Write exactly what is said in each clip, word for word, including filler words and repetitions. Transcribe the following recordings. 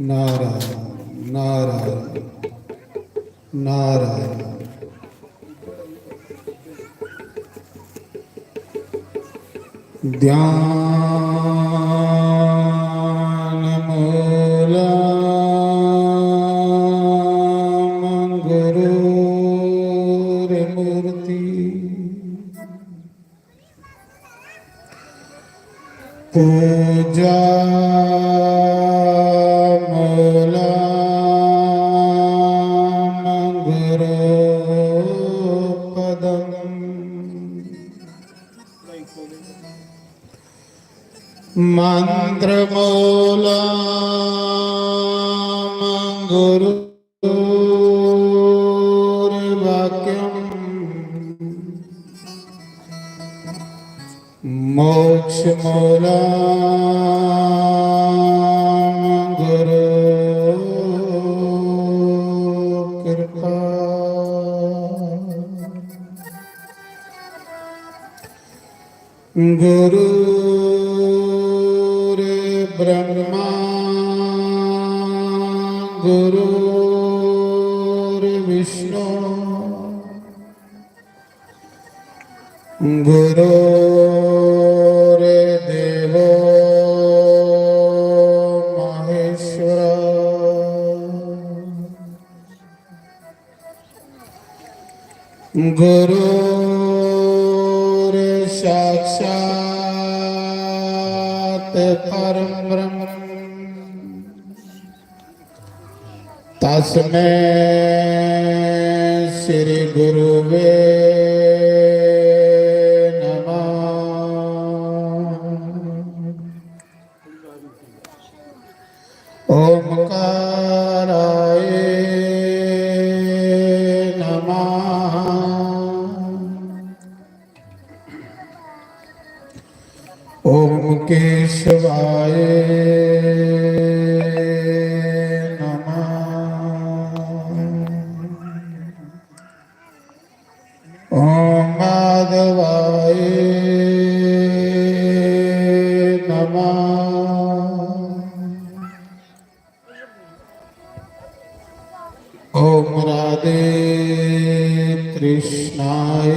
नारायण, नारायण, नारायण। ध्यान मूलम गुरुर्मूर्ति। पूजा मूलम गुरुपदम। मंत्र मूलम गुरु गुरुर्वाक्यम्। मोक्षमूलं गुरु कृपा। गुरुर्ब्रह्मा गुरुर्विष्णु गुरुर्देवो महेश्वर। गुरुर्साक्षात् परं ब्रह्म। तस्मै श्री गुरुवे नमः। ओमकाराय नमः। ओम केशवाय नमः। ओम माधवाय नमः। ओम राधे कृष्णाय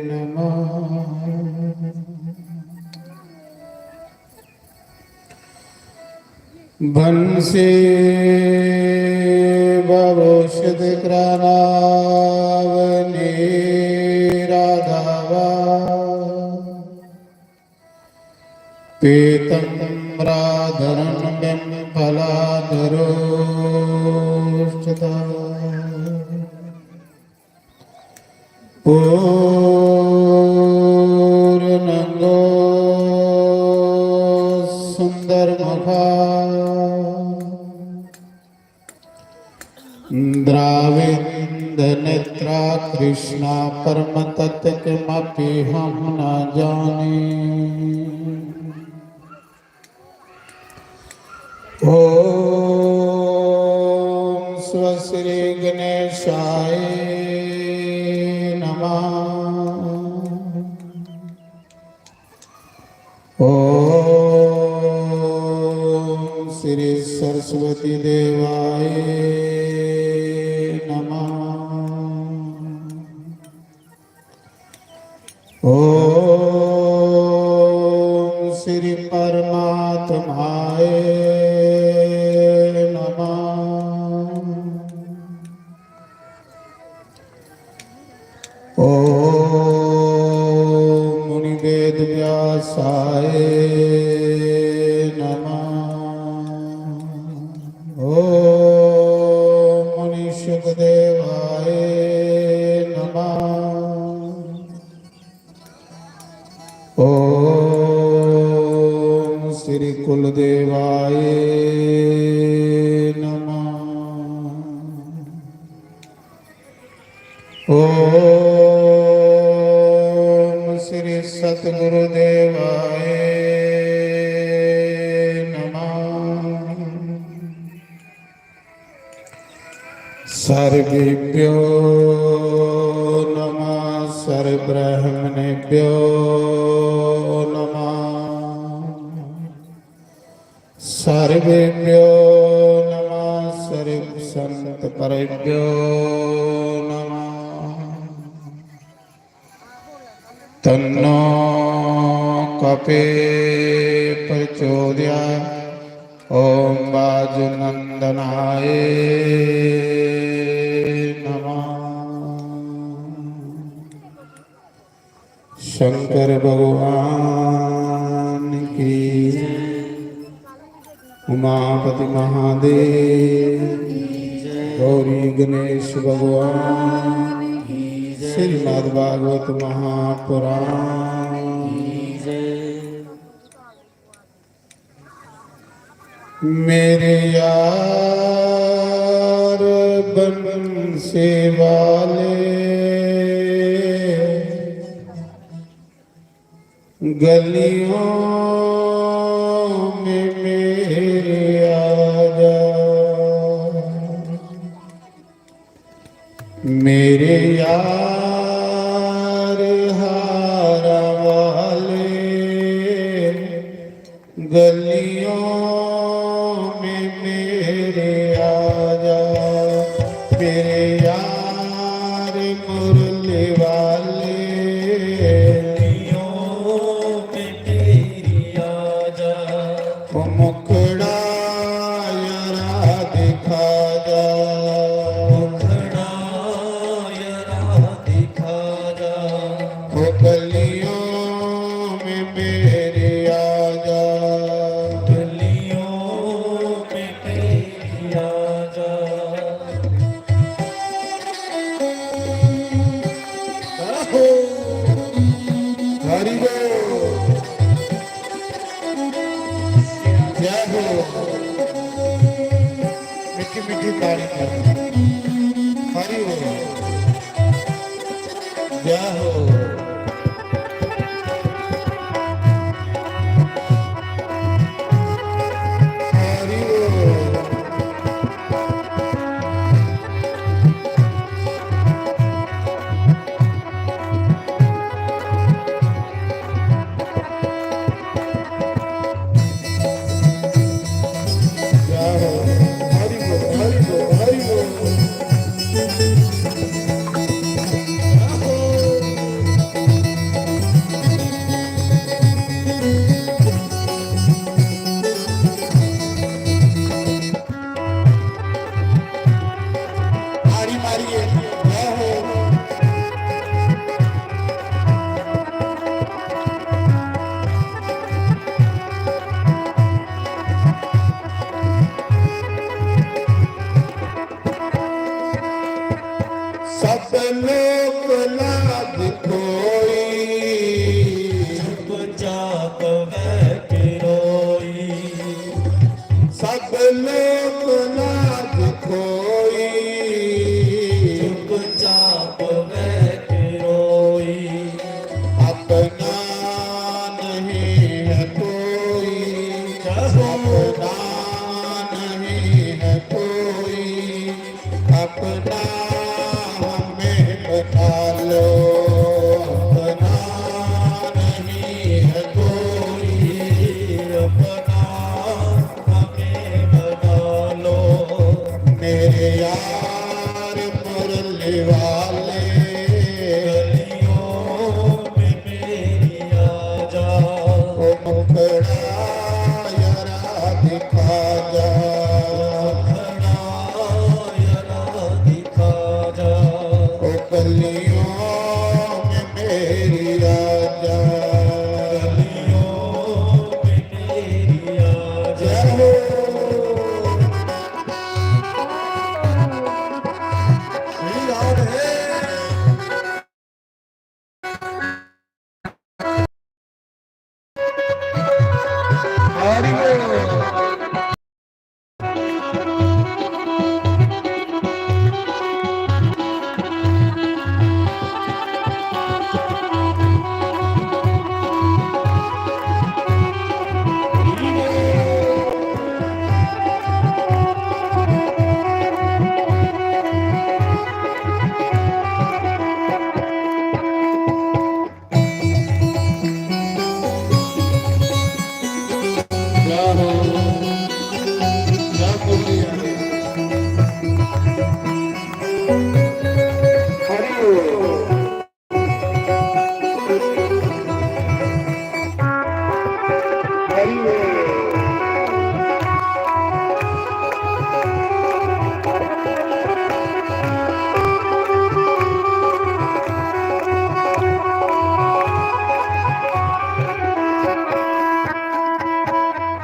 नमः। बंसी भूषित कृणावनीराधावा पीतम्बराधरं बिम्फलाधरोष्ठता। पूर्णंगो सुंदरमुखा द्राविन्द नेत्रा कृष्णा परम तत्व किमपि हम न जाने। ओम स्व श्री गणेशाय नमः। ओम श्री सरस्वती देवाय नमः। ओम श्री परमात्माय नमः। ओम मुनि वेद व्यासाय नमः। ओम मुनि शुकदेवाय नमः। ओम श्री कुलदेवाय नमः। ओम श्री सतगुरुदेवाय नमः। सर्वेभ्यो नमः, सर्वब्राह्मणेभ्यो नमः। सर्वेभ्यो नमः, सर्व संत परेभ्यो नमः। तन्नो कपे प्रचोदया। ओम वाजुनंदनाय नमः। शंकर भगवान की, उमापति महादेव, गौरी गणेश भगवान, श्रीमद् भागवत महापुराण। मेरे यार बंसी वाले, गलियों में मेरे आ जा। मेरे यार हारा वाले, गलियों में मेरे आ जा। मेरे यार मुरली वाले, गलियों में मेरी आ जा। ओ मुखड़ा यारा दिखा जा। मुखड़ा यारा दिखा जा। ओ गलियों में मेरे आ जा। गलियों में मेरे आ जा। आहो। हरि बोल। जय हो। मीठी मीठी ताली। हरि बोल। जय हो। हरि बोल। तारी मारिए, जय हो। सब लोक लाज खोई, चुपचाप बैठ रोई। सब लोक लाज खोई, चुपचाप बैठ रोई। अपना नहीं है कोई, अपना नहीं है कोई, अपना हमें बना लो। अपना नहीं है कोई, अपना हमें बना लो। मेरे यार मुरली वाले, गलियों में मेरी आ जा। ओ मुखड़ा यारा दिखा जा। मुखड़ा यारा दिखा जा। ओ गलियों में मेरी आ जा। गलियों में मेरी आ जा। जय हो। श्री राधे। हरि बोल।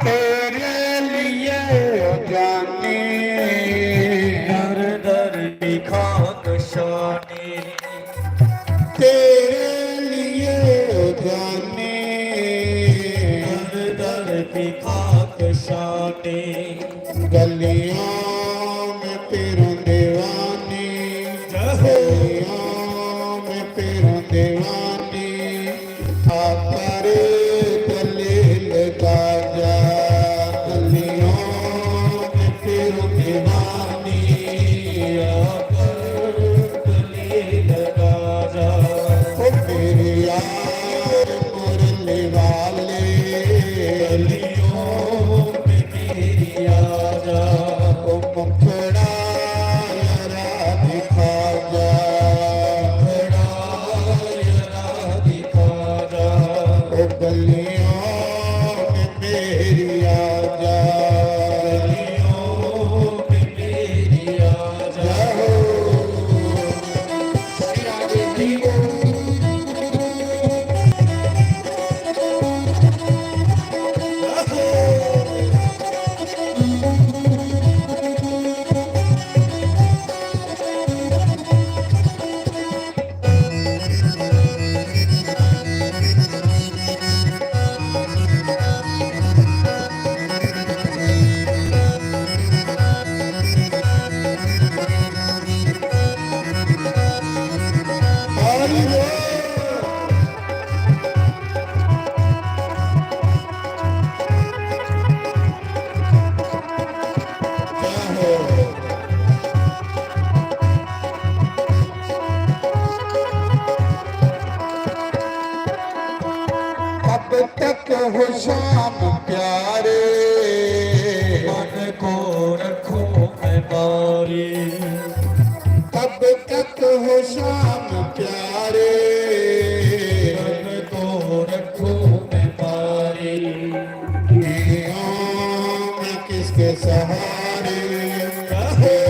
तेरे लिए जाने दर दर की खाक शाने। तेरे लिए जाने दर दर की खाक शाने। गलियों में फिरूं दीवानी, गलियों में फिरूं दीवानी। आकर दलील ताजा, गलियों में फिरूं दीवानी। आकर दलील ताजा। ओ मेरे यार मुरली वाले, गलियों में मेरी आजा। ओ मुखड़ा जरा दिखा जा, मुखड़ा जरा दिखा जा। ओ गलियों में मेरी आजा, गलियों में मेरी आजा। जय हो। अब तक हो शाम प्यारे, मन को रखो मैं मारे। अब तक हो शाम प्यारे, मन को रखो मैं मारे। जिया मैं किसके सहारे, जिया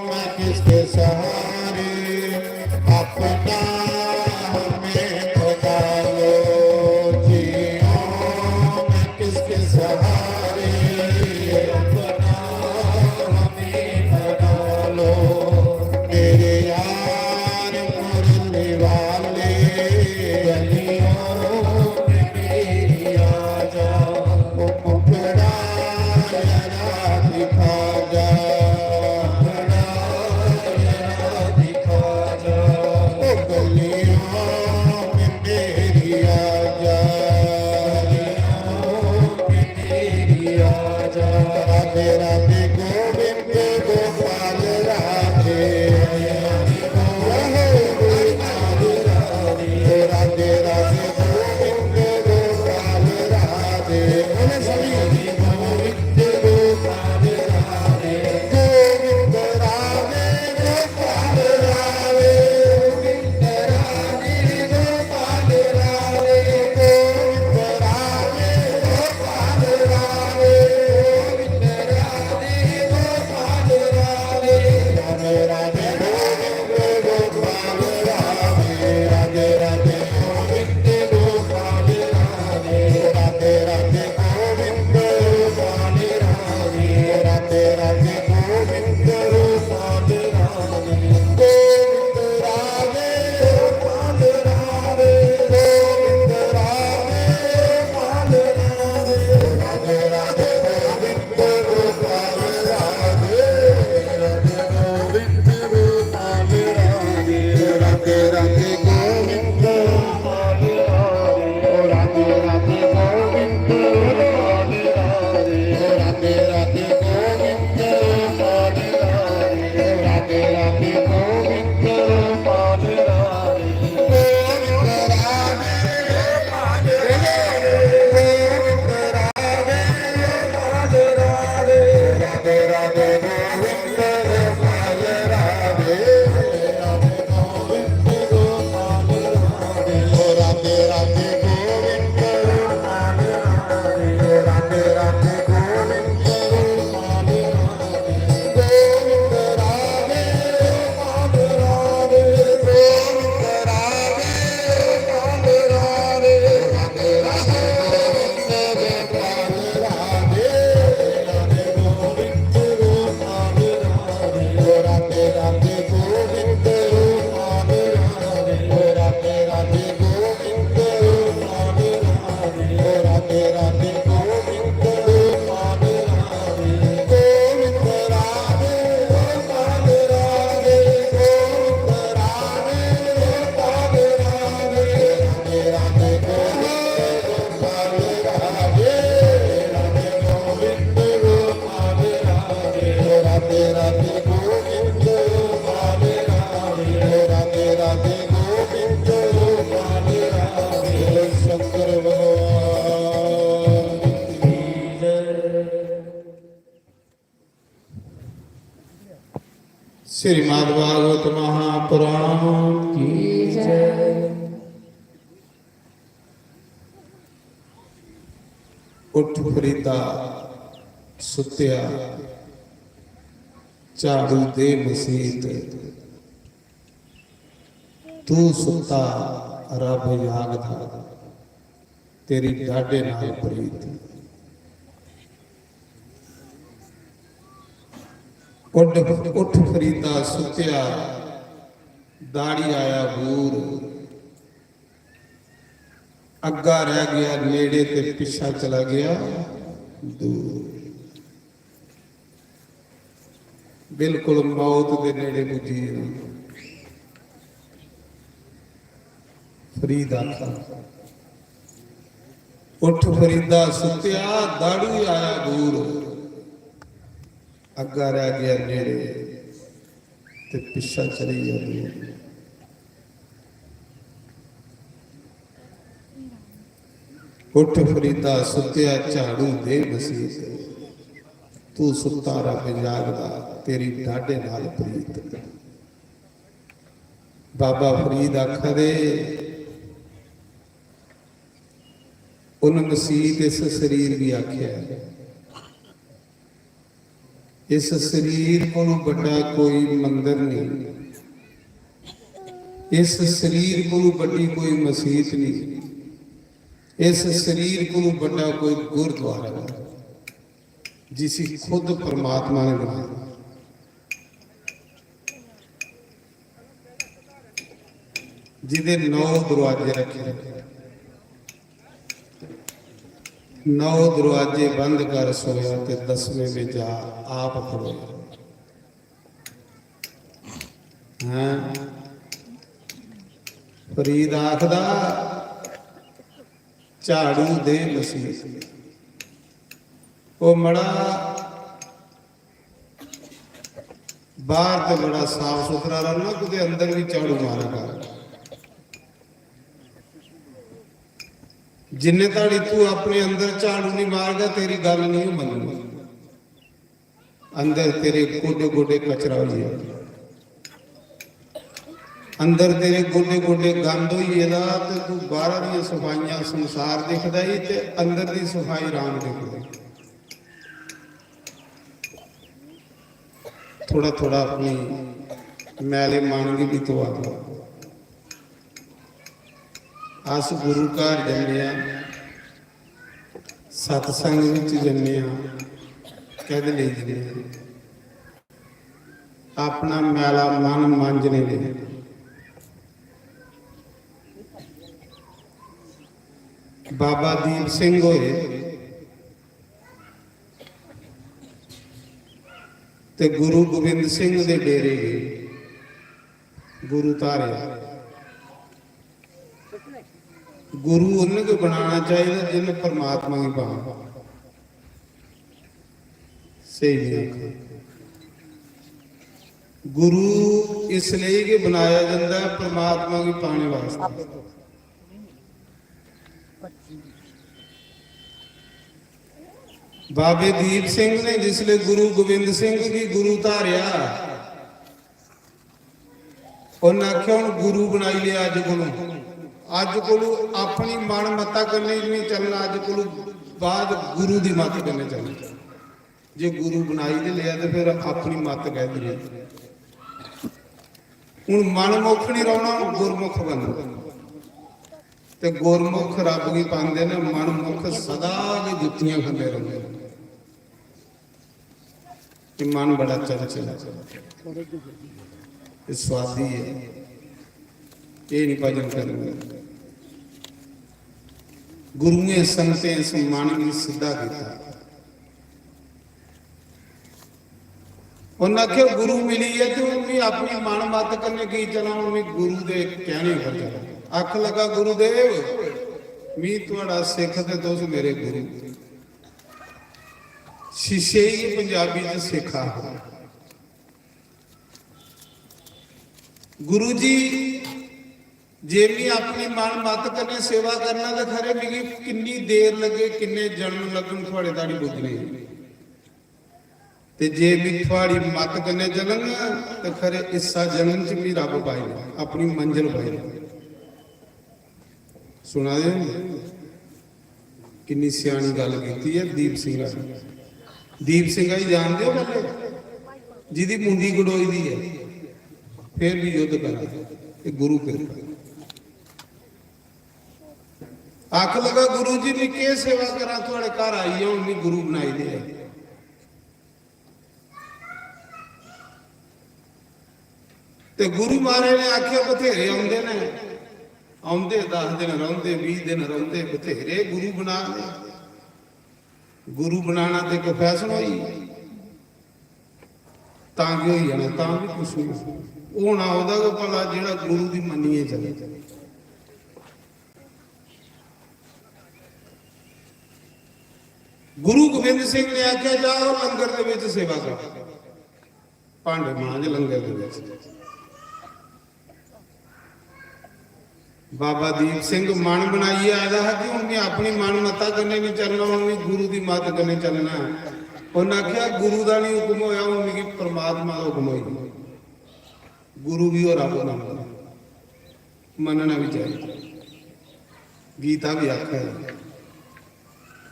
मैं किसके सहारे, अपना हमें बता लो। जिया मैं किसके सहारे, अपना हमें बता लो। मेरे यार मुरली वाले, गलियों में मेरी आजा। ओ मुखड़ा जरा श्रीमद् भागवत महापुराण की जय। उठ फरीदा सुत्या, झाड़ू दे मसीत, तू सुत्ता रब जागदा, तेरी डाडे नाल प्रीत। उठ, उठ फरीदा सुत्या, दाड़ी आया बूर, अग्गा रह गया नेड़े ते पिछा चला गया दूर। बिल्कुल मौत दे नेड़े पुज्जी गेदा। फरीद आखा, उठ फरीदा सुत्या, दाड़ू आया दूर, अग्गा रह गया नेड़े ते पिछा चली गया दूर। उठ फरीदा सुत्या, झाड़ू दे मसीत, तू सुत्ता रब जागदा, तेरी डाडे नाल प्रीत। बाबा फरीद आखा दे, उन मसीत इस शरीर गी आख्या, इस शरीर कोलू बड्डा कोई मंदिर नहीं, इस शरीर कोलू बड्डी कोई मसीत नहीं, इस शरीर कोलू बड्डा कोई गुरुद्वारा नहीं, जिसी खुद परमात्मा ने बनाया, जिदे नौ दरवाजे रखे, नौ दरवाजे बंद कर सोया ते दसवें में जा आप खड़ोया। हैं? फरीद आखदा, झाड़ू दे मसीत। ओ मड़ा, बाहर ते बड़ा साफ सुथरा रौहना, कुते अंदर भी झाड़ू मारा कर। जिन्ने धड़ी तू अपने अंदर झाड़ू नहीं मारगा, तेरी गल नहीं मननी। अंदर तेरे गोडे गोडे कचरा होई जाए, अंदर तेरे गोडे गोडे गंद होई गेदा, ते तू बाहर दियां सफाइयां संसार दिखदा ही ते अंदर दी सफाई राम दिखदा ही। थोड़ा थोड़ा अपनी मैले मन गी भी धोआ दो। अस गुरु घर जन्ने आं, सत्संग विच जन्ने आं, कैहदे लेई जन्ने आं? अपना मैला मन मांजने लेई। बाबा दीप सिंह होए ते गुरु गोबिंद सिंह दे डेरे गए, गुरु धारेआ। गुरु उन्हें को बनाना चाहिए जिन्हें परमात्मा की पाना। स्हेई नहीं आखा। गुरु इसलिए गै बनाया जंदा है परमात्मा गी पाने वास्ते। बाबे दीप सिंह ने जिसले गुरु गोबिंद सिंह गी गुरु धारेआ, उन्हें आख्या, "हुण गुरु बनाई लिया अज कोलू, अज कोलू अपनी मन मता कन्नै नहीं चलना, अज कोलू बाद गुरु दी मत कन्नै चलना।" जे गुरु बनाई ते लिया ते फिर अपनी मत कैहदी रेही? हुण मनमुख नहीं रौहना, हुण गुरमुख बनना। ते गुरमुख रब गी पांदे ने, मनमुख सदा गै जुत्तियां खंदे रौंहदे ने। ये मन बड़ा चंचल है, ये स्वार्थी है, ये नहीं भजन करना। गुरुएं संतें इस मन गी सिद्धा कीता। उन्हें आखेआ, "गुरु मिली है ते हून मी अपनी मन मत कन्नै की चलां, हून मी गुरु दे कहने पर चलां।" आख लगा, "गुरुदेव, मी थुआड़ा सिख ते तुस मेरे गुरु।" शिष्य ही पंजाबी च सिख आखदे। "गुरु जी, जे मी अपनी मन मत कन्नै सेवा करना ते खरे मिगी किन्नी देर लग्गे, किन्ने जन्म लग्गन थुआड़े धोड़ी पुज्जने गी।" ते जे भी थुआड़ी मत कन्नै चलन, ते खरे इस्सा जन्म च भी रब पाई लै, अपनी मंजल पाई लै। सुना दे हो? किन्नी स्यानी गल्ल कीती ऐ दीप सिंह ने। दीप सिंह गी जानदे हो पैह्ले? जिदी मुंडी गडोई दी ऐ, फिर भी युद्ध करा। एह् गुरु कृपा। आख लगा, "गुरु जी, मैं केह् सेवा करां? थुआड़े घर आई ऐ, हुन मैं गुरु बनाई दे।" ते गुरु महाराज ने आखेआ, "बथेरे औंदे ने, औंदे दस दिन रौंह्दे, बीह् दिन रौंह्दे, बथेरे गुरु बना दे।" गुरु बनाना ते इक फैशन होई, तां केह् होई जाना, तां बी कुछ निं होना। ओह्दा गै भला जेह्ड़ा गुरु दी मन्नियै चले। गुरु गोबिंद सिंह ने आखेआ, "जाओ लंगर दे विच सेवा करो, भांडे मांज लंगर दे विच।" बाबा दीप सिंह मन बनाइयै आए दा हा कि हुन मैं अपनी मन मता कन्नै नहीं चलना, हुन मैं गुरु दी मत कन्नै चलना ऐ। उन्नै आखेआ, "गुरु दा नहीं हुक्म होया, हुन मिगी परमात्मा दा हुक्म होई गेआ।" गुरु भी और रब मनना, मनना भी चाहिए। गीता भी आखै है,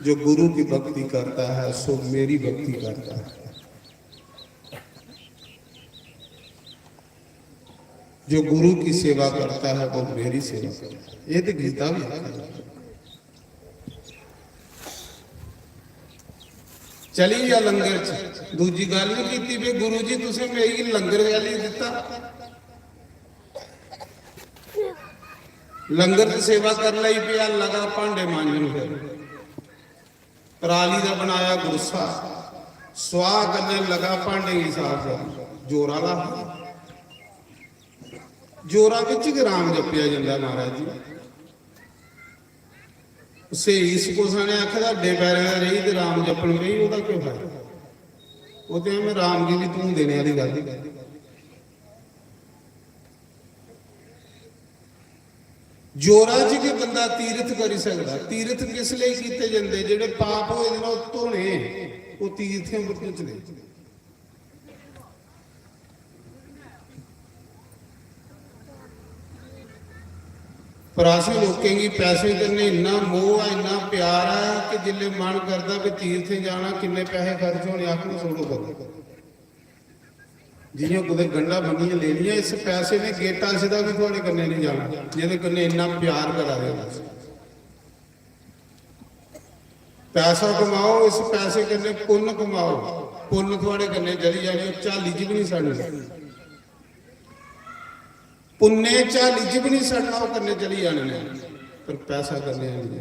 "जो गुरु की भक्ति करता है, सो मेरी भक्ति करता है। जो गुरु की सेवा करता है, वो मेरी सेवा करता है।" ये तो गीता भी आखै है। चली गेआ लंगर च। दूजी गल्ल नहीं कीती भी, "गुरु जी, तुसें मिगी लंगर गै नहीं दित्ता।" लंगर च सेवा कर लई, पिया लगा भांडे मांजन। फिर पराली दा बनाया गुरसा, सुआह कन्नै लगा भांडे गी साफ करन। जोरा ला, जोरा बिच गै राम जपेआ जंदा महाराज जी। स्हेई इस कुसै ने आखे दा, "अड्डे पैरें दा रेही ते राम जपन बेही, ओह्दा केह् फायदा?" ओह् ते में राम गी बी धूं देने आह्ली गल्ल। जोरा च गै बंदा तीरथ करी सकदा। तीरथ किस लेई कीते जंदे? जेह्ड़े पाप होए दे न, ओह् धोने, ओह् तीर्थें पर धुचदे। पर असें लोकें गी पैसे कन्नै इन्ना मोह ऐ, इन्ना प्यार ऐ कि जिसलै मन करदा कि तीर्थें जाना, किन्ने पैसे खर्च होने, आखो, छोड़ो करो। जि'यां कुतै गंढा बन्नियै लेनियां, इस पैसे ने गेटा सिद्धा बी थुआड़े कन्नै नहीं जाना, जेह्दे कन्नै इन्ना प्यार करा दे हो तुस। पैसा कमाओ, इस पैसे कन्नै पुन्न कमाओ, पुन्न थुआड़े कन्नै चली जानी, ओह् झाली च बी नहीं सड़नी। पुन्ने झाली च बी नहीं सड़ना, ओह् कन्नै चली जाने न, पर पैसा कन्नै नहीं।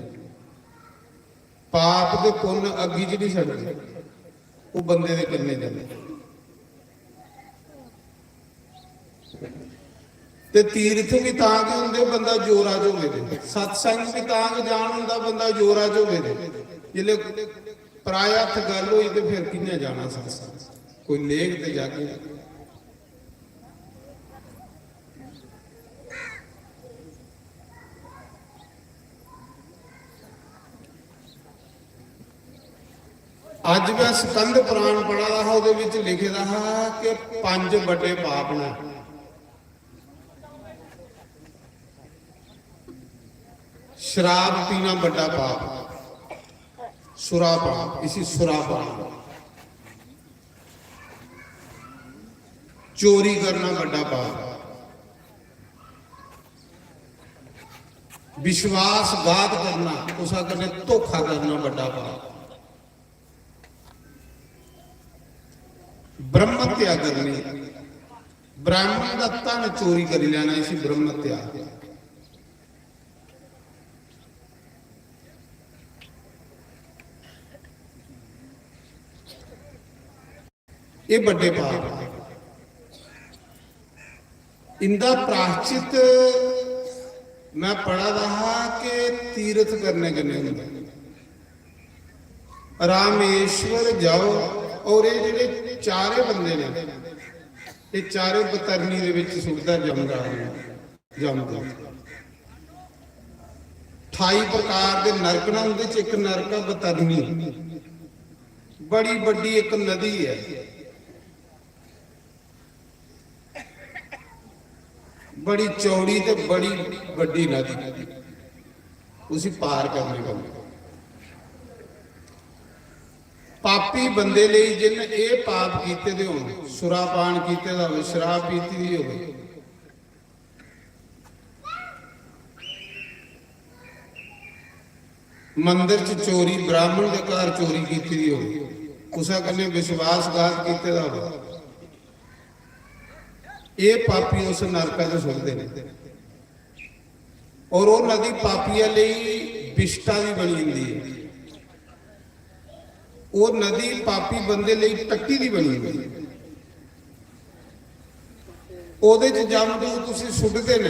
पाप ते पुन्न अग्गी च नहीं सड़दे, ओह् बंदे दे कन्नै जंदे। ते तीर्थ बी तां गै होंदे, बंदा जोरा च होवे ते। सत्संग बी तां गै जान होंदा, बंदा जोरा च होवे ते। जिसलै पराए हत्थ गल्ल होई ते फिर कि'यां जाना सत्संग? कोई लेग ते जागे। अज्ज मैं स्कंद पुराण पढ़ा दा हा, ओह्दे विच लिखे दा हा कि पंज बड्डे पाप न। शराब पीना बड्डा पाप, सुरापान, इसी सुरापान। चोरी करना बड्डा पाप, विश्वासघात करना, कुसा कन्नै धोखा करना बड्डा पाप। ब्रह्म हत्या करनी, ब्राह्मण दा धन चोरी करी लैना, इसी ब्रह्म हत्या। एह् बड्डे पाप न। इंदा प्राश्चित मैं पढ़ा दा हा कि तीर्थ करने कन्नै होंदा। रामेश्वर जाओ, और ये जेह्ड़े चारे बंदे ने, ये चारे बतरनी दे विच सुट्टदा जमदार ने। जमदे। ठाई प्रकार दे नरक न, उंदे च इक नरक ऐ बतरनी। बड़ी बड्डी इक नदी ऐ, बड़ी चौड़ी ते बड़ी बड्डी नदी, उसी पार करने पौंदी। पापी बंदे लेई जिन्न एह् पाप कीते दे होन, सुरापान कीते दा होवे, शराब पीती दी होवे, मंदर च चोरी, ब्राह्मण दे घर चोरी कीती दी होवे, कुसै कन्नै विश्वासघात कीते दा होवे, एह् पापी उस नरका च सुटदे न। और ओह् नदी पापिया लेई बिष्टा दी बनी जंदी ऐ। ओह् नदी पापी बंदे लेई टट्टी दी बनी जंदी ऐ। ओह्दे च जमदूत उसी सुटदे न।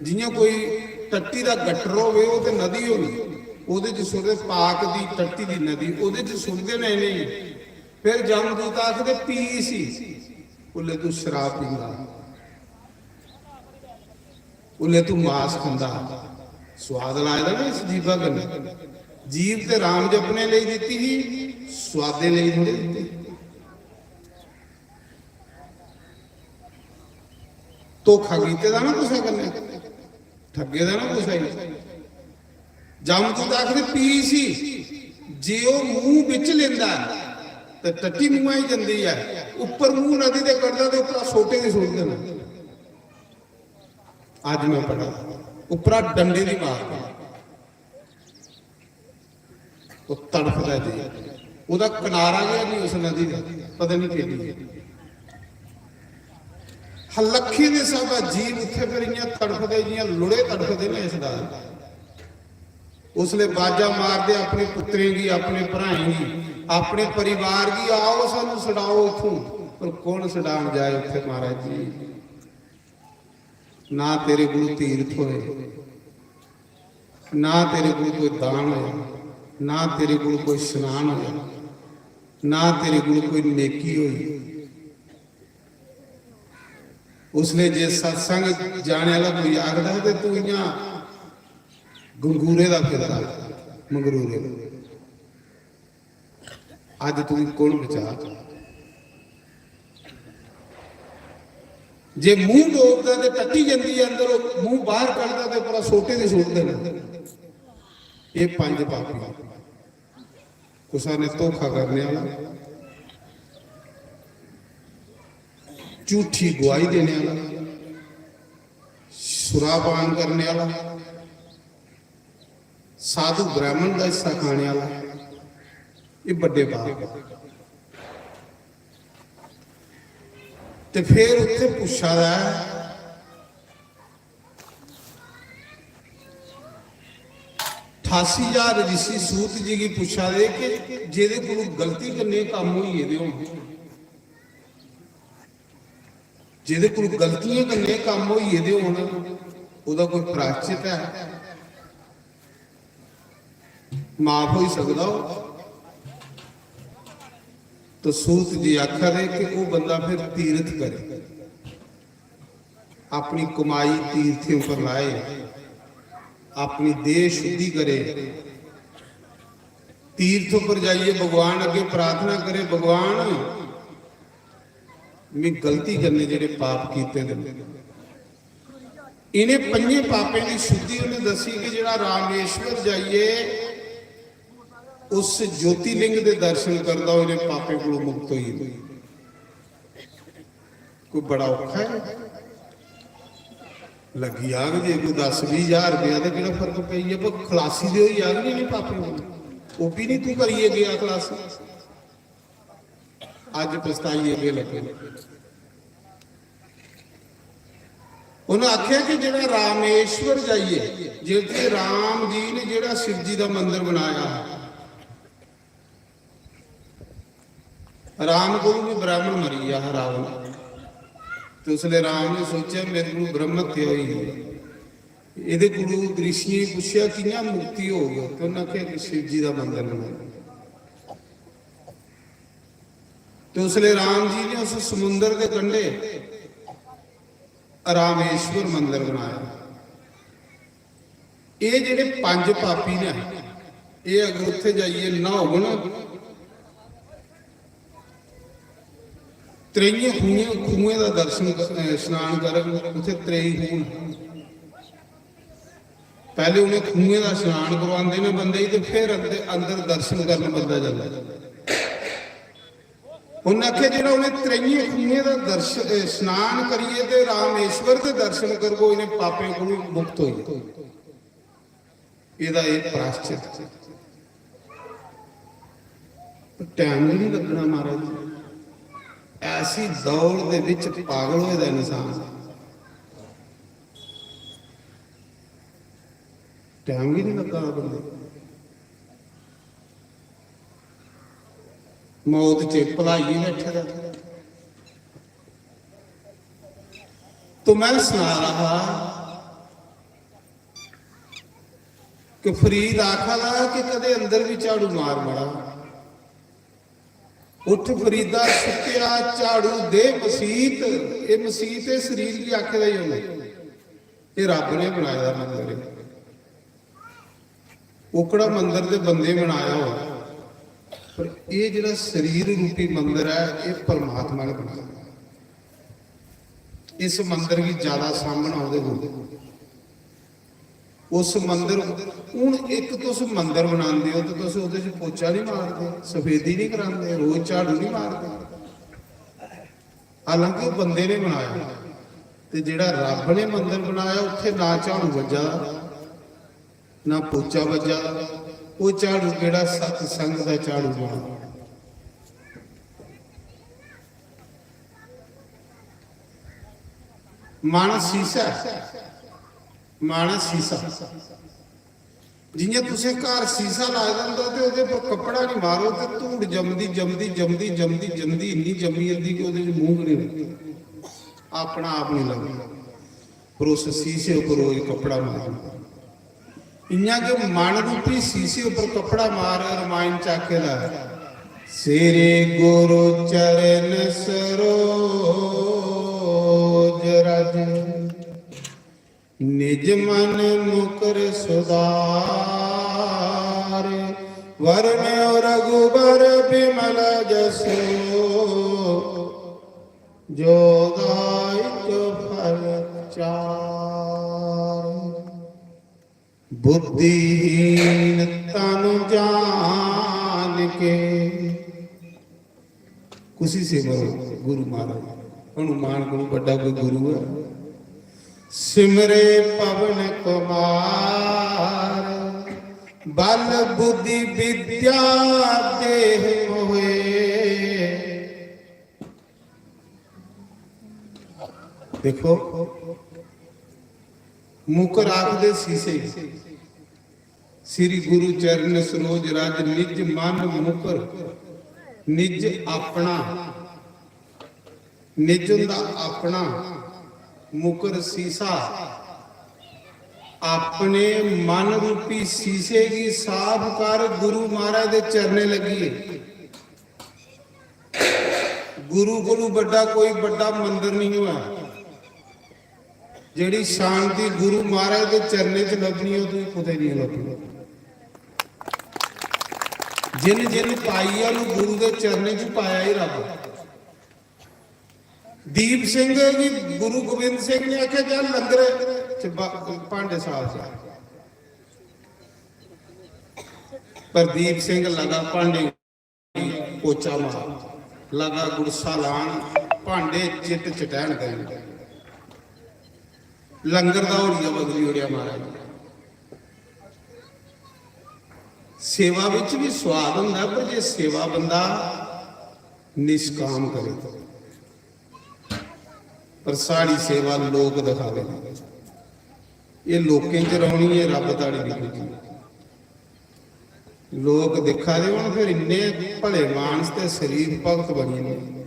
जियां कोई टट्टी दा गट्टर होवे, ओह् ते नदी होनी, ओह्दे च सुटदे, पाक दी टट्टी दी नदी, ओह्दे च सुटदे न इ'नेंगी। फिर जमदूत आखदे, "पी इसी।" उसलै तूं शराब पींदा, उसलै तूं मास खंदा। स्वाद लाए दा ना इस जीवा कन्नै। जीव ते राम जपने लेई दित्ती ही, स्वादे लेई थोड़े दित्ती। धोखा कीते दा ना कुसै कन्नै, ठग्गे दा ना कुसै गी। जमदूत आखदे, "पी इसी।" जे ओह् मूंह बिच लेंदा ऐ ते टट्टी मूंहा च जंदी ऐ, उप्पर मूंह नदी दे कढदा ते उप्परा सोटे दी सुट्टदे न। अज्ज मैं पढ़ा, उप्परा डंडे दी मार, ओह् तड़फदा जी, ओह्दा किनारा गै नहीं उस नदी दा, पता नहीं केड्डी ऐ। हलक्खी दे स्हाबा जीव उत्थे फिर इ'यां तड़फदे, जि'यां लुढ़े तड़फदे न इस डर। उसले बाजा मारदे अपने पुत्तरें गी, अपने भ्राएं गी, अपने परिवार गी, "आओ, सानू छड़ाओ इत्थों।" पर कौन छड़ान जाए उत्थे, महाराज जी? ना तेरे कोल तीर्थ होए, ना तेरे कोल कोई दान होया, ना तेरे कोल कोई स्नान होया, ना तेरे कोल कोई नेकी होई। उसले जे सत्संग जाने वाला कोई आखदा ते तू इ'यां गंगूरे दा फिरदा, मंगरूरे दा। अज्ज तुगी कौन बचा? जे मूंह डोबदा ते टट्टी जंदी ऐ अंदर, ओह् मूंह बाहर कढदा ते उप्परा सोटे दी सुट्टदे न। एह् पंज पापी। कुसै ने धोखा करने वाला, झूठी गुआही देने वाला, सुरापान करने वाला, साधु ब्राह्मण दा हिस्सा खाने वाला, एह् बड्डे पाप ऐ। ते फिर उत्थे पुच्छा दा ऐ, अठासी हजार ऋषि सूत जी गी पुच्छा दे कि जेह्दे कोलू गलती कन्नै कम्म होई गेदे होन, जेह्दे कोल गलतियें कन्नै कम्म होई गेदे होन, ओह्दा कोई प्रायश्चित ऐ? माफ होई सकदा हो? तो सूत जी आखा दे कि ओह् बंदा फिर तीर्थ करे, अपनी कमाई तीर्थें पर लाए, अपनी देह शुद्धि करे, तीर्थ पर जाइए भगवान अगे प्रार्थना करे, "भगवान, मैं गलती कन्नै जेह्ड़े पाप कीते दे न।" इन्हें पंजे पापें दी शुद्धि उन्हें दसी कि जेह्ड़ा रामेश्वर जाइए उस ज्योतिलिंग दे दर्शन करदा, ओह् इन्हें पापें कोलों मुक्त होई जंदा। कोई बड़ा औखा है? लग्गी जाग जे कोई दस बीह हजार रपेआ ते केह्ड़ा फर्क पेई गेआ, पर खलासी ते होई जाग नी इ'नें पापें कोला। ओह् बी नी तूं करियै गेआ खलासी। अज्ज पछताइयै केह् लग्गे? उन्हें आखेआ कि जेह्ड़ा रामेश्वर जाइयै, जित्थै राम जी ने जेह्ड़ा शिव जी दा मंदर बनाया, राम कोलू भी ब्राह्मण मरी गया हा रावण। ते उसले राम ने सोचेआ, "मेरे कोलू ब्रह्म हत्या होई गई।" एह्दे कोलू ऋषियें गी पुच्छेआ, "कि'यां मुक्ति होग?" ते उन्हें आखेआ कि शिव जी दा मंदर बनाओ। ते उसले राम जी ने उस समुंदर दे कंढे रामेश्वर मंदर बनाया। एह् जेह्ड़े पंज पापी न, एह् अगर उत्थै जाइयै न्हाउगन त्रेइयें खूहें, खूहें दा दर्शन क-, अ, स्नान करग, उत्थै त्रेई खूह न। पैह्ले उ'नें खूहें दा स्नान करवांदे न बंदे गी, ते फिर अंदर, अंदर दर्शन करन बंदा जंदा। उ'न्नै आखेआ, जेह्ड़ा उ'नें त्रेइयें खूहें दा दर्श-, अ, स्नान करियै ते रामेश्वर दे दर्शन करग, ओह् इ'नें पापें कोलू मुक्त होई जाग। एह्दा एह् प्राश्चित। टैम गै नहीं लगना महाराज, ऐसी दौड़ दे विच पागल होए दा इंसान, टैम गै नहीं लग्गा दा बंदे। मौत च भलाई बैठे दा। तो मैं सना रहा हा कि फरीद आखा दा कि कदे अंदर भी झाड़ू मार मड़ा। उठ फरीदा, सुत्तेआ, झाड़ू दे मसीत। एह् मसीत, एह् शरीर गी आखे दा ही उ'नें। एह् रब ने बनाए दा मंदर ऐ। ओकड़ा मंदर ते बंदे बनाया होआ, पर एह् जेह्ड़ा शरीर रूपी मंदर ऐ, एह् परमात्मा ने बनाया। इस मंदर गी ज्यादा सामना ओह्दे कोल। उस मंदर, हून इक तुस मंदर बनांदे ओ ते तुस ओह्दे च पोचा नहीं मारदे, सफेदी नहीं करांदे, रोज झाड़ू नहीं मारदे। हालांकि ओह् बंदे ने बनाया, ते जेह्ड़ा रब ने मंदर बनाया, उत्थे ना झाड़ू बज्जा दा, ना पोचा बज्जा दा। ओह् झाड़ू केह्ड़ा, सत्संग दा झाड़ू बना। मन सीसा ऐ, मन सीसा। जियां तुसें घर सीसा लाए दा होंदा ते ओह्दे पर कपड़ा निं मारो ते धूड़ जमदी, जमदी, जमदी, जमदी, जमदी, इन्नी जमी जंदी कि ओह्दे च मूंह गै निं लभदा, अपना आप निं लभदा। पर उस सीसे उप्पर रोज कपड़ा मारो। इयां गै मन रूपी सीसे उप्पर कपड़ा मार, रामायण च आखे दा, "श्री गुरु चरण सरोज रज, निज मन मुकर सुधार। वरन रघुबर बिमल जसु, जो दायक फल चार। बुद्धिहीन तनु जान के।" कुसी सिमरो गुरु महाराज, हनुमान कोलू बड्डा कोई गुरु है? "सिमरे पवन कुमार, बल बुद्धि विद्या देह मोहे।" देखो, मुकर आखदे सीसे, "श्री गुरु चरण सरोज रज, निज मन मुकर।" निज अपना, निज हुंदा अपना, मुकर सीसा। अपने मन रूपी सीसे गी साफ कर, गुरु महाराज दे चरणें लग्गिए। गुरु कोलू बड्डा कोई बड्डा मंदर नहीं होआ। जेह्ड़ी शांति गुरु महाराज दे चरणें च लब्भनी, ओह् तुगी कुतै नहीं लब्भनी। जिन जिन पाई ऐ, ओह् गुरु दे चरणें च पाया ही रब। दीप सिंह गी गुरु गोबिंद सिंह ने आखेआ, "जा लंगर च बा-, भांडे साफ कर।" पर दीप सिंह लगा भांडे पोचा मार, लगा गुड़सा लान, भांडे चिट चटैन गए। लंगर दा होलिया बदली ओड़ेआ महाराज। सेवा बिच भी स्वाद होंदा, पर जे सेवा बंदा निष्काम करे, पर साढ़ी सेवा लोक दिखावे दी। एह् लोकें च रौह्नी ऐ, रब ताड़ी निं पुज्जी। लोक दिक्खा दे होन, फिर इन्ने भले मानस ते शरीफ भगत बनी जंदे।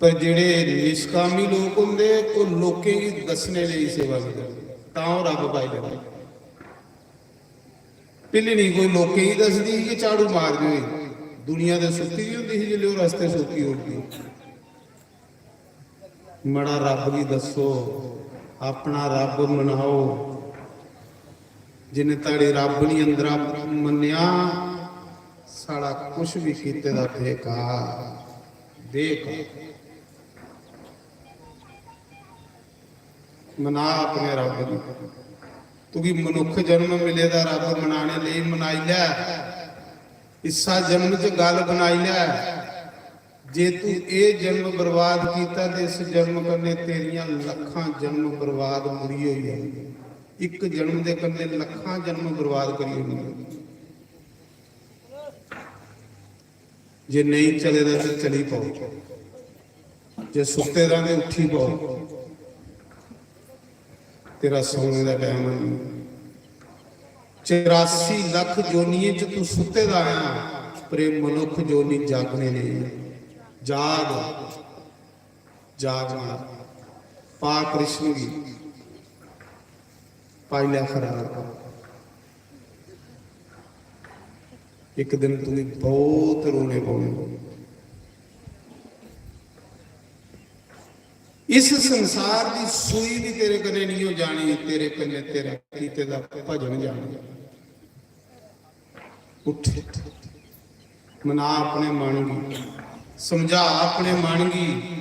पर जेह्ड़े निष्कामी लोक होंदे, ओह् लोकें गी दस्सने लेई सेवा निं करदे, तां ओह् रब पाई लैंदे। भिल्लनी कोई लोकें गी दसदी ही कि झाड़ू मारदे होई, दुनिया ते सुत्ती दी होंदी ही, जिसलै ओह् रस्ते सोकी ओड़दी। मड़ा रब गी दस्सो, अपना रब मनाओ। जिन्ने धड़ी रब निं अंदरा मन्नेआ, साढ़ा कुछ भी कीते दा बेकार, बेकार। मना अपने रब गी। तुगी मनुख जन्म मिले दा, रब मनाने लेई मनाई लै। इस्सा जन्म च गल बनाई लै। जे तू एह जन्म बर्बाद कीता ते इस जन्म कन्नै तेरियां लक्खां जन्म बर्बाद मुड़ी होई जानियां। इक जन्म दे कन्नै लक्खां जन्म बर्बाद करी ओड़नियां। जे नेईं चले दा ते चली पौ, जे सुत्ते दा ते उठी पौ। तेरा सौने दा टैम है नहीं। चौरासी लख जोनियें च तू सुत्ते दा आया, पर एह मनुख जोनी जागने लेई ऐ। जाग, जाग मां, पा कृष्ण गी, पाई लै खरा। एक दिन तुगी बहुत रोने पौने। इस संसार दी सूई भी तेरे कन्नै नहीं हो जानी, तेरे कन्नै तेरे कीते दा भजन जाना। उठ, मना अपने मन गी, समझा अपने मन गी,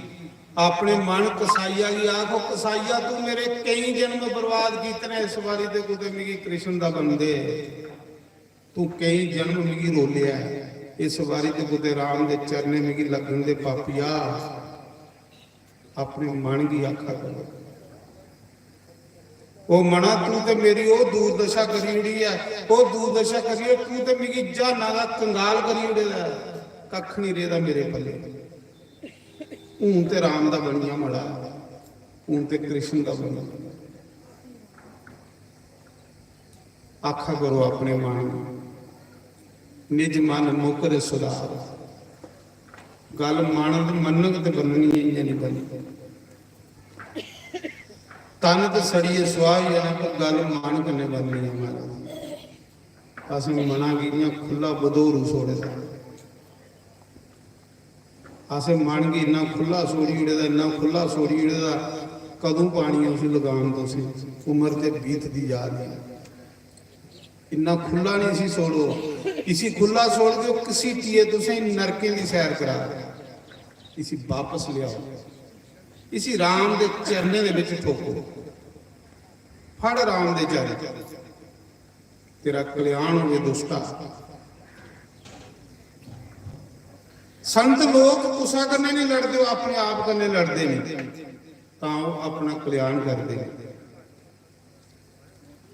अपने मन कसाईया गी आखो, "कसाईया, तू मेरे केई जन्म बर्बाद कीते ने, इस बारी ते कुतै मिगी कृष्ण दा बन दे।" तू केई जन्म मिगी रोलेआ ऐ, इस बारी ते कुतै राम दे चरणें मिगी लग्गन दे पापिया। अपने मन गी आखा करो, "ओ मना, तू ते मेरी ओ दुर्दशा करी ओड़ी ऐ, ओ दुर्दशा करियै तू ते मिगी ज्हाना दा कंगाल करी ओड़े दा ऐ, कक्ख नहीं रेहदा मेरे पल्ले। हून ते राम दा बनिया मड़ा, हून ते कृष्ण दा बनिया।" आखा करो अपने मन, "निज मन मुकर सुधार।" गल मन, मनग ते बननी ऐ, इ'यां नहीं बननी। तन ते सड़ियै सुआह होई जाना, पर गल मन कन्नै बननी ऐ महाराज। असें मना गी इ'यां खु'ल्ला बदोरू छोड़े दा। असें मन गी इन्ना खु'ल्ला छोड़ी ओड़े दा, इन्ना खु'ल्ला छोड़ी ओड़े दा, कदूं पानी ऐ उसी लगाम तुसें? उम्र ते बीतदी जा दी ऐ। इन्ना खु'ल्ला नहीं इसी छोड़ो, इसी खु'ल्ला छोड़ दो, घसीटियै तुसें नरकें दी सैर करा, इसी वापस लेआओ, इसी राम दे चरणें दे बिच ठोको, फड़ राम दे चरण। तेरा कल्याण होवे दुष्टा। संत लोक कुसा कन्नै नहीं लड़दे, ओह् अपने आप कन्नै लड़दे ने, तां ओह् अपना कल्याण करदे ने।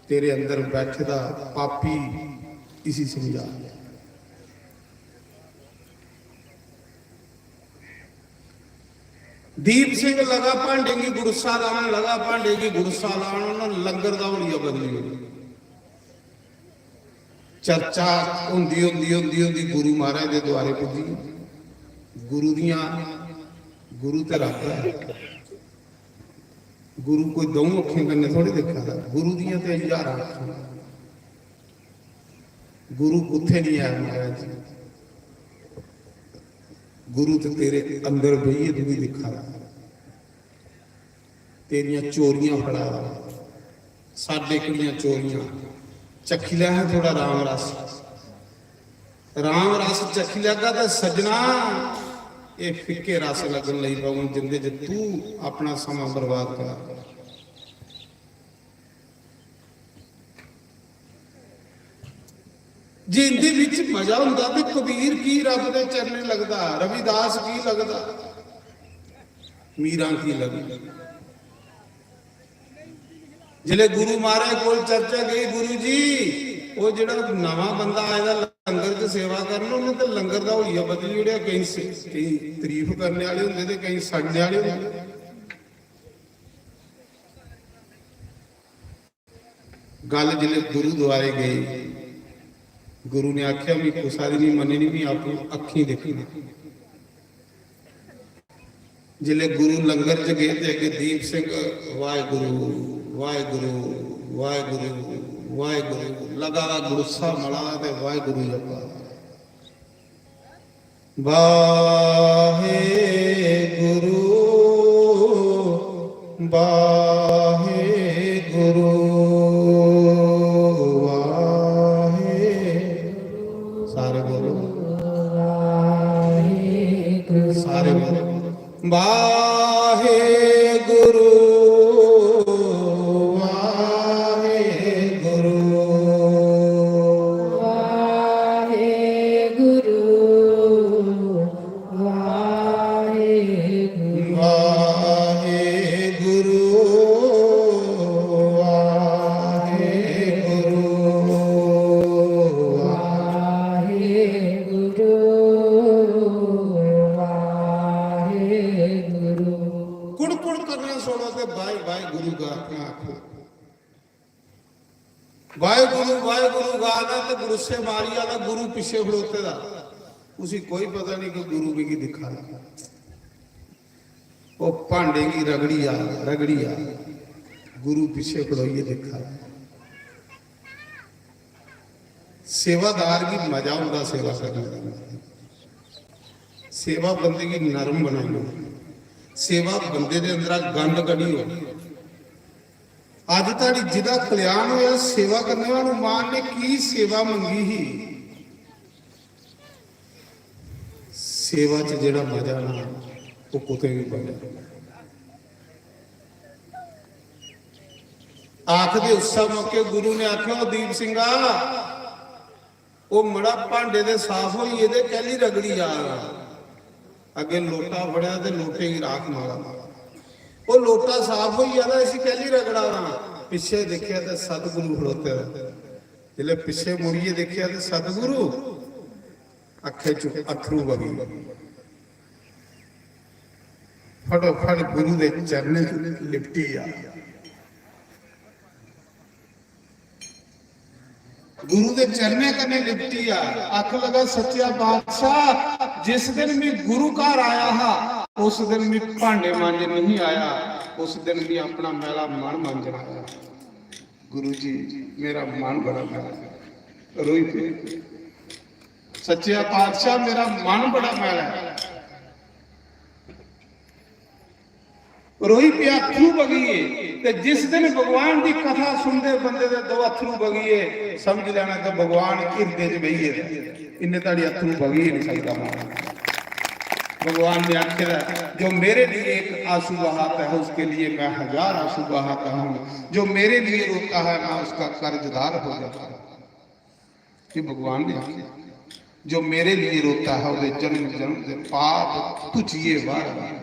तेरे अंदर बैठे दा पापी, इसी समझा। दीप सिंह लगा भांडे गी गुड़सा लान, लगा भांडे गी गुड़सा लान, उन्होंने लंगर दा हुलिया बदली ओड़ेआ। चर्चा होंदी, होंदी, होंदी, होंदी गुरु महाराज दे द्वारे पुज्जी। गुरु दियां, गुरु ते रब ऐ। गुरु कोई दऊं अक्खें कन्नै थोड़ी दिक्खा दा, गुरु दियां ते ज्हारां अक्खां। गुरु कुत्थै नहीं ऐ महाराज जी? गुरु ते तेरे अंदर बेहियै तुगी दिक्खा दा, तेरियां चोरियां फड़ा दा, साडे कड़ियां चोरियां। चक्खी लै हां थोड़ा राम रस, राम रस चक्खी लैगा ते सज्जना, एह् फिक्के रस लग्गन लगी पौन, जिंदे च तू अपना समां बर्बाद करा। जे इंदे बिच मजा होंदा ते कबीर की रब दे चरणें लगदा, रविदास की लगदा, मीरां की लगदा? जिसले गुरु महाराज कोल चर्चा गई, "गुरु जी, वो जेड़ा नवा बंदा आए दा लंगर च सेवा करन, उन्हें तो लंगर दा होलिया बदली ओड़ेआ।" कई से-, कई तारीफ करने वाले होंदे ते कई सड़ने वाले होंदे। गल जिसले गुरु द्वारे गई, गुरु ने आख्या, "मैं कुसा दी नहीं मननी, मैं आपू अखीं देखना।" जिसले गुरु लंगर च गए ते अगे दीप सिंह, "वाहेगुरु, वाहेगुरु, वाहेगुरु, वाहेगुरु," लगा गुस्सा मला ते वाहेगुरु जपा। वाहे गुरु, वाहे गुरु, वाहे। सारे बोलो। ਵਾਹਿਗੁਰੂ, ਵਾਹਿਗੁਰੂ, ਵਾਹਿਗੁਰੂ, ਵਾਹਿਗੁਰੂ, ਵਾਹਿਗੁਰੂ, ਵਾਹਿਗੁਰੂ। ਵਾਹਿਗੁਰੂ, ਵਾਹਿਗੁਰੂ। कुड़ कुड़ करना छोड़ो ते वाहे वाहे गुरु गाथना आखो। वाहे गुरु, वाहे गुरु गाना ते गुरुस्से मारी आला गुरु पिछे खड़ोते दा, उसी कोई पता नहीं कि गुरु मिगी दिखा दा। ओह भांडे गी रगड़ी आ, रगड़ी आ, गुरु पिछे खड़ोइयै दिखा दा। सेवादार गी मजा आंदा सेवा करने दा। सेवा बंदे गी नरम बनाई ओड़दी। सेवा बंदे दे अंदरा गंद कड्ढी ओड़दी। अज्ज धोड़ी जिदा कल्याण होया सेवा करने, हनुमान ने की सेवा मंगी ही? सेवा च जेड़ा मजा ना, वो कुतै भी मजा। आखदे उस मौके गुरु ने आखेआ, "ओ दीप सिंह, ओ मड़ा भांडे दे साफ होई गेदे, कैली रगड़ी जा रहा?" अग्गे लोटा फड़ेआ ते लोटे गी राख मारा। "ओ लोटा साफ होई गेदा, इसी कैली रगड़ा रहा?" पिच्छे दिक्खेआ ते सतगुरु खड़ोते दा। जिसलै पिच्छे मुड़ियै दिक्खेआ ते सतगुरु अक्खें च अत्थरू बगी। फटोफट गुरु दे चरणें च लिपटी आ। गुरु दे चरणें कन्नै लिपटी आ। आख लगा, "सच्चा बादशाह, जिस दिन मैं गुरु घर आया हा, उस दिन मैं भांडे मांजन नहीं आया, उस दिन मैं अपना मैला मन मांजन आया।" गुरु जी, मेरा मन बड़ा मैला है। रोई पे। सच्चे पातशाह, मेरा मन बड़ा मैला है। रोई पे, अत्थरू बगिए। ते जिस दिन भगवान दी कथा सुनदे बंदे दे दो अत्थरू बगिए, समझ लेना कि भगवान हिरदे च बेहिए। इन्ने धड़ी अत्थरू बगी ही नहीं सकदा मां। भगवान ने आखेआ, "जो मेरे लिए एक आंसू बहाता है, उसके लिए मैं हजार आंसू बहाता हूँ। जो मेरे लिए रोता है, मैं उसका कर्जदार हो जाता हूँ।" ये भगवान ने आखेआ, "जो मेरे लिए रोता है, ਉਹਦੇ जन्म जन्म ਦੇ पाप धुचिए बाहर।"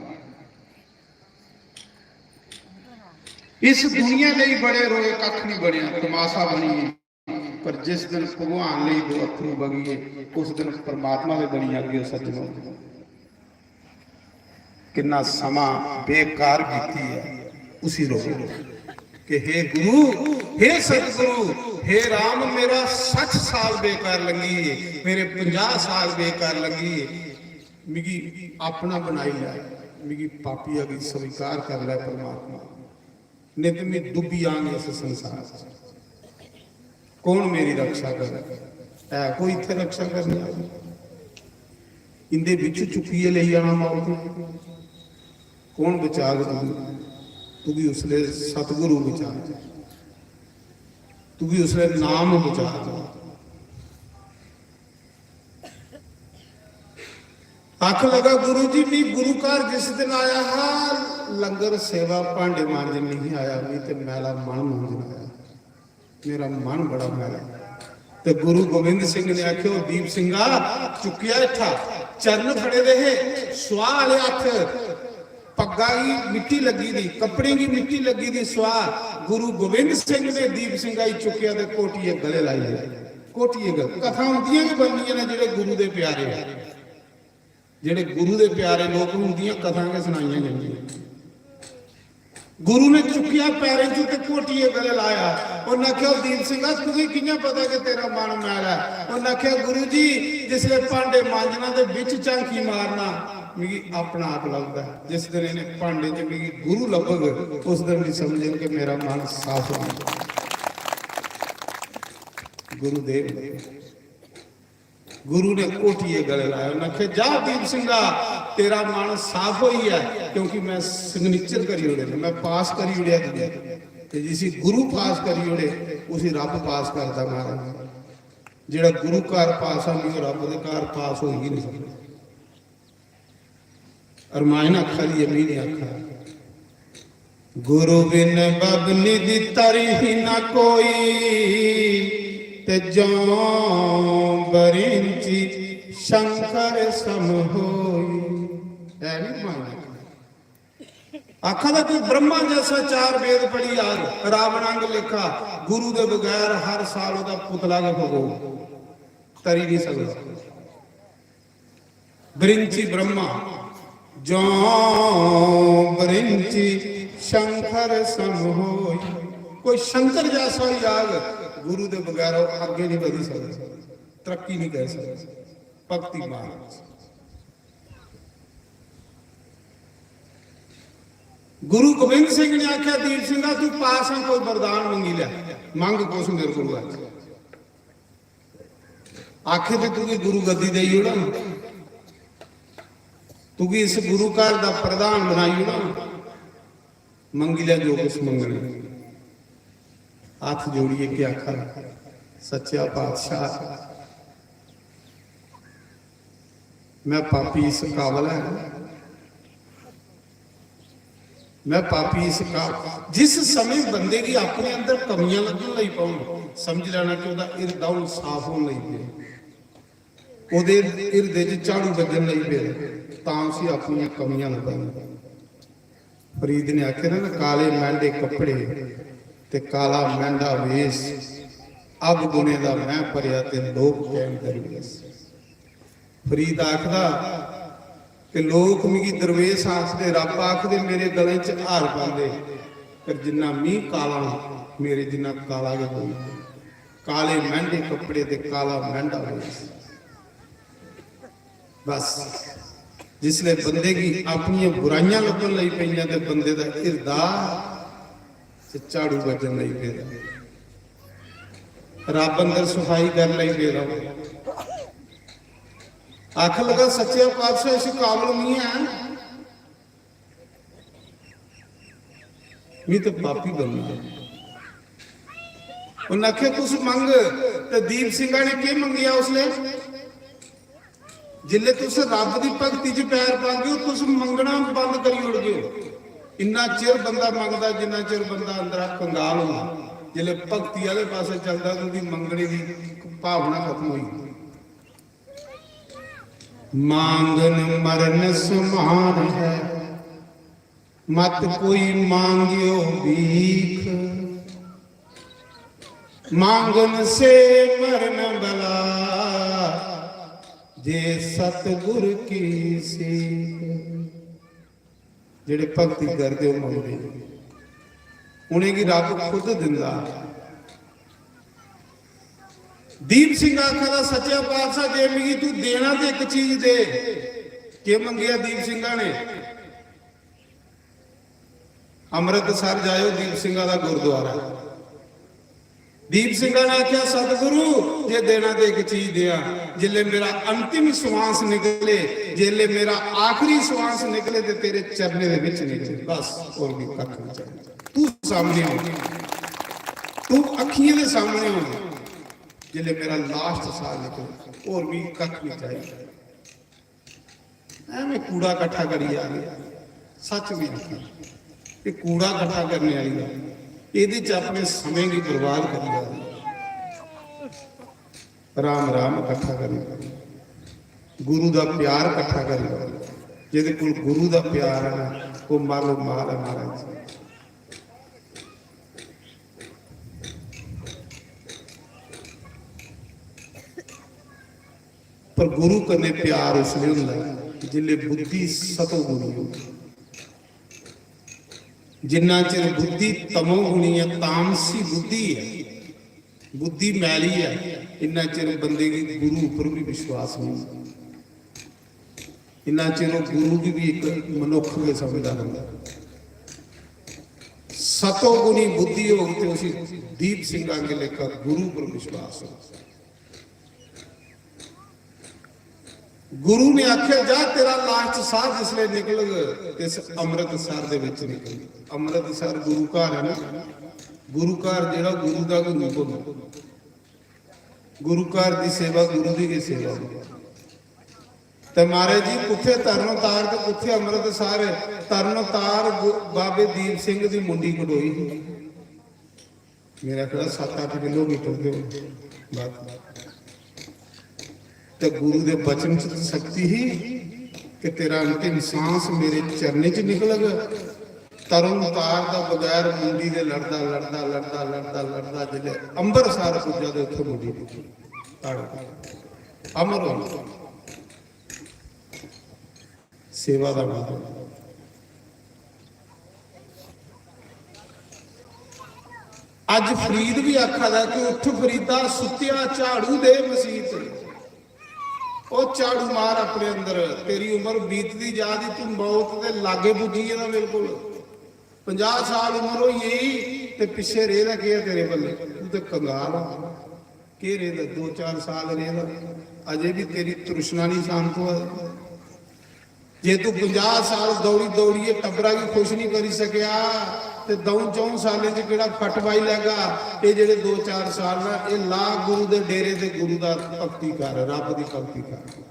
इस दुनिया ਲਈ बड़े रोए, कख नहीं बनया, तमाशा बनिए। पर जिस दिन भगवान ਲਈ दो अत्थरू बगिए, उस दिन परमात्मा दे बनी जागे। सज्जनो, किन्ना समां बेकार बीती है, उसी रोको कि हे गुरु, हे सतगुरु, हे राम, मेरा सठ साल बेकार लंघी है, मेरे पंजाह साल बेकार लंघी है, मिगी अपना बनाई लै, मिगी पापिया गी स्वीकार कर लै परमात्मा। नित में डुब्बी जांगे इस संसार च। कौन मेरी रक्षा करे? है कोई इत्थे रक्षा करने आह्ला? इंदे बिच चुक्कियै लेई जाना मौत ने। कौन बचाग तुगी? तुगी उसले सतगुरु बचाग, तुगी उसले नाम बचाग। आख लगा, "गुरु जी, मी गुरु घर जिस दिन आया हा, लंगर सेवा भांडे मांजन नहीं आया, मी ते मैला मन मांजन आया, मेरा मन बड़ा मैला।" ते गुरु गोविंद सिंह ने आखे, "ओ दीप सिंघा, चुक्केआ इत्था, चरण फड़े दे हे, सुआह आले हत्थ, पग्गा गी मिट्टी लग्गी दी, कपड़े गी मिट्टी लग्गी दी, सुआह।" गुरु गोविंद सिंह ने दीप सिंघा गी चुक्केआ ते घोटियै गले लाई लेआ। घोटियै गले, कथा उंदियां गै बनदियां ने जेह्ड़े गुरु दे प्यारे। जेह्ड़े गुरु दे प्यारे लोक न, उंदियां कथां गै सनाइयां जंदियां। गुरु ने चुक्केआ पैरें च ते घोटियै गले लाया। उन्नै आखेआ, "दीप सिंह, तुगी कि'यां पता कि तेरा मन मैला ऐ?" उन्नै आखेआ, "गुरु जी, जिसलै भांडे मांजना ते बिच झांकी मारना, मिगी अपना आप लभदा ऐ। जिस दिन इ'नें भांडे च मिगी गुरु लब्भग, उस दिन भी समझो कि मेरा मन साफ होना।" गुरुदेव। गुरु ने घोटियै गले लाया, उन्हें आखेआ, "जा दीप सिंघा, तेरा मन साफ होई है, क्योंकि मैं सिग्नेचर करी ओड़े, मैं पास करी ओड़ेआ तुझे।" ते जिसी गुरु पास करी ओड़े, उसी रब पास करदा महाराज। जेड़ा गुरु घर पास आ, ओह रब दे घर पास होई ही नहीं सकदा। रामायण आखा दी है, मी नहीं आखा। गुरु बिन बबनी दी तरी ही ना कोई, ते जो बरिंची शंकर सम होई। है नहीं रामायण आखा। आखा दा कोई ब्रह्मा जैसा चार वेद पढ़ी यार, रावण अंग लेखा, गुरु दे बगैर हर साल ओदा पुतला गै फुको, तरी नहीं सकदा। बरिंची ब्रह्मा, जो बरिंची शंकर सम होई। कोई शंकर जैसा ही आग, गुरु दे बगैर ओह अग्गे नहीं बढ़ी सकदा, तरक्की नहीं कर सकदा। भक्ति मार्ग। गुरु गोबिंद सिंह ने आख्या, "दीप सिंह, तू पास है, कोई वरदान मंगी ले, मंग कुछ मेरे को।" आखे ते तुगी गुरु गद्दी देई ओड़ां, तुगी इस गुरु घर दा प्रधान बनाई ओड़ां, मंगी लै जो कुछ मंगना। हाथ जोड़िए के आखा, सच्चा पातशाह, मैं पापी इस काबल है, मैं पापी इस काबल। जिस समय बंदे की अपने अंदर कमियां लगन लगी पौन, समझ लेना कि ओहदा हिरदा हुन साफ होन लगी पे, ओहदे हिरदे च झाड़ू बज्जन लगी पे, तां उसी अपनियां कमियां लभन। फरीद ने आखे ना, "काले मैंडे कपड़े ते काला मैंडा वेश, अब गुणे दा मैं भरेआ ते लोक कैन दरवेश।" फरीद आखदा कि लोक मिगी दरवेश आखदे, रब आखदे, मेरे गले च हार पांदे, पर जिन्ना मी काला, मेरे जिन्ना काला गै कोई नहीं। काले मैंडे कपड़े ते काला मैंडा वेश। बस, जिसले बंदे की अपनियां बुराइयां लब्भन लगी पेइयां ते बंदे दा हिरदा च झाड़ू बज्जन लगी पेदा, रब अंदर सफाई करन लगी पेदा। आखन लगा, "सच्चे पातशाह, इस काबल नहीं है, मी तो पापी बनना है।" उन्हें आखे, "तुस मंग।" ते दीप सिंह ने केह मंगेआ उसले? जिसले तुस रब दी भक्ति च पैर पागे ओ, तुस मंगना बंद करी ओड़गे ओ। इन्ना चिर बंदा मंगदा, जिन्ना चिर बंदा अंदरा कंगाल होंदा। जिसले भक्ति आह्ले पासे चलदा, ते ओह्दी मंगने दी भावना खत्म होई जंदी। मांगन मरण समान है, मत कोई मांगियो भीख। मांगन से मरण भला, जे सतगुर की सीख। जेड़े भक्ति करदे, ओह् मंगदे, उ'नेंगी रब खुद दिंदा। दीप सिंह आखा दा, "सच्चा पातशाह, जे मिगी तू देना ते इक चीज दे।" केह् मंगेआ दीप सिंह ने? अमृतसर जायो, दीप सिंह दा गुरुद्वारा। दीप सिंह ने आख्या, "सतगुरु, जे देना ते इक चीज देआ, जिसले मेरा अंतिम श्वास निकले, जिसले मेरा आखिरी श्वास निकले, ते तेरे चरणें दे विच निकले, बस, होर भी कक्ख नहीं चाहिए। तू सामने हो, तू अखियें दे सामने हो, जिसले मेरा लास्ट साह निकले, होर भी कक्ख नहीं चाहिए।" एवें कूड़ा कट्ठा करी जा रहे, सच में आखना, ये कूड़ा कट्ठा करने वाली गल्ल, एह्दे च अपने समें गी बर्बाद करी जा रहे। राम राम कट्ठा करी, गुरु दा प्यार कट्ठा करी, जेह्दे कोल गुरु दा प्यार है ना, वो मालो माल है महाराज जी। पर गुरु कन्नै प्यार उसलै होंदा ऐ जिसलै बुद्धि सतोगुणी होंदी। जिन्ना चिर बुद्धि तमोगुणी ऐ, तामसी बुद्धि ऐ, बुद्धि मैली ऐ, इन्ना चिर बंदे गी गुरु उप्पर भी विश्वास नहीं होंदा। इन्ना चिर ओह् गुरु गी भी इक मनुक्ख गै समझदा रौंह्दा। सतोगुणी बुद्धि होग ते उसी दीप सिंह आंगे लेखा गुरु पर विश्वास होग। गुरु ने आख्या, "जा, तेरा लास्ट साह जिसले निकलग, इस अमृतसर दे विच निकल।" अमृतसर गुरु घर है ना, गुरु घर जेह्ड़ा गुरु दा गै रूप होंदा। गुरु घर दी सेवा गुरु दी गै सेवा होंदी। ते महाराज जी, कुत्थै तरन तार ते कुत्थै अमृतसर। तरन तार गु- बाबे दीप सिंह दी मुंडी कटोई ही। मेरा ख्याल सत्त अट्ठ किलोमीटर दे होने। बस। ते गुरु दे वचन च शक्ति ही कि तेरा अंतिम सांस मेरे चरणें च निकलग। तरन तार दा बगैर मुंडी दे लड़दा, लड़दा, लड़दा, लड़दा, लड़दा जिसलै अंबरसर पुज्जा ते उत्थै मुंडी दिक्खी। अमर होई। सेवा दा मतलब। अज्ज फरीद भी आखा दा कि उठ फरीदा, सुत्तेआ झाड़ू दे मसीत। ओ झाड़ू मार अपने अंदर, तेरी उम्र बीतदी जा दी, तू मौत दे लागे पुज्जी गेदा बिल्कुल। पंजाह साल उम्र होई गेई ते पिच्छे रेह्दा केह् ऐ तेरे बल्ले? तू ते कंगाल आ। केह् रेह्दा? दो चार साल रेह्दा, अजे भी तेरी तृष्णा नहीं शांत होआ दी। जे तू पंजाह साल दौड़ी दौड़ियै टब्बरा गी खुश नहीं करी सकेआ ते द'ऊं च'ऊं सालें च केह्ड़ा फट पाई लैगा? एह् जेह्ड़े दो चार साल ना, एह् ला गुरु दे डेरे ते गुरु दा भक्ति कर, रब दी भक्ति कर।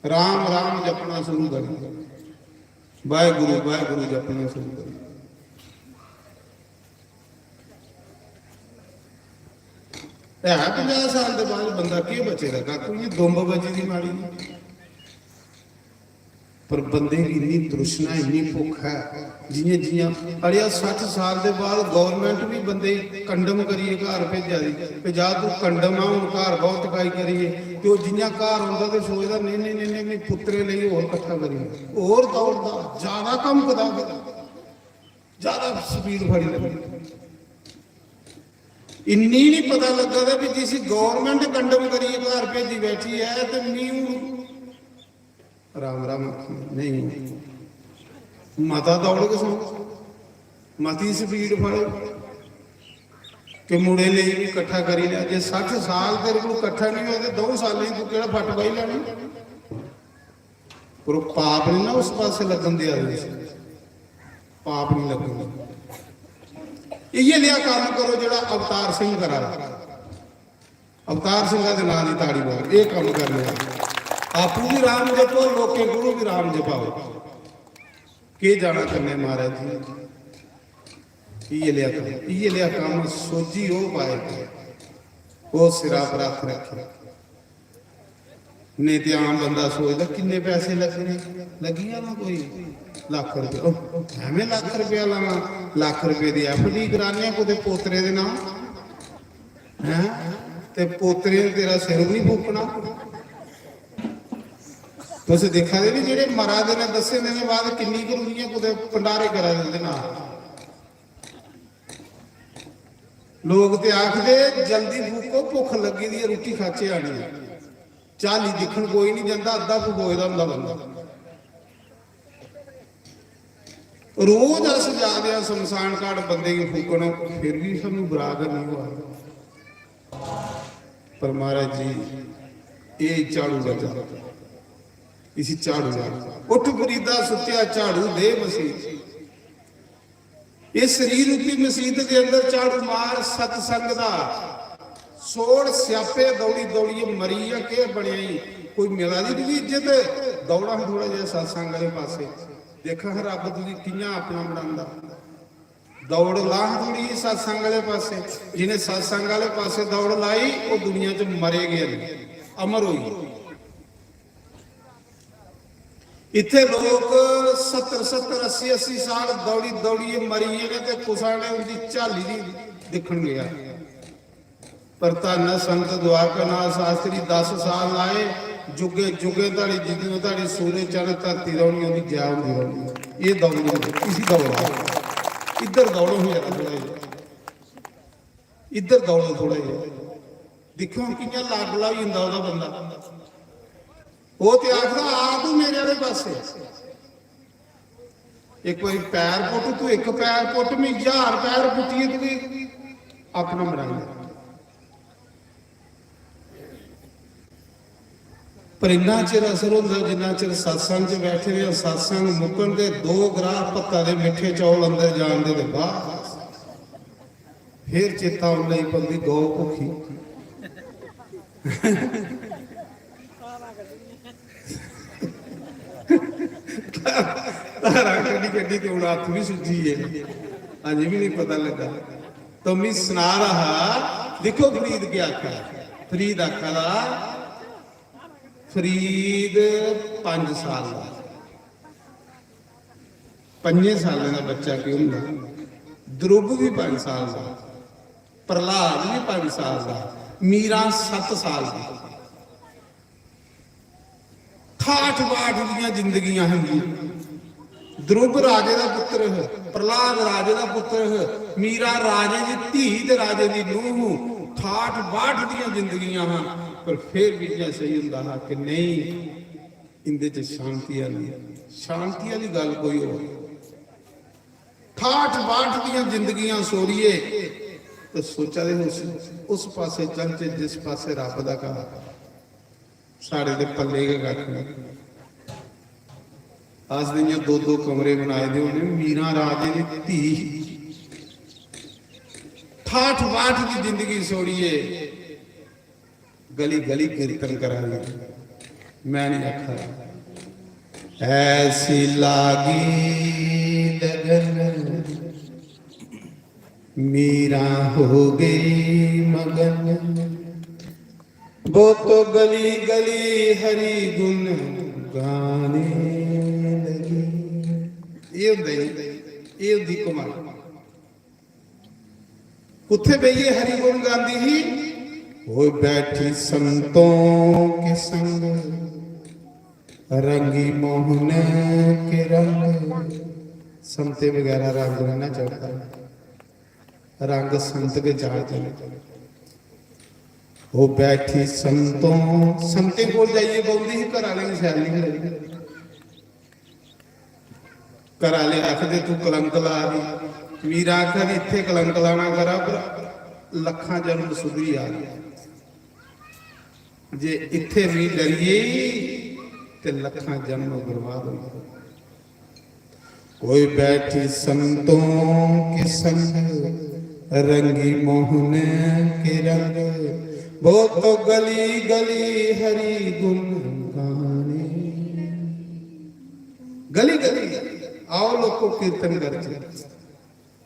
राम राम जपना शुरू करी दे, वाहेगुरु वाहेगुरु जपना शुरू करी दे। है पंजाह साल दे बाद बंदा केह् बचे दा? कक्ख बी निं, दुंब बची दी माड़ी। पर बंदे गी इन्नी तृष्णा, इन्नी भुक्ख ऐ, जि'यां, जि'यां, अड़ेआ, सट्ठ साल दे बाद गौरमैंट बी बंदे गी कंडम करियै घर भेजा दी, ते जा तू कंडम आ, हून घर बहुत टकाई करियै। ते ओह् जि'यां घर औंदा ते सोचदा, "नेईं, नेईं, नेईं, नेईं, में पुत्तरे लेई होर कट्ठा करी, होर दौड़दा, ज्यादा कम्म कदा, ज्यादा स्पीड फड़ी लैंदा।" इन्नी निं पता लग्गा दा कि जिसी गौरमैंट कंडम करियै घर भेजी बैठी ऐ, ते मी हून राम राम आखी, नहीं, मता दौड़ गै सौ, मती स्पीड फड़ो कि मुड़े लेई बी कट्ठा करी लेआ। जे सट्ठ साल तेरे कोल कट्ठा नहीं होआ ते द'ऊं सालें च तू केह्ड़ा फट्ट बाही लैना? पर ओह् पाप नहीं ना उस पासै लग्गन देआ दे, पाप नहीं लग्गन देआ। इ'यै नेहा कम्म करो जेह्ड़ा अवतार सिंह करा दा। अवतार सिंह दे नां दी ताड़ी मारो, एह् कम्म करने आं। आपूं भी राम जपो, लोकें कोलों भी राम जपाओ। केह् जाना कन्नै महाराज जी? इ'यै लेआ कम्म, इ'यै लेआ कम्म सोझी ओह् पाए, ओह् सिरा पर हत्थ रक्खे। नेईं ते आम बंदा सोचदा, "किन्ने पैसे लग्गने?" लग्गी जाना कोई लक्ख रपेआ। ओह्, "ऐवें लक्ख रपेआ लाना, लक्ख रपेऽ दी F D कराने आं कुतै पोतरे दे नांऽ।" हैं? ते पोतरे ने तेरा सिर बी निं फूकना। तुस दिक्खा दे नी, जेह्ड़े मरा दे न, दस्सें दिनें बाद किन्नी कुर्मियां कुतै भंडारे करा दे उं'दे नांऽ। लोक ते आखदे, "जल्दी फूको, भुक्ख लग्गी दी ऐ, रुट्टी खाचै आनियै।" झाली दिक्खन कोई निं जंदा, अद्धा फकोए दा होंदा बंदा। रोज अस जा दे आं शमशान घाट बंदे गी फूकन, फिर भी सानूं बुरा गै निं होआ। पर महाराज जी, एह् झाड़ू बचा, इसी झाड़ू ला। उठ फरीदा सुत्तेआ, झाड़ू दे मसीत। इस शरीर रूपी मसीत दे अंदर झाड़ू मार सतसंग दा। सोड़ स्यापे दौड़ी दौड़ियै मरी गेआ, केह् बनेआ ई? कोई मिला दी तुगी इज्जत? दौड़ा हां थोड़ा जेहा सतसंग आह्ले पासै, दिक्खां हां रब्ब तुगी कि'यां अपना बनांदा। दौड़ ला हां थोड़ी जेही सतसंग आह्ले पासै। जि'नें सतसंग आह्ले पासै दौड़ लाई, ओह् दुनिया च मरे गे न, अमर होई गे। इत्थै लोक सत्तर सत्तर, अस्सी अस्सी साल दौड़ी दौड़ियै मरी गे न ते कुसै ने उं'दी झाली दी दिक्खन गेआ। पर धन्न ऐ संत द्वारका नाथ शास्त्री, दस साल लाए, जुगे जुगे धड़ी, जिद्दू धड़ी सूरज चढ़ धरती रौह्नी, ओह्दी जय होंदी रौह्नी। एह् दौड़ होंदी, इसी दौड़ आखदे। इद्धर दौड़ो ही जरा थोड़ा जेहा, इद्धर दौड़ो थोड़ा जेहा। दिक्खो हून कि'यां लाडला होई जंदा ओह्दा बंदा। ओह् ते आखदा, "आ तू मेरे आह्ले पासै।" इक बारी पैर पुट्ट, तू इक पैर पुट्ट, में ज्हार पैर पुट्टियै तुगी अपना बनाई लैं। पर इन्ना चिर असर होंदा जिन्ना चिर सत्संग च बैठे दे आं। सत्संग मुक्कन ते दो ग्राह भत्ता दे मिट्ठे चौल अंदर जान दे ते बाहर फिर चेता औन लगी पौंदी गौ भुक्खी। धारा कड्ढी कड्ढी ते हून हत्थ बी सुज्जी गे, अजें बी नहीं पता लग्गा। तो मी सना रहा हा, दिक्खो फरीद केह् आखा दा। फरीद आखा दा, फरीद पंज साल दा, पंजें सालें दा बच्चा केह् होंदा, ध्रुव बी पंज साल दा, प्रहलाद बी पंज साल दा, मीरा सत्त साल दी। ठाठ बाठ दियां जिंदगियां हियां। ध्रुव राजे दा पुत्र है, प्रहलाद राजे दा पुत्र है, मीरा राजे दी धी ते राजे दी नूह। ठाठ बाठ दियां जिंदगियां हां, पर फिर भी इ'यां सेही हुंदा हा कि नहीं, इंदे च शांति आनी, शांति आली गल्ल कोई होर। ठाठ बाठ दियां जिंदगियां सोड़िए ते सोचा दे उस, उस पासे चलचे जिस पासे रब दा घर। साढ़े ते पल्ले गै कक्ख नहीं। अस ते इ'यां दो दो कमरे बनाए दे होने। मीरा राजे दी धी ही। ठाठ बाठ दी जिंदगी सोड़िए गली गली कीर्तन करा दी। मैं नहीं आखा, ऐसी लागी लगन, मीरा हो गई मगन, वो तो गली गली हरी गुण गाने लगी। ये होंदा ही, ये होंदी कमाल। कुत्थे बेहियै हरि गुण गांदी ही? वो बैठी संतों के संग, रंगी मोहन के रंग। संते वगैरह रंग नहीं ना चढ़ता, रंग संत के चढ़ते। वो बैठी संतों, संतें कोल जाइयै बौंदी ही, घर आह्लें गी शैल नहीं लगदी। घर आह्ले आखदे, "तू कलंक ला दी।" मीरा आखा दी, "इत्थै कलंक लाना करा, पर लक्खां जन्म सुधरी जा।" जे इत्थै बी डरी गेई ते लक्खां जन्म बर्बाद होई जाना। कोई बैठी संतों के संग, रंगी मोहन के रंग, वो तो गली गली हरि गुण गाने। गली गली आओ लोको कीर्तन करके,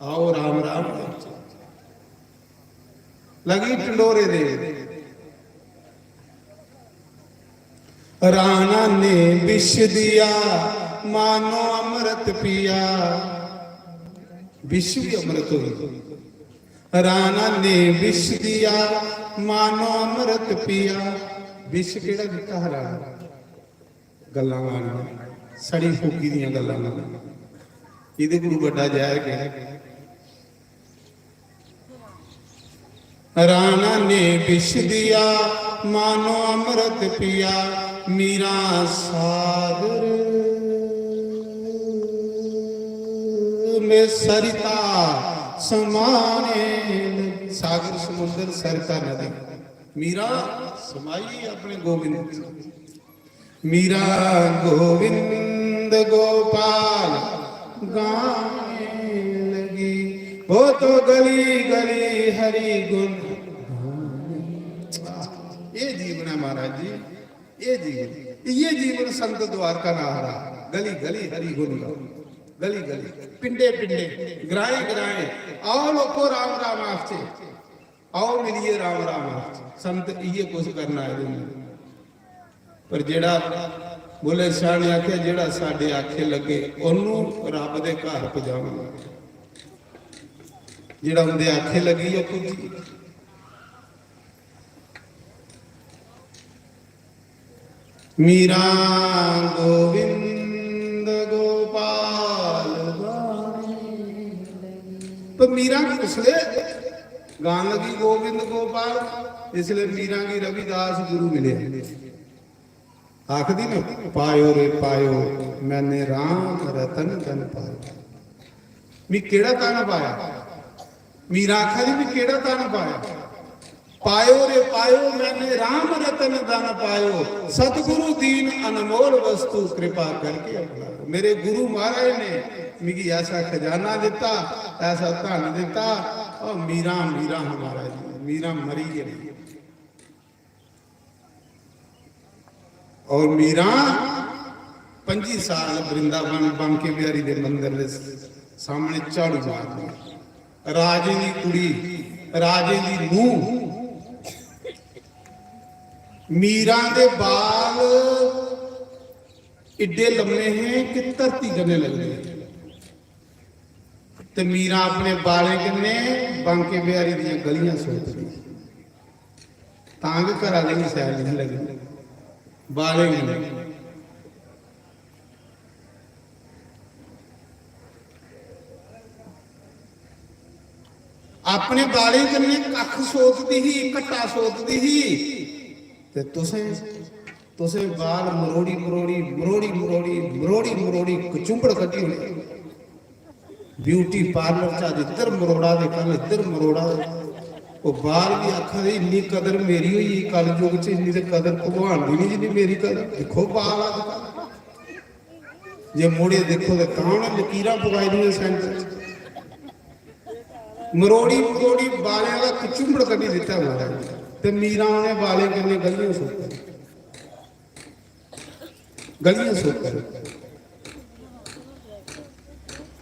आओ राम राम करके। लगी टंडोरे दे। राणा ने विष दिया, मानो अमृत पिया। विष भी अमृत होई। राणा ने विष दिया, मानो अमृत पिया। विष केड़ा दिता हा राणा? गल्लां लानियां, सड़ी फूकी दियां गल्लां लानियां। इदे कोलू बड्डा जैहर केह् है? राणा ने विष दिया, मानो अमृत पिया। मीरा सागर में सरिता समाने लगी। सागर समुंदर सरिता नदी। मीरा समाई अपने गोविंद च। मीरा गोविंद गोपाल गाने लगी, वो तो गली गली हरि गुण गाने। ये जीवन है महाराज जी, ये जीवन, ये जीवन संत द्वारका ना हरा। गली गली हरि गुण गाओ, गली गली, पिंडे पिंडे, ग्राएं ग्राएं, आओ लोको राम राम आखचे। आओ मिलिए राम राम आखचे। संत इये कुछ करना आए दे होंदे। पर जेड़ा बुल्ले शाह ने आख्या, जेड़ा साडे आखे लगे, ओनू रब दे घर पजावांगे। जेड़ा उंदे आखे लगी, ओह पुज्जी। मीरा गोविंद गोपाल गाने लगी। तो मीरा उसले गान लगी गोविंद गोपाल, इसलिए मीरा की रविदास गुरु मिले। आखदी ना, "पायो रे पायो, मैंने राम रतन धन पायो।" मी केड़ा धन पाया? मीरा आखा दी, "मी केड़ा धन पाया?" "पायो रे पायो, मैंने राम रतन धन पायो, सतगुरु दीन अनमोल वस्तु कृपा करके अपनायो।" मेरे गुरु महाराज ने मिगी ऐसा खजाना दिता, ऐसा धन दिता। और मीरा, मीरा हमारा जी, मीरा मरी गई। और मीरा पंजी साल वृंदावन बांके बिहारी दे मंदर दे सामने झाड़ू मारदी। राजे दी कुड़ी, राजे दी नूंह, मीरा दे बाल इड्डे लम्मे हे कि धरती कन्नै लगदे हे। ते मीरा अपने बालें कन्नै बांके बिहारी दियां गलियां सोतदी। तां गै घरा आह्ले गी सैल नेईं लगदी, बालें कन्नै। अपने बालें कन्नै कक्ख सोतदी ही, घट्टा सोतदी ही, ते तुसें, तुसें बाल मरोड़ी मरोड़ी, मरोड़ी मरोड़ी, मरोड़ी मरोड़ी कचुंबड़ कड्ढी ओड़े। ब्यूटी पार्लर च अज्ज इद्धर मरोड़ा ते कल इद्धर मरोड़ा। ओह् बाल बी आखा दे, "इन्नी कदर मेरी होई गेई कल युग च, इन्नी ते कदर भगवान दी नहीं जिन्नी मेरी कदर।" दिक्खो बाल अज्जकल, जे मुड़े दिक्खो ते तां उ'नें लकीरां पवाई दियां सैंटर च। मरोड़ी मरोड़ी बालें दा कचुंबड़ कड्ढी दित्ता महाराज। ते मीरा उ'नें बालें कन्नै गलियां सुट्टी, गलियां सुट्टी।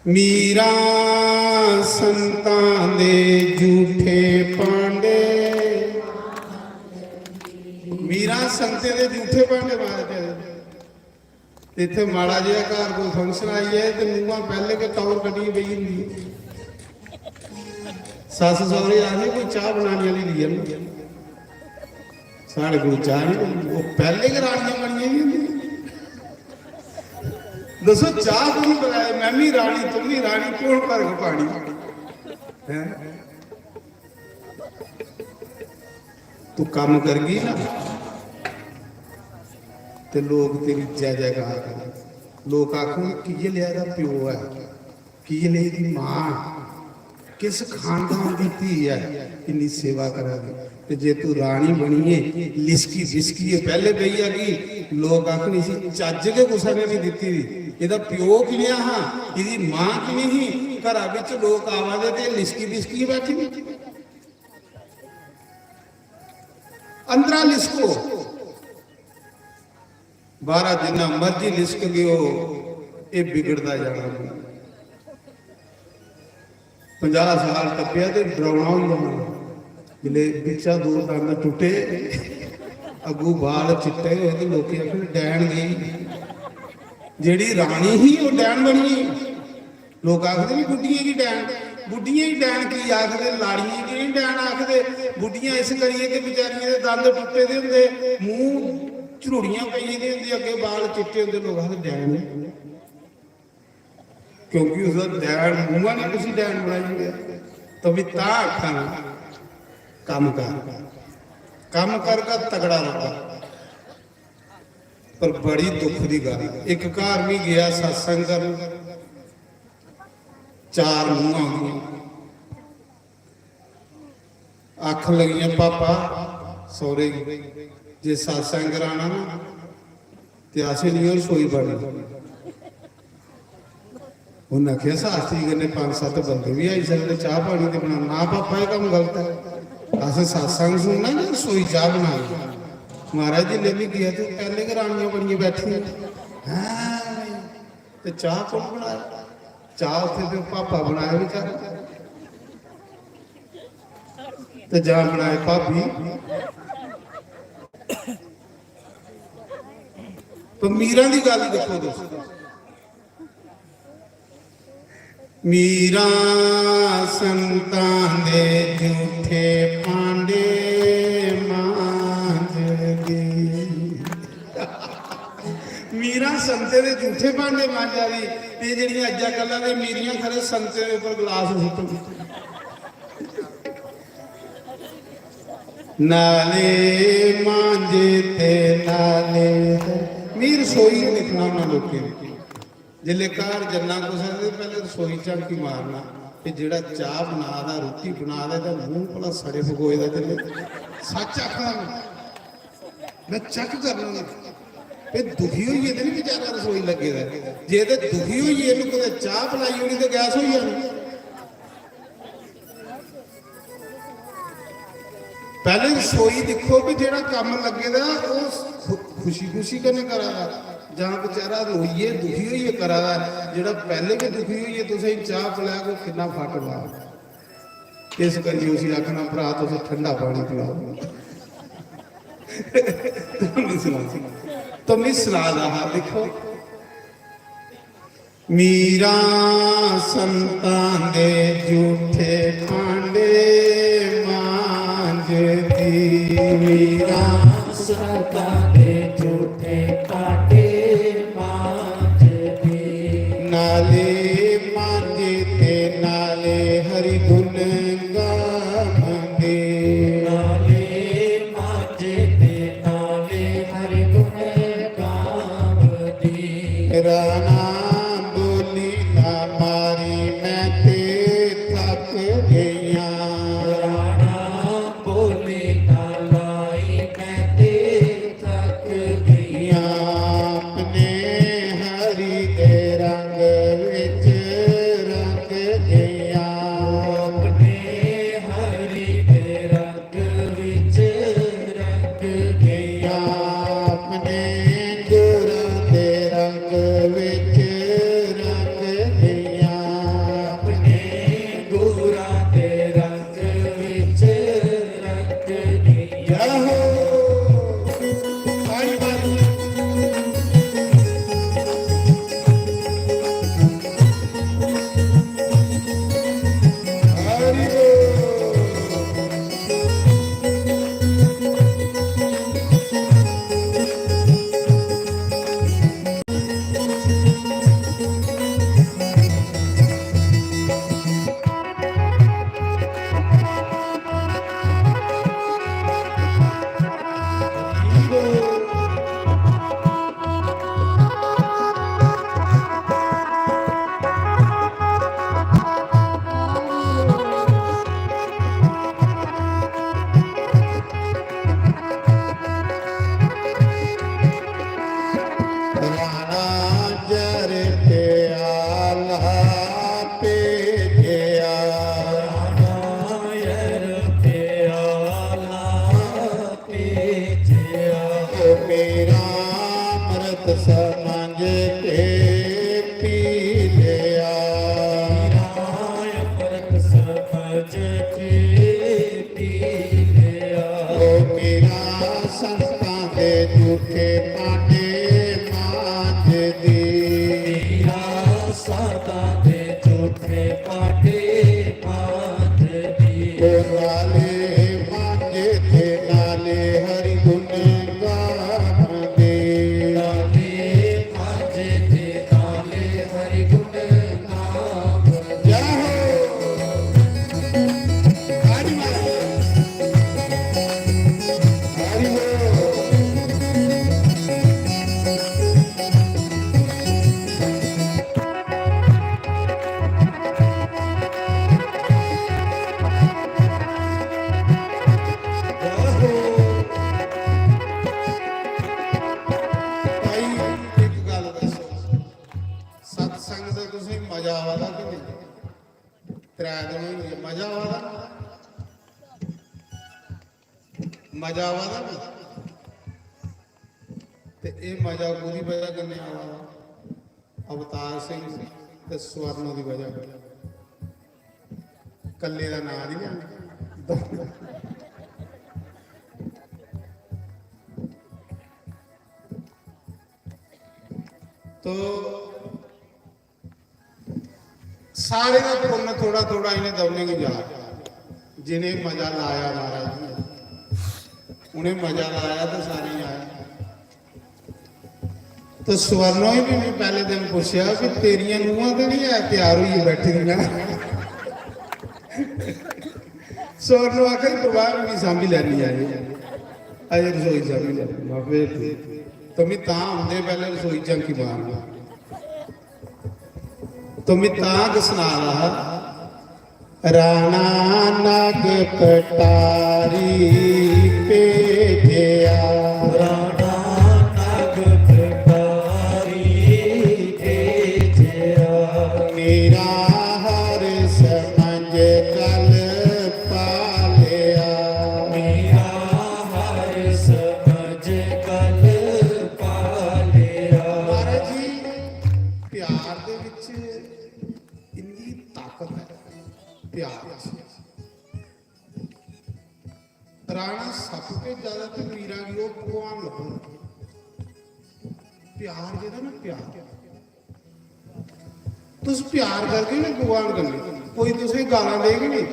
मीरा संतां दे झूठे भांडे, मीरा संतें दे झूठे भांडे मारदे। ते इत्थै माड़ा जेहा घर कोई function आई जाए ते नूंहां पैह्लें गै तौर कड्ढियै बेही जंदी। सस्स सौह्रे आखदे, "कोई चाह् बनाने आह्ली लेई आह्नो।" साढ़े कोल चाह् नहीं बनदी, ओह् पैह्लें गै रानियां बनियां दी होंदियां। दस्सो, चाह् कु'न बनाए? मैं भी रानी, तुम भी रानी, कौन भरग पानी? हैं? तू कम्म करगी ना, ते लोक तेरी जय जयकार करन। लोक आखन, "कि'यै लेहा दा प्यो ऐ, कि'यै लेही दी मां, किस खानदान दी धी ऐ, इन्नी सेवा करा दी।" ते जे तू रानी बनियै लिसकी बिसकियै पैह्ले बेही जागी, लोक आखन, "इसी चज्ज गै कुसै ने नहीं दित्ती दी, एह्दा प्यो कनेहा हा, एह्दी मां कनेही ही।" घरा बिच लोक आवा दे ते लिसकी बिसकियै बैठी दी। अंदरा लिसको, बाहरा जिन्ना मर्जी लिसक गयो, एह् बिगड़दा जाना। पंजाह साल टप्पेआ ते डराउना होई जाना। जिसलै बिच्चा दो दंद टुट्टे, अग्गू बाल चिट्टे होए ते लोकें आखना, "डैन गेई।" जेह्ड़ी रानी ही, ओह् डैन बनी गेई। लोक आखदे नी बुड्ढियें गी डैन, बुड्ढियें गी डैन की आखदे, लाड़ियें गी नी डैन आखदे। बुड्ढियां इस करियै कि बेचारियें दे दंद टुट्टे दे होंदे, मूंह झुरड़ियां पेई दियां होंदियां, अग्गें बाल चिट्टे होंदे, लोक आखदे डैन ऐ। क्योंकि उसदा डैन मूंहा ने उसी डैन बनाई ओड़ेआ। तो भी तां आखां ना, कम्म कर, कम्म करगा तगड़ा रौह्गा। पर बड़ी दुख दी गल्ल, इक घर मी गेआ सत्संग करन, चार नूंहां होंदियां, आखन लगियां, "पापा," सौह्रे गी, "जे सत्संग कराना ना, ते असें निं रसोई बड़ना।" उन्नै आखेआ, "शास्त्री कन्नै पंज सत्त बंदे बी आई सकदे, चाह् पानी ते बनाना।" "ना पापा, एह् कम्म गलत ऐ। असें सत्संग सुनना जां रसोई चाह् बनानी?" महाराज, जिसलै बी गेआ ते पैह्लें गै रानियां बनियै बैठी दियां। "हैं?" ते चाह् कु'न बनाए? चाह् उत्थै ते पापा बनाए बेचारा। ते जां बनाए भाभी। तो मीरा दी गल्ल दिक्खो तुस। मीरा संतां दे झूठे भांडे मांजदी। मीरा संतें दे झूठे भांडे मांजा दी। ते जेह्ड़ियां अज्जै कल्ला दे मीरियां खरे संतें दे उप्पर गलास सुट्टन। नाले मांजे ते नाले। मी रसोई गै दिक्खना होना लोकें दी। जिसलै घर जन्ना कुसै दे, पैह्लें रसोई झांकी मारना, ते जेह्ड़ा चाह् बना दा, रुट्टी बना दा, ते मूंह भला सड़े फकोए दा ते नेईं। सच्च आखना में, में चैक करना होना। ते दुखी होइयै ते निं बेचारा रसोई लग्गे दा। जे ते दुखी होइयै, इ'न्नूं कुतै चाह् पलाई ओड़ी ते गैस होई जानी। पैह्लें रसोई दिक्खो कि जेह्ड़ा कम्म लग्गे दा, ओह् खुशी खुशी कन्नै करा दा, जां बेचारा रोइयै दुखी होइयै करा दा, जेह्ड़ा पैह्ले गै दुखी होइयै तुसें गी चाह् पलैग, ओह् किन्ना फट लाग। इस करियै उसी आखना, "भ्रा, तुस ठंडा पानी पलाओ।" तो मिगी सना, तो मिगी सना दा हा, दिक्खो, मीरां संतां दे झूठे भांडे मांजदी। मीरां संतां दे झूठे भांडे मांजदी। नाले मांजे ते नाले हरि गुण गावंदी। नाले मांजे ते नाले हरि गुण गावंदी। राणा बोली ना मारी मैं ते थक गईयां। राणा बोली ना लाई मैं ते थक गईयां। अपने हरि दे रंग विच रंग गईयां। अपने हरि दे रंग विच रंग गईयां। अपने गुरां दे रंग विच रंग गईयां। अपने गुरां दे रंग विच रंग गईयां। जय हो। ताली मारो। हरि बोल। राणा जर प्याला पी गया। राणा जर प्याला पी गया। ओ मीरां अमृत समझ के पी लिया। मीरां अमृत समझ के पी लिया। ओ मीरां संतां दे झूठे भांडे मांजदी। मीरां संतां दे झूठे भांडे मांजदी। ओ नाले मांजे ते नाले हरि गुण गावंदी। नाले मांजे ते नाले हरि गुण गावंदी। जय हो। हरि बोल। हरि बोल। भाई, इक गल्ल दस्सो, सत्संग दा तुसें मजा आवा दा कि नेईं? त्रै दिन होई गे, मजा आवा दा? मजा आवा दा ना? ते एह् मजा कोह्दी बजह कन्नै आवा दा? अवतार सिंह ते स्वर्णो दी बजह कन्नै। कल्ले दा नांऽ निं लैना। तो सारे दा पुन्न थोड़ा थोड़ा इ'नें दौनें गी जा। जि'नें मजा लाया महाराज जी, उ'नें मजा लाया ते सारें गी आया। तो स्वर्णो गी भी मैं पैह्ले दिन पुच्छेआ कि तेरियां नूहां ते निं है त्यार होइयै बैठी दियां? स्वर्णो आखै, "प्रभु, मी सांभी लैनी ऐ, अजें रसोई सांभी लैनी, मैं फिर।" तो मी तां औंदे पैह्ले रसोई झांकी मारना। तो मैं तां गै सना दा हा, राणा नाग पटारी भेजेआ। राणा नाग पटारी भेजेआ। मेरा हर समझ कल पालेआ। मेरा हर समझ कल भगवान लब्भग। प्यार जेह्ड़ा ना, प्यार, तुस प्यार करगे ना भगवान कन्नै, कोई तुसें गालां देग नहीं,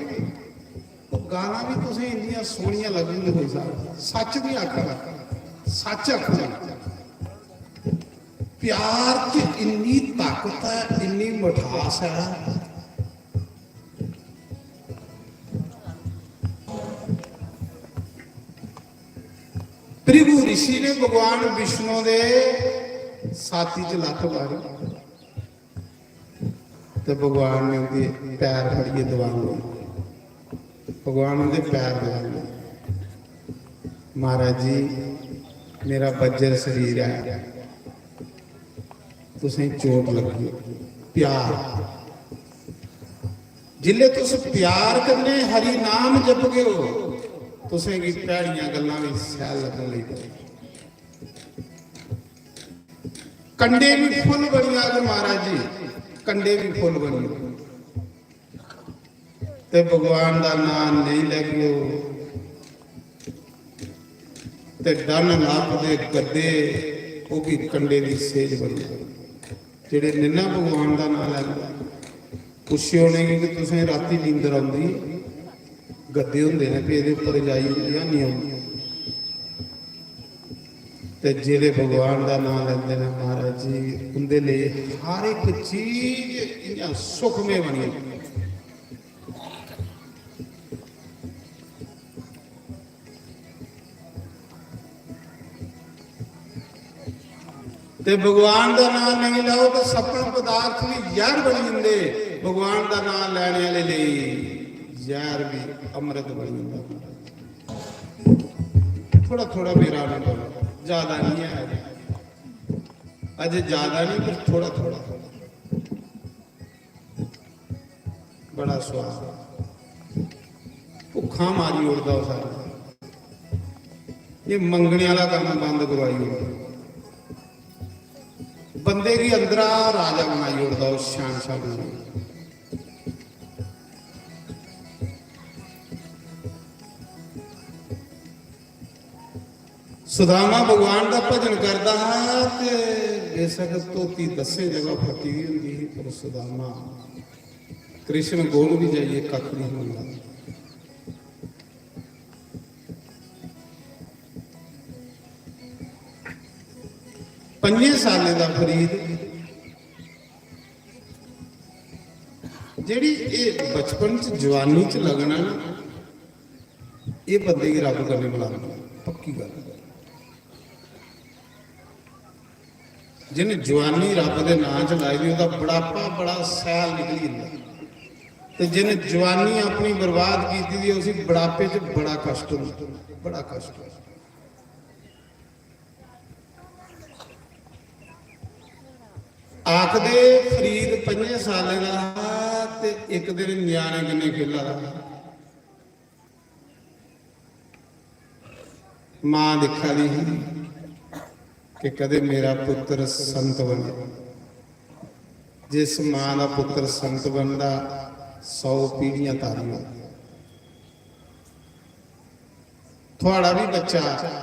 ओह् गालां भी तुसें इन्नियां सोहनियां लग्गन, कोई साहब सच नहीं आखना, सच आखना। प्यार च इन्नी ताकत है, इन्नी मिठास है। भृगु ऋषि ने भगवान विष्णु दे छाती च लत्त मारी ते भगवान ने उं'दे पैर फड़ियै दबाए। भगवान उं'दे पैर दबाए। "महाराज जी, मेरा बज्जर शरीर ऐ, तुसें चोट लग्गी।" प्यार, जिसलै तुस प्यार कन्नै हरि नाम जपगे ओ, तुसें गी भैड़ियां गल्लां बी सैल लग्गन लगी पौंदियां। कंडे भी फुल्ल बनी जाग महाराज जी, कंडे भी फुल्ल बनी जाग। ते भगवान दा नाम नहीं लैगे ओ, ते डन लप दे गद्दे, ओह् भी कंडे दी सेज बनी जाग। जेह्ड़े निन्ना भगवान दा नाम लैंदे, पुच्छेओ उ'नेंगी कि तुसें रातीं नींदर औंदी? गद्दे होंदे ने, भी एह्दे उप्पर रजाई होंदी जां नेईं होंदी? ते जेह्ड़े भगवान दा नाम लैंदे ने महाराज जी, उं'दे लेई हर इक चीज इ'यां सुखमय बनी जंदी। ते भगवान दा नाम नहीं लैओ तो सप्पन पदार्थ भी जहर बनी जंदे। भगवान दा नाम लैने वाले लेई जहर भी अमृत बनी जंदा। थोड़ा थोड़ा मेरा अनुभव, ज्यादा नहीं है अजे, अजे ज्यादा नहीं, पर थोड़ा थोड़ा। बड़ा स्वाद, भुक्खा मारी ओड़दा ओह् सारा। ये मंगने वाला काम बंद करवाई ओड़दा। बंदे गी अंदरा राजा बनाई ओड़दा, ओह् शैहनशाह बनाई ओड़दा। सुदामा भगवान दा भजन करदा हा ते बेशक धोती दस्सें जगह फट्टी दी होंदी ही, पर सुदामा कृष्ण कोल भी जाइयै कक्ख नहीं मंगदा। पंजें सालें दा फरीद, जेह्ड़ी एह् बचपन च, जवानी च लगन ऐ ना, एह् बंदे गी रब कन्नै मलांदी, पक्की गल्ल। जिन्न जवानी रब दे नां च लाई दी, ओह्दा बुढ़ापा बड़ा सैल निकली जंदा। ते जिन्न जवानी अपनी बर्बाद कीती दी, उसी बुढ़ापे च बड़ा कष्ट होंदा, बड़ा कष्ट होंदा। आखदे फरीद पंजें सालें दा हा ते इक दिन ञ्याणे कन्नै खेला दा हा। मां दिक्खा दी ही कि कदें मेरा पुत्र संत बने। जिस मां दा पुत्र संत बनदा, सौ पीढ़ियां तारी होंदी। थुआड़ा भी बच्चा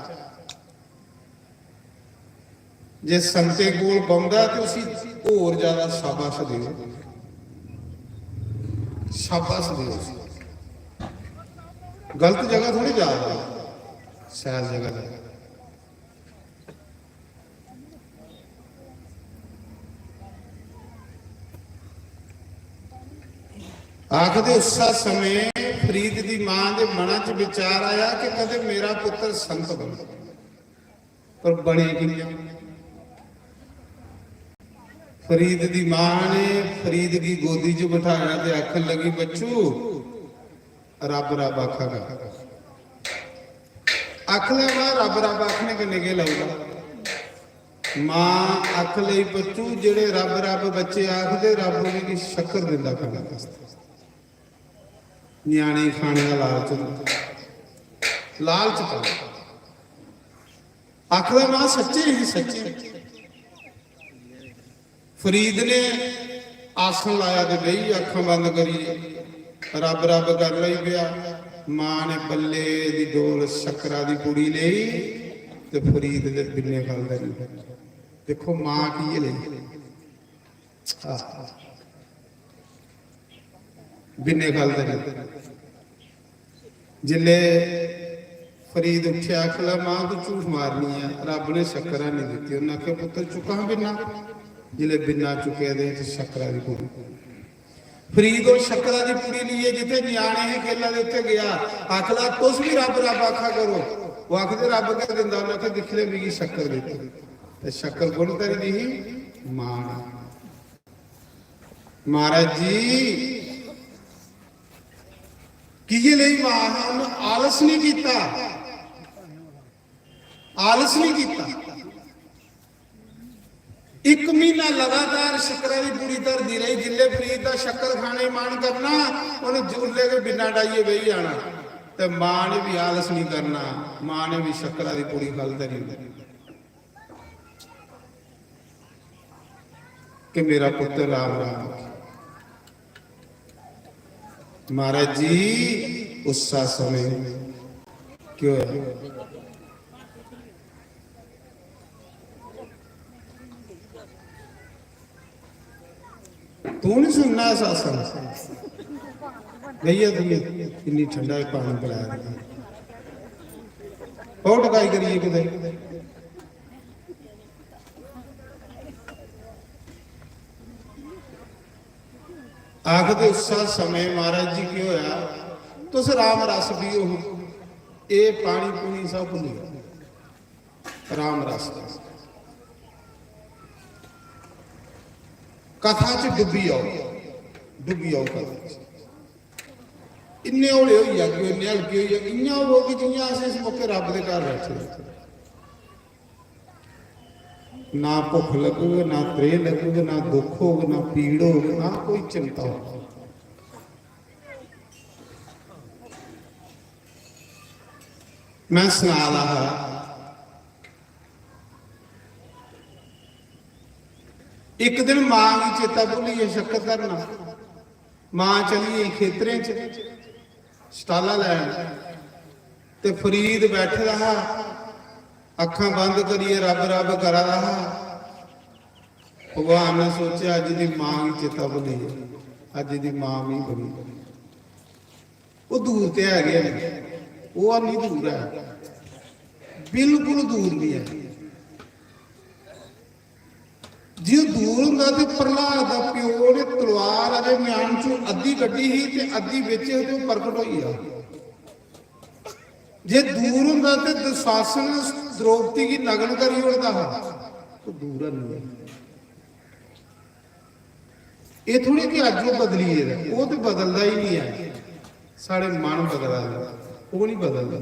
जे संतें कोल बौंह्दा ते उसी होर ज्यादा शाबाश देओ, शाबाश देओ उसी। गलत जगह थोड़ी जा दा, शैल जगह जा। आखदे उस्सै समें फरीद दी मां दे मना च विचार आया कि कदें मेरा पुत्र संत बने। पर बने कि'यां? फरीद दी मां ने फरीद गी गोदी च बठाया ते आखन लगी, "बच्चू, रब रब आखा कर।" आखने दा रब रब आखने कन्नै केह् लगदा? मां आख लगी, "बच्चू, जेह्ड़े रब रब बच्चे आखदे, रब उ'नेंगी शक्कर दिंदा खाने आस्तै।" ञ्याणे गी खाने दा लालच होंदा। लालच पाओ। आखदा, "मां, सच्चे ही सच्चे।" फरीद ने आसन लाया ते बेही गेआ, अक्खां बंद करियै रब रब कर लगी पेआ। मां ने बल्ले दी डोल शक्करा दी पुड़ी लेई ते फरीद दे बिन्ने गल दा नहीं। देखो, मां की ये लेई, आह, बिन्ने गल दा नहीं। जिसले फरीद उठ्या, आखन लगा, "मां, तू झूठ मारनी है, रब ने शक्कर नहीं दित्ती।" उन्हें आख्या, "पुत्र, चुकां बिन्ना?" जिसले बिन्ना चुके, ते शक्करा दी पूरी। फरीद और शक्करा दी पूरी लिए जिथे न्याणे हे खेला दे, उत्थे गया। आखन लगा, "तुस भी रब, रब आखा करो।" वो आखदे, "रब क्या दिंदा?" उन्हें आख्या, "दिक्ख ले, मिगी शक्कर दित्ती।" ते शक्कर कु'न धरी दी ही? मां ने। महाराज जी, किए लेई मां हा, उन्हें आलस नहीं किया, आलस नहीं किया। एक महीना लगातार शक्करा दी पूरी धरदी रही। जिल्ले फरीद दा शक्कर खाने दी मन करना, उन्हें जुल्ले गै बिन्ना डाइयै बेही जाना। ते मां ने भी आलस नहीं करना, मां ने भी शक्करा दी पूरी गल धरी। कि मेरा पुत्र राम राम। महाराज जी, उस समय क्यों है? तू नहीं सुनना है सत्संग? भैया, तुम इन्नी ठंडा पानी पिलाया, बहुत टकाई करिए कुतै। आखदे उस समय महाराज जी की होया, तुस राम रस पियो, ये पानी पूनी सब भुल्ली गया। राम रस, कथा च डुब्बी आओ, डुब्बी आओ कथा च। इन्ने हौले होई जागे, इन्ने हल्के होई जागे, इयां होवो कि जियां अस इस मौके रब दे घर बैठे दे। ना भुख लगग, ना त्रेह लगग, ना दुख होग, ना पीड़ होग, ना कोई चिंता होग। मैं सना दा हा, एक दिन मां गी चेता भुल्ली गेआ शक्कर धरना। मां चली गेई खेतरें च स्टाला लैन, ते फरीद बैठे दा हा, अक्खां बंद करियै रब रब करा दा हा। भगवान ने सोचेआ, "अज्ज दी मां गी चेता भुल्ली गेआ, अज्ज दी मां मी बनी।" ओह् दूर ते है गै नहीं, ओह् हैनी दूर है, बिल्कुल दूर नहीं है। जे दूर होंदा ते प्रह्लाद दा प्यो ने तलवार अजे म्यान चों अद्धी कड्ढी ही ते अद्धी बिच ही ते ओह् प्रकट होई गेआ। जे दूर होंदा ते दुशासन द्रौपदी गी नग्न करी ओड़दा हा। ओह् दूर है नहीं। एह् थोड़ी कि अज्ज ओह् बदली गेदा, ओह् ते बदलदा ही नहीं है। साढ़े मन बदला दे, ओह् नहीं बदलदा।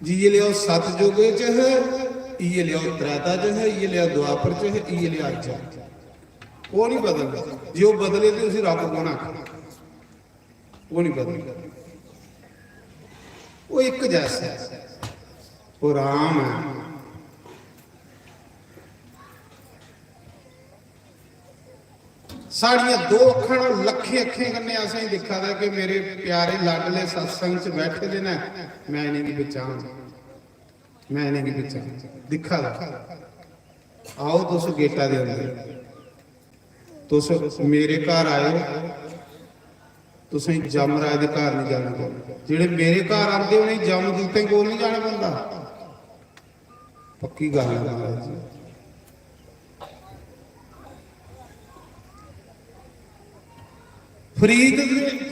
जिये लेआ सतयुग च है, इये लेआ त्रेता च है, इये लेआ द्वापर च है, इये लेआ अज्ज है। ओह् नहीं बदलदा। जे ओह् बदले ते उसी रब कौन आखे? ओह् नहीं बदलदा। ओह् इक जैसा है, ओह् राम है। साढ़ियां दो अक्खां न, लक्खें अक्खें कन्नै असें दिक्खा दा कि मेरे प्यारे लाडले सत्संग च बैठे दे न, मैं इ'नेंगी बचां, मैं इ'नेंगी बचां। दिक्खा दा, आओ तुस गेटा दे अंदर, तुस मेरे घर आए हो, तुसें जमराज दे घर नहीं जाना पौंदा। जेह्ड़े मेरे घर आंदे, उ'नेंगी जमदूतें कोल नहीं जाना पौंदा। पक्की गल्ल है महाराज जी। फरीद,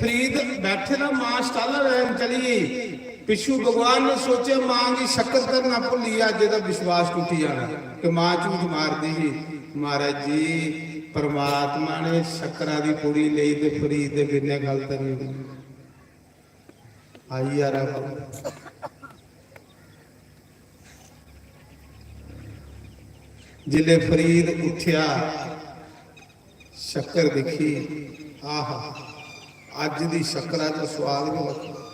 फरीद बैठे दा, मां स्टाला लैन चली गेई। पिच्छू भगवान ने सोचेआ, मां गी शक्कर धरना भुल्ली गेआ, अज्ज एह्दा विश्वास टुटी जाना कि मां झूठ मारदी ही। महाराज जी, परमात्मा ने शक्करा दी पुड़ी लेई ते फरीद दे बिन्ने गल धरी ओड़ी। आई यार, जिले फरीद उठ्या, शक्कर दिक्खी, आहा, अज्ज दी शक्करा च स्वाद गै बक्खरा।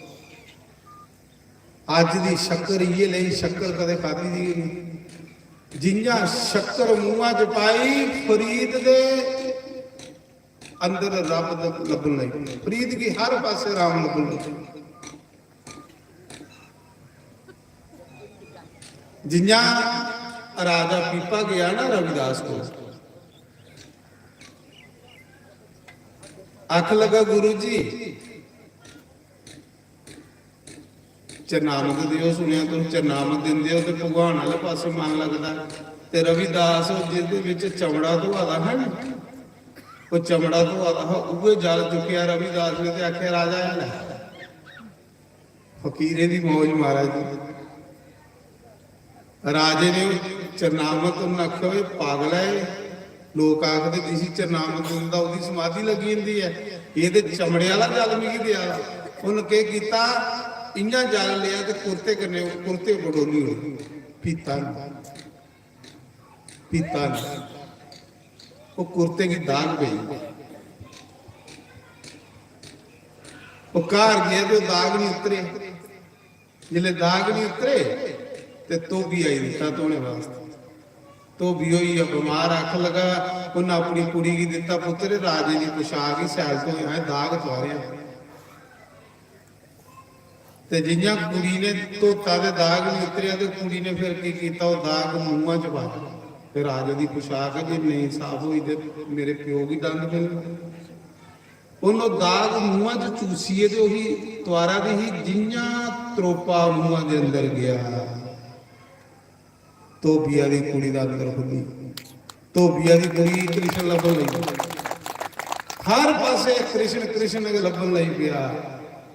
अज्ज दी शक्कर इ'यै लेई, शक्कर कदें खादी दी गै नहीं। जि'यां शक्कर मुंहा च पाई, फरीद दे अंदर रब द-, लब्भन लगी पे। फरीद गी हर पासे राम लब्भन लगे। जियां राजा पीपा गया ना रविदास को, आख लगा, "गुरु जी, चरनामत दियो, सुनेआ तुस चरनामत दिंदे हो ते भगवान आह्ले पासै मन लगदा।" ते रविदास जिसदे बिच चमड़ा धोआ दा हा ना, ओह् चमड़ा धोआ दा हा, उ'ऐ जल चुक्केआ रविदास ने ते आखेआ, "राजा, एह् लै।" फकीरें दी मौज महाराज जी। राजे ने ओह् चरनामत, उन्नै आखेआ, "ओह् पागल ऐ एह्।" लोक आखदे, "जिसी चरनामत दिंदा ओह्दी समाधि लग्गी जंदी ऐ, एह् ते चमड़े आह्ला जल मिगी देआ दा।" उन्न केह् कीता, इ'यां जल लेआ ते कुर्ते कन्नै, कुर्ते उप्पर डोली ओड़ी, पीता निं। पीता निं। ओह् कुर्ते गी दाग पेई। ओह् घर गेआ ते ओह् दाग निं उतरे। जिसलै दाग निं उतरे ते धोबी आई दित्ता धोने वास्तै। धोबी होई गेआ बमार, आख लगा, उन्नै अपनी कुड़ी गी दित्ता, "पुत्तर, राजे दी पोशाक ही, शैल धोएआं, एह् दाग तुआरेआं।" ते जि'यां कुड़ी ने धोता ते दाग निं उतरेआ, ते कुड़ी ने फिर केह् कीता, ओह् दाग मूंहा च पाया। ते राजे दी पोशाक जे नेईं साफ होई ते मेरे प्यो गी दंद मिलना। उन्न ओह् दाग मूंहा च चूसियै ते ओही तुआरा दी ही, जि'यां त्रोपा मूंहा दे अंदर गेआ, धोबिया दी कुड़ी दा अंदर खु'ल्ली। धोबिया दी कुड़ी कृष्ण लब्भन लगी। हर पासै कृष्ण, कृष्ण गै लब्भन लगी पेआ।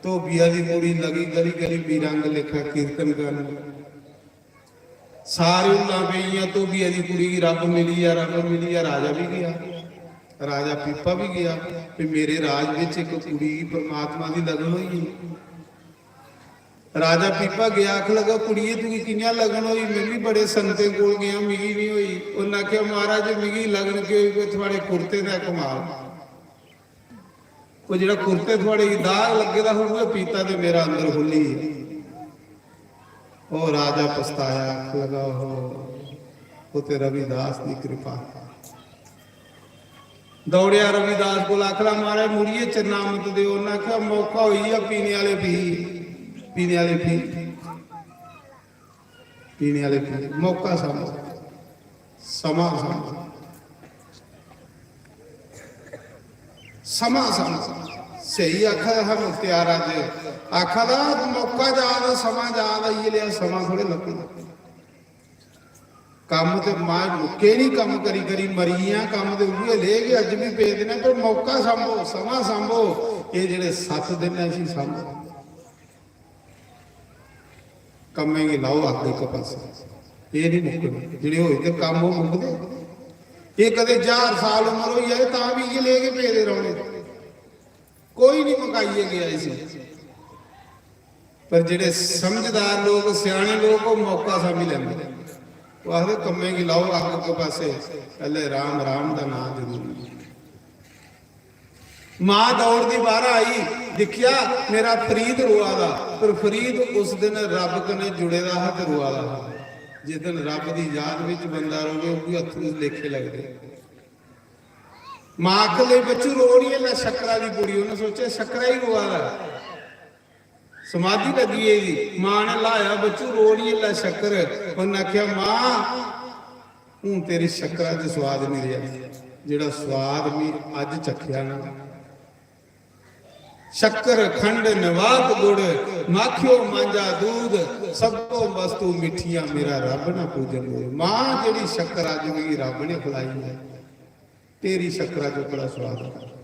धोबिया दी कुड़ी लगी गली गली बीरंग लेखा कीर्तन करन। सारे हुल्लां पेइयां, "धोबिया दी कुड़ी गी रब्ब मिली गेआ, रब्ब मिली गेआ।" राजा बी गेआ, राजा पीपा बी गेआ। "ते मेरे राज बिच इक कुड़ी गी परमात्मा दी लगन होई गेई।" राजा पीपा गेआ, आख लगा, "कुड़िये, तुगी कि'यां लगन होई? में बी बड़े संतें कोल गेआ, मिगी निं होई।" उन्नै आखेआ, "महाराज, मिगी लगन केह् होई, कोई थुआढ़े कुर्ते दा कमाल। ओह् जेह्ड़ा कुर्ते थुआढ़े गी दाग लग्गे दा हा, उ'ऐ पीता ते मेरा अंदर खु'ल्ली गेआ।" ओह् राजा पछताया, आख लगा, "ओहो, ओह् ते रविदास दी कृपा।" दौड़ेआ रविदास कोल, आखदा, "महाराज, मुड़ियै चरनामत देओ।" उन्नै आखेआ, "मौका होई गेआ, पीने आह्ले पी, पीने आह्ले पी, पीने आह्ले पी, मौका सांभो, समां सांभो, समां सांभो।" स्हेई आखा दा हा मुख्तियार अज्ज, आखा दा, "मौका जा दा, समां जा दा, इ'यै लेआ समां थोह्ड़े लब्भना।" कम्म ते माए मुक्के निं, कम्म करी करी मरी गेआ, कम्म ते उ'ऐ ले गै अज्ज बी पेदे न, पर मौका सांभो, समां सांभो, एह् जेह्ड़े सत्त दिन न, इसी सांभो। कम्में गी लाओ अग्ग इक पासै, एह् निं मुक्कने, जेह्ड़े होए दे कम्म ओह् मुकदे। एह् कदें ज्हार साल उम्र होई जाए, तां बी इ'यै ले गै पेदे रौह्ने, कोई निं मकाइयै गेआ इसी। पर जेह्ड़े समझदार लोक, स्याने लोक, ओह् मौका सांभी लैंदे। ओह् आखदे, "कम्में गी लाओ अग्ग इक पासै, पैह्ले राम, राम दा नांऽ जरूरी।" मां दौड़दी बाह्र आई, दिक्खेआ, मेरा फरीद रोआ दा। पर फरीद उस दिन रब कन्नै जुड़े दा हा ते रोआ दा हा। जिस दिन रब दी याद बिच बंदा रोवे, ओह् बी अत्थरू लेखे लगदे। मां आखन लगी, "बच्चू, रो निं, एल्लै शक्करा दी पुड़ी।" उन्नै सोचेआ, "शक्करा ही रोआ दा ऐ।" समाधि लग्गी गेदी। मां ने ल्हाया, "बच्चू, रो निं, एल्लै शक्कर।" उन्नै आखेआ, "मां, हून तेरी शक्करा च सोआद निं रेहा, जेह्ड़ा सोआद में अज्ज चक्खेआ ना।" शक्कर, खंड, नवात, गुड़, माखियो, मांझा, दूध, सबको वस्तु मिठियां, मेरा रब ना पूजन होए। मां, जेह्ड़ी शक्कर अज्ज मिगी रब ने खलाई ऐ, तेरी शक्करा च ओकड़ा स्वाद है,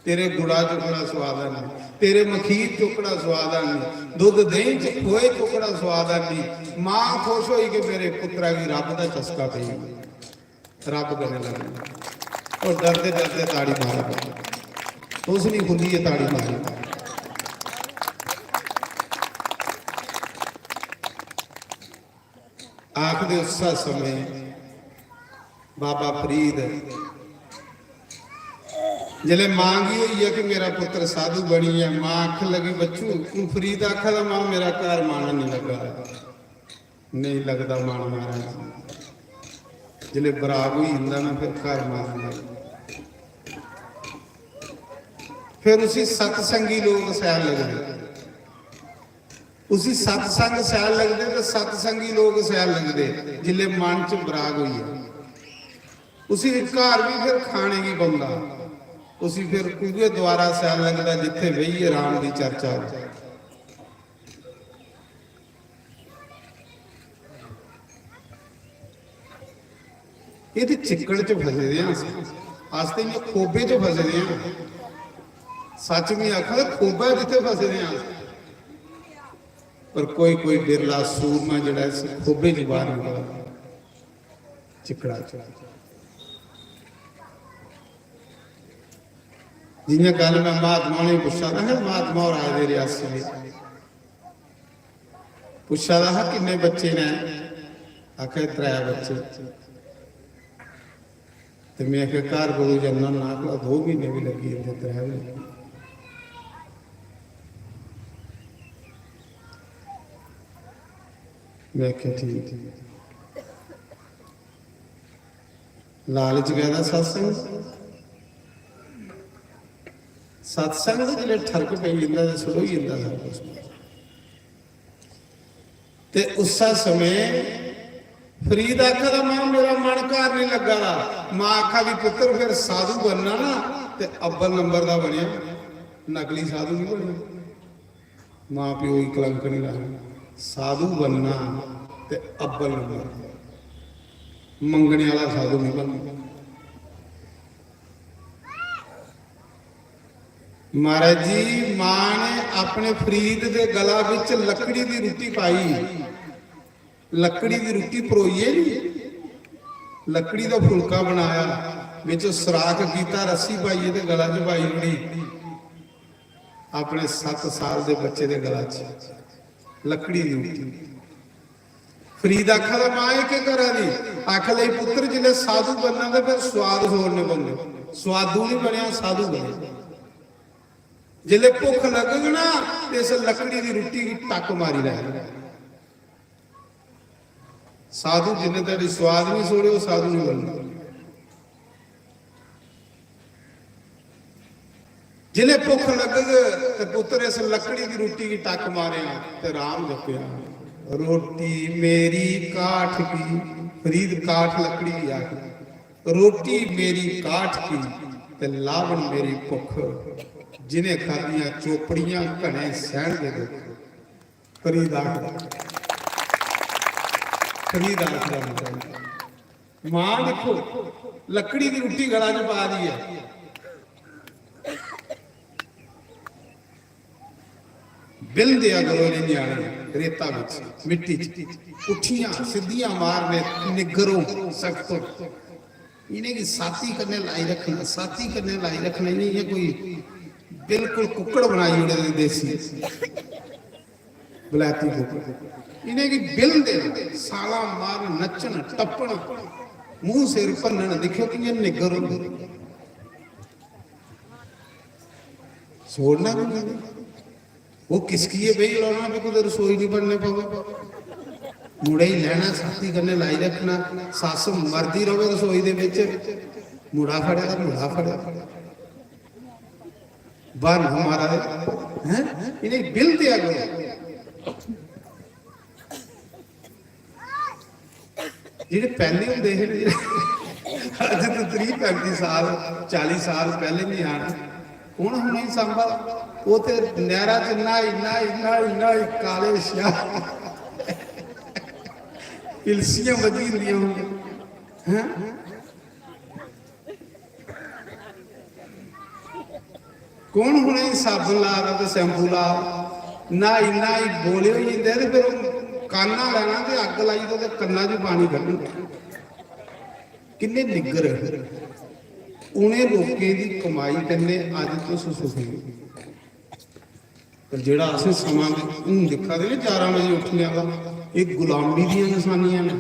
तेरे गुड़ा च ओकड़ा स्वाद है नहीं, तेरे मखीर च ओकड़ा स्वाद है नहीं, दुद्ध देहीं च, खोए च ओकड़ा स्वाद है नहीं। मां खुश होई के मेरे पुत्रा गी रब दा चस्का पेई, रब कन्नै लग्गी। और डरदे डरदे ताड़ी मारा, तुस नहीं खुल्लियै ताड़ी मारी। आखदे उस्सै समें बाबा फरीद, जिसलै मां गी होई गेआ कि मेरा पुत्तर साधु बनी गेआ, मां आखन लगी, "बच्चू, तू फरीद आखा दा, मां, मेरा घर मन नहीं लग्गा दा।" नहीं लगदा मन, महाराज। जिसलै बराग होई जंदा ना, फिर घर मन नहीं लगदा। फिर उसी सत्संगी लोक सैल लगदे। उसी सत्संग शैल लगदे ते सत्संगी लोक शैल लगदे। जिसलै मन च बराग होई जा, उसी घर बी फिर खाने गी पौंदा, उसी फिर उ'ऐ द्वारा शैल लगदा जित्थै बेहियै राम दी चर्चा हो। एह् ते चिक्कड़ च फसे दे आं अस। अस ते इ'यां खोबे च फसे दे आं। सच्च में आखां ते खोबा जित्थै फसे दे आं अस। पर कोई कोई बिरला सूरमा जेह्ड़ा इस खोबे च बाहर निकलदा, चिक्कड़ा च। जियां गल्ल में महात्मा होरें गी पुच्छा दा हा, महात्मा होर आए दे रियासी दे, पुच्छा दा हा किन्ने बच्चे न, आखे त्रै बच्चे। ते में आखेआ घर कदूं जन्ना होन्ना? आखदा दो म्हीने बी लग्गी जंदे, त्रै बी लग्गी जंदे। में आखेआ ठीक, ठीक। लालच कैह्दा? सत्संग। सत्संग दा जिसलै ठरक पेई जंदा ते सलोई जंदा सब कुछ। ते उस्सै समें फरीद आखा दा, "मां, मेरा मन घर नहीं लग्गा दा।" मां आखा दी, "पुत्तर, फिर साधु बनना ना, ते अव्वल नंबर दा बनेआ, नकली साधु नहीं बनना।" मां प्यो गी कलंक नहीं लाना। साधु बनना ते अव्वल नंबर, मंगने वाला साधु नहीं बनना। महाराज जी, मां ने अपने फरीद दे गला विच लकड़ी दी रुट्टी पाई, लकड़ी दी रुट्टी परोइयै नी, लकड़ी दा फुलका बनाया, विच सुराख कीता, रस्सी पाइयै ते गला च पाई ओड़ी। अपने सत्त साल दे बच्चे दे गला च लकड़ी दी रुट्टी। फरीद आखा दा, "मां, एह् केह् करा दी?" आखा लगी, "पुत्तर, जिसलै साधु बनना ते फिर स्वाद छोड़ने पौंदे।" स्वादू नहीं बनया, साधु बने। जिसलै भुख लगग ना, ते इस लकड़ी दी रुट्टी गी टक मारी लै। साधु जिन्ने धड़ी स्वाद नहीं छोड़े, ओह् साधु नहीं बनना। जिसलै भुख लगग ते पुत्तर इस लकड़ी दी रुट्टी गी टक मारेआ ते राम जपेआ। "रोटी मेरी काठ की," फरीद काठ लकड़ी गी आखदा, "रोटी मेरी काठ की ते लावण मेरी भुख, जिन्हें खादियां चोपड़ियां घने सैहणगे दुख।" फरीद आखदा, फरीद आखदा, मां दिक्खो, लकड़ी दी रुट्टी गला च पा दी ऐ। बिल देआ करो इ'नें ञ्याणें, रेता बिच, मिट्टी च, पुट्ठियां सिद्धियां मारने, निग्गर होन, सख्त होन। इ'नेंगी साथी कन्नै लाई रक्खना, साथी कन्नै लाई रक्खना, इ'नें इ'यां कोई बिल्कुल कुक्कड़ बनाई ओड़े दे देसी। बलैती कुक्कड़। इ'नेंगी बिल देना, साला मारन, नच्चन, टप्पन, मूंह सिर भन्नन, दिक्खेओ कि'यां निग्गर होंदे। छोड़ना बी नेईं। ओह् किसकियै बेही रौह्ना, भी कुतै रसोई निं बड़ने पवै। मुड़े गी लैना, साथी कन्नै लाई रक्खना, सस्स मरदी र'वै रसोई दे बिच, मुड़ा फड़ेआ, मुड़ा फड़ेआ। ब्हान्ना मारा दे, हैं? इ'नें बिल देआ करो। जेह्ड़े पैह्ले होंदे हे ना, अज्ज तो त्रीह् पैंती साल, चाली साल पैह्ले ञ्याणे, कु'न हा उ'नेंगी सांभा दा? ओह् ते नैह्रा च न्हाई, न्हाई, न्हाई, न्हाई, काले स्याह्, इलसियां बज्जी जंदियां होंदियां, हैं? कु'न उ'नेंगी साबन ला दा ते शैम्पू ला दा? न्हाई न्हाई बोले होई जंदे ते फिर ओह् कान्ना लैना ते अग्ग लाई ते ओह्दे कन्ना च पानी कड्ढना। किन्ने निग्गर हे। उ'नें लोकें दी कमाई कन्नै अज्ज तुस सुखी ओ। पर जेह्ड़ा असें समां दि-, हून दिक्खा दे ना, जारां बजे उट्ठने आह्ला, एह् गुलामी दियां नशानियां न।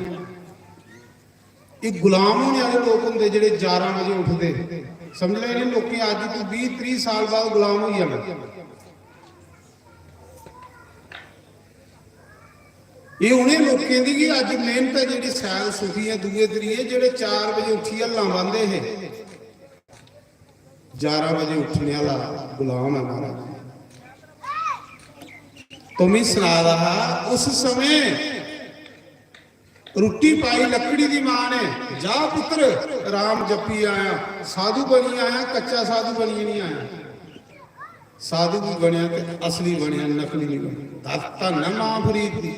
एह् गुलाम होने आह्ले लोक होंदे जेह्ड़े जारां बजे उठदे। समझ लै, इ'नें लोकें अज्ज तू बीह् त्रीह् साल बाद गुलाम होई जाना। एह् उ'नें लोकें दी कि अज्ज मेह्नत ऐ जेह्ड़ी, सैल सुखी ऐ दूए त्रिये, जेह्ड़े चार बजे उट्ठियै हल्लां बांह्दे हे। जारां बजे उट्ठने आह्ला गुलाम ऐ महाराज। तो मी सना दा हा, उस समें रुट्टी पाई लकड़ी दी मां ने, "जा पुत्र, राम जप्पी आया, साधु बनी आया, कच्चा साधु बनियै नहीं आया।" साधु भी बनया ते असली बनया, नकली नहीं बनया। दस धन है मां फरीद दी,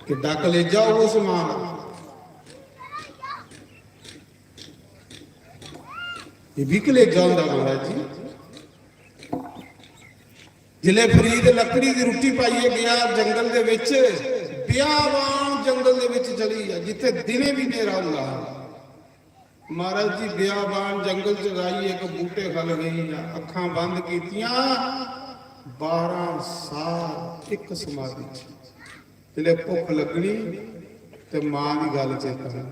किड्डा कलेजा होग उस मां दा। ये भी कलेजा होंदा महाराज जी। जिसलै फरीद लकड़ी दी रुट्टी पाइयै गया जंगल दे विच, बियाबान जंगल दे विच चली गेआ, जित्थे दिने भी नेरा होंदा हा। महाराज जी, बियाबान जंगल च जाइयै इक बूटे खल गई, अखां बंद कीतियां, बारां साल इक समाधि च। जिसलै भुख लगनी ते मां दी गल्ल चेता आनी,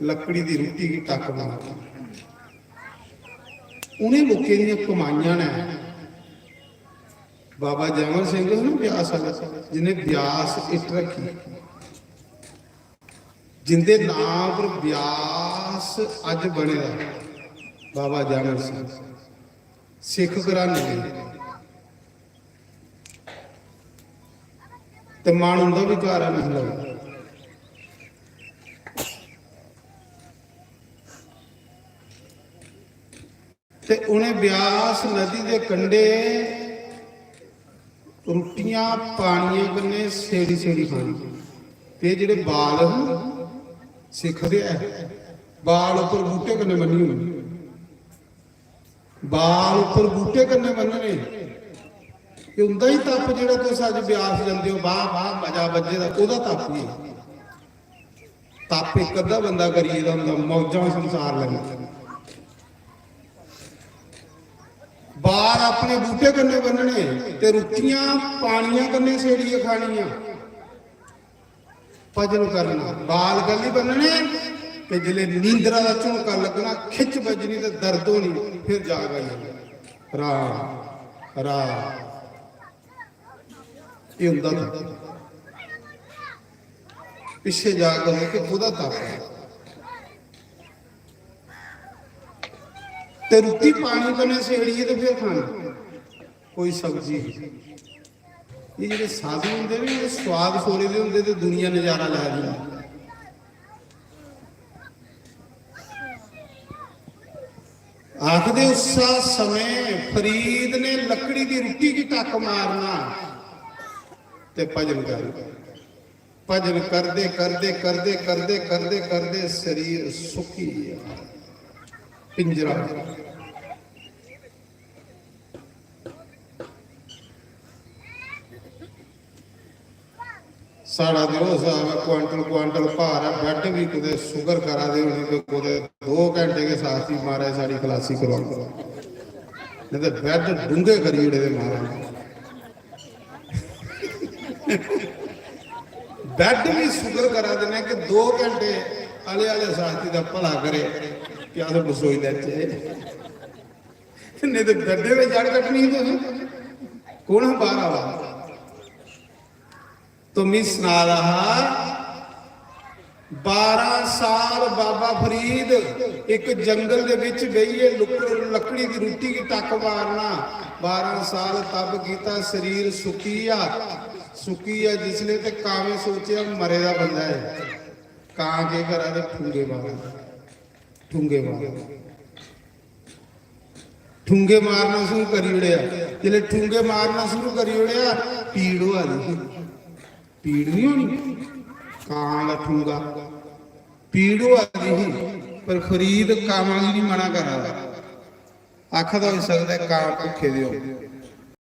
लकड़ी दी रुट्टी गी टक्क मारना। उ'नें लोकें दियां कमाइयां न। बाबा जैमल सिंह हे ना ब्यास आह्ले, जि'नें ब्यास इट्ट रक्खी, जिंदे नांऽ पर ब्यास अज्ज बने दा, बाबा जैमल सिंह, सिख घराने दे। ते मन उं'दा बी घर ऐ, मतलब। ते उ'नें ब्यास नदी दे कंढे रुट्टियां पानियां कन्नै सेड़ी सेड़ी खानी। ते जेह्ड़े बाल ह सिखदे ऐ, बाल उप्पर बूटे कन्नै बन्नी होनी, बाल उप्पर बूटे कन्नै बन्नने। एह् उं'दा ही तप, जेह्ड़ा तुस अज्ज ब्यास जंदे हो, वाह वाह, मजा बज्जे दा, ओह्दा तप ही। तप इक अद्धा बंदा करी गेदा होंदा, मौजां संसार लैंदा। बाल अपने बूटे कन्नै बन्नने ते रुट्टियां पानियां कन्नै सेड़ियै खानियां। भजन करना, बाल कैल्ली बन्नने? ते जिसलै नींदरा दा झुमका लग्गना, खिच्च बज्जनी ते दर्द होनी, फिर जाग आई जाना। राम, राम। एह् उं'दा तप। पिच्छे जा करो कि कोह्दा तप ऐ। ते रुट्टी पानी कन्नै सेड़ियै ते फिर खानी, कोई सब्जी। एह् जेह्ड़े साधु होंदे न, एह् स्वाद छोड़े दे होंदे ते दुनिया नजारा लै दी होंदी। आखदे उस्सा समें फरीद ने लकड़ी दी रुट्टी गी टक्क मारना ते भजन करना। भजन करदे, करदे, करदे, करदे, करदे, करदे शरीर सुक्की गेआ। पिंजरा। साढ़ा ते ओह् स्हाब ऐ, क्वांटल क्वांटल भार ऐ, बैड बी कुतै शुकर करा दे होने कि कुतै दो घैंटे गै साथी महाराज साढ़ी खलासी करोआंदे, नेईं ते बैड डूंगे करी ओड़े दे महाराज। बैड बी शुकर करा दे ने कि दो घैंटे आले आले साथी दा भला करे कि अस बसोई लैचे, नेईं ते बैडे पे जड़ कट्टनी ही तुसें। कौन हा बाहर आवा? तो मी सना दा हा, बारां साल बाबा फरीद इक जंगल दे विच बेहियै लुक्क-, लकड़ी दी रुट्टी गी टक्क मारना। बारां साल तप कीता, शरीर सुक्की गेआ। सुक्की गेआ जिसले ते कावें सोचेआ मरे दा बंदा ऐ। कां केह् करा दे? ठुंगे मारा दे। ठुंगे मारा दे। ठुंगे मारना शुरू करी ओड़ेआ। जिसले ठुंगे मारना शुरू करी ओड़ेआ, पीड़ होआ दी ही। पीड़ नहीं होनी? कां दा ठुंगा, पीड़ होआ दी ही, पर फरीद कावां गी नहीं मना करा दा। आखा दा होई सकदा ऐ, कां भुक्खे दे होन।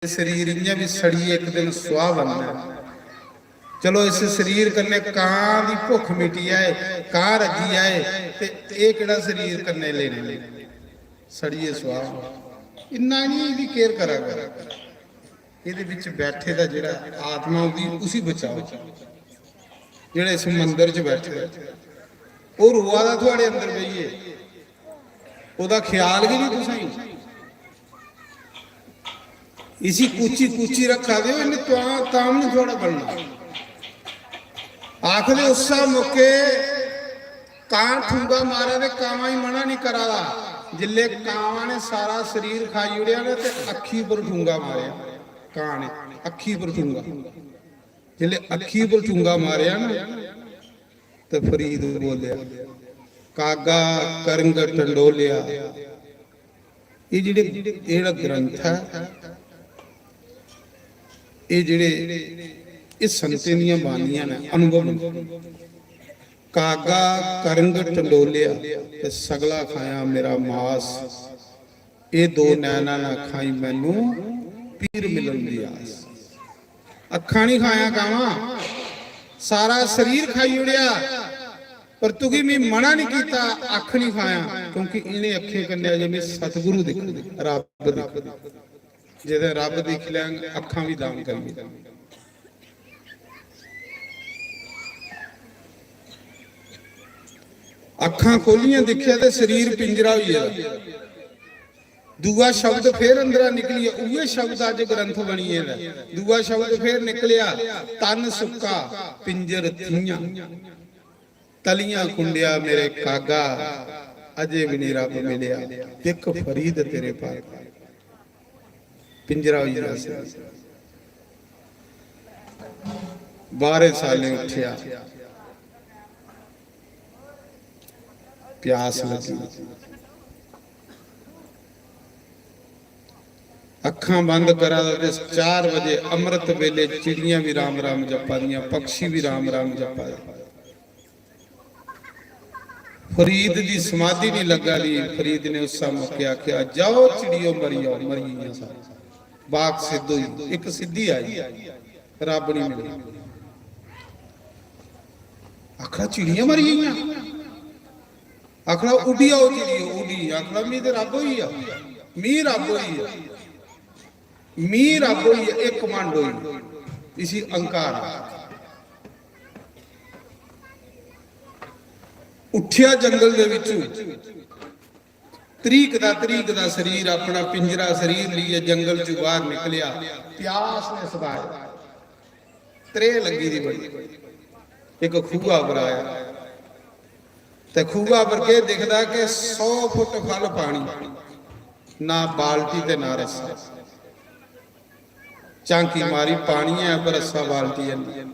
शरीर इ'यां बी सड़ियै इक दिन सुआह बनना ऐ। चलो, इस शरीर कन्नै कां दी भुक्ख मिटी जाए, कां रज्जी जाए, ते एह् केह्ड़ा शरीर कन्नै लेने? सड़ियै सुआह। इन्ना नहीं, एह्दी केयर करा करो। एह्दे बिच बैठे दा जेह्ड़ा आत्मा, ओह्दी, उसी बचाओ। जेह्ड़ा इस मंदर च बैठे दा, ओह् रोआ दा थुआड़े अंदर बेहियै, ओह्दा ख्याल गै नहीं तुसेंगी। इसी कुची कुची रखा दे ओ, इन्ने तां, तां बी नहीं थुआड़ा बनना। आखदे उस्सा मौके कां ठुंगा मारै ते कावां गी मना नहीं करा दा। जिल्ले कावां ने सारा शरीर खाई ओड़ेआ ना ते अक्खी पर ठुंगा मारेआ। कां ने अक्खी पर चूंगा, जिसलै अक्खी पर चूंगा मारेआ ना, ते फरीद बोलेआ, "कागा करंग टंडोलेआ।" एह् जेह्ड़े, एह् जेह्ड़ा ग्रंथ ऐ, एह् जेह्ड़े, एह् संतें दियां बाणियां न, अनुभव न। "कागा करंग टंडोलेआ ते सगला खाया मेरा मास, एह् दो नैना ना खाई मैनू पीर मिलन दी आस।" अक्खां नहीं खाया कावां, सारा शरीर खाई ओड़ेआ, पर तुगी मी मना नहीं कीता, अख नहीं खाया, क्योंकि इन्हें अखें कन्नै अजे मैं सतगुरु दिक्खना, रब दिक्खना। जेह्दे रब दिक्खी लैंग, अक्खां भी दान करिए। अक्खां खोलियां दिक्खेआ ते शरीर पिंजरा होई गेदा। दूआ शब्द फिर अंदरा निकलियै, उ'ऐ शब्द अज्ज ग्रंथ बनी गेदा। दूआ शब्द फिर निकलेआ, "तन सुक्का, पिंजर थियां, तलियां कुंडेआ मेरे कागा, अजे भी नहीं रब मिलेआ, दिक्ख फरीद तेरे पागा।" पिंजरा होई गेदा सी। बाहरे साले उठेआ, प्यास लगी। अक्खां बंद करा दा ते चार बजे अमृत वेले चिड़ियां भी राम राम जप्पा दियां, पक्षी भी राम राम जप्पा दे। फरीद दी समाधि नहीं लग्गा दी। फरीद ने उस मौके आख्या, "जाओ चिड़ियो, मरी जाओ।" मरी गेइयां सारी। बाक सिद्ध होई, इक सिद्धि आई, रब नहीं मिली। आखना, "चिड़ियां मरी गेइयां।" आखना, "उड्डी आओ चिड़ियो, उड्डी।" आखना, "मी ते रब होई गेआ, मी रब होई गेआ।" मी रब होई, इक मंड होई, इसी अहंकार। उठिया जंगल दे विचों, तरीकदा तरीकदा शरीर, अपना पिंजरा शरीर लेइयै जंगल चों बाहर निकलिया। प्यास ने सताया, त्रेह लगी दी बड़ी। इक खूहा पर आया, ते खूहा पर केह् दिखदा कि सौ फुट ख'ल्ल पानी, ना बाल्टी ते ना रस्सा। झांकी मारी, पानी ऐ पर रस्सा बाल्टी है नहीं।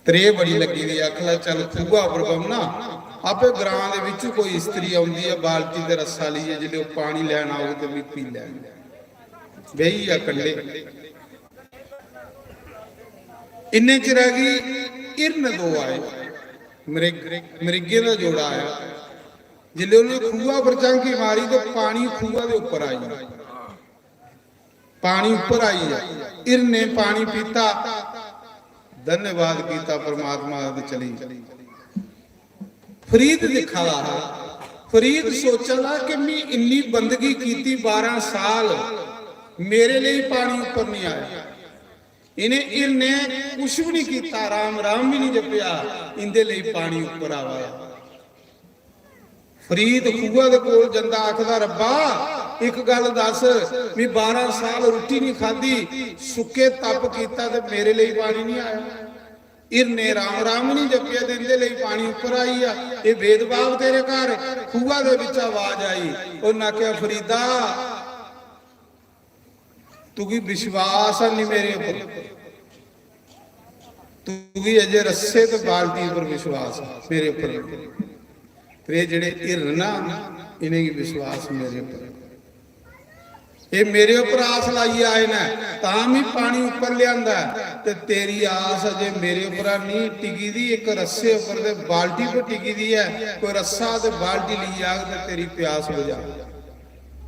त्रेह बड़ी लगी दी, आखला, "चल खूहा पर बौहना, आपे ग्रां दे विच कोई स्त्री औंदी ऐ बाल्टी ते रस्सा लेइयै, जिसलै ओह् पानी लैन औग ते मी पी लैन।" बेही गेआ कंढे। इन्ने चिरै गी हिरन दो आए, मृग, मृगें दा जोड़ा आया। जिसलै उ'नें खूहा पर झांकी मारी ते पानी खूहा दे उप्पर आई गेआ, पानी उप्पर आई गेआ। हिरने पानी पीता, धन्यवाद कीता परमात्मा दा ते चली गे। फरीद दिक्खा दा हा। फरीद सोचा दा कि मैं इन्नी बंदगी कीती बारां साल, मेरे लेई पानी उप्पर नहीं आया। इन्हें हिरने कुछ भी नहीं कीता, राम राम भी नहीं जपिया, इंदे लेई पानी उप्पर आवा। फरीद खूहा दे कोल जंदा, आखदा, "रब्बा, इक गल्ल दस, मैं बारां साल रुट्टी नहीं खादी, सुक्के तप कीता ते मेरे लेई पानी नहीं आया।" हिरने राम राम नहीं जपिया ते इंदे लेई पानी उप्पर आई गेआ। ये भेदभाव तेरे घर। खूहा दे बिच आवाज आई, उन्हें आख्या, "फरीदा, तुगी विश्वास है नहीं मेरे उप्पर, तुगी अजे रस्से ते बाल्टी उप्पर विश्वास है, मेरे उप्पर नहीं।" ते एह् जेह्ड़े हिरन ना, इ'नेंगी विश्वास मेरे उप्पर, एह् मेरे उप्पर आस लाइयै आए न, तां मी पानी उप्पर लेआंदा ऐ। ते तेरी आस अजे मेरे उप्पर नहीं टिकी दी, इक रस्से उप्पर ते बाल्टी पर टिकी दी ऐ। कोई रस्सा ते बाल्टी लेई आग ते तेरी प्यास बुझा।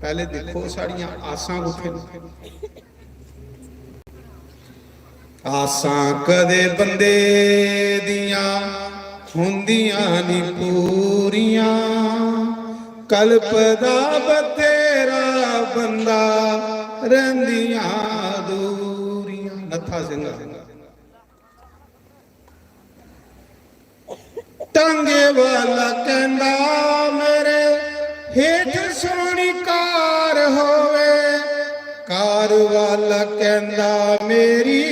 पैह्ले दिक्खो, साढ़ियां आसां कुत्थै न? आसां कदे बंदे दियां होंदियां नी पूरियां, कल्पदा बथेरा बंदा, रैंह्दियां दूरियां। नत्था सिंह। टांगे वाला कहंदा मेरे हेठ सोहनी कार होवे, कार वाला कहंदा मेरी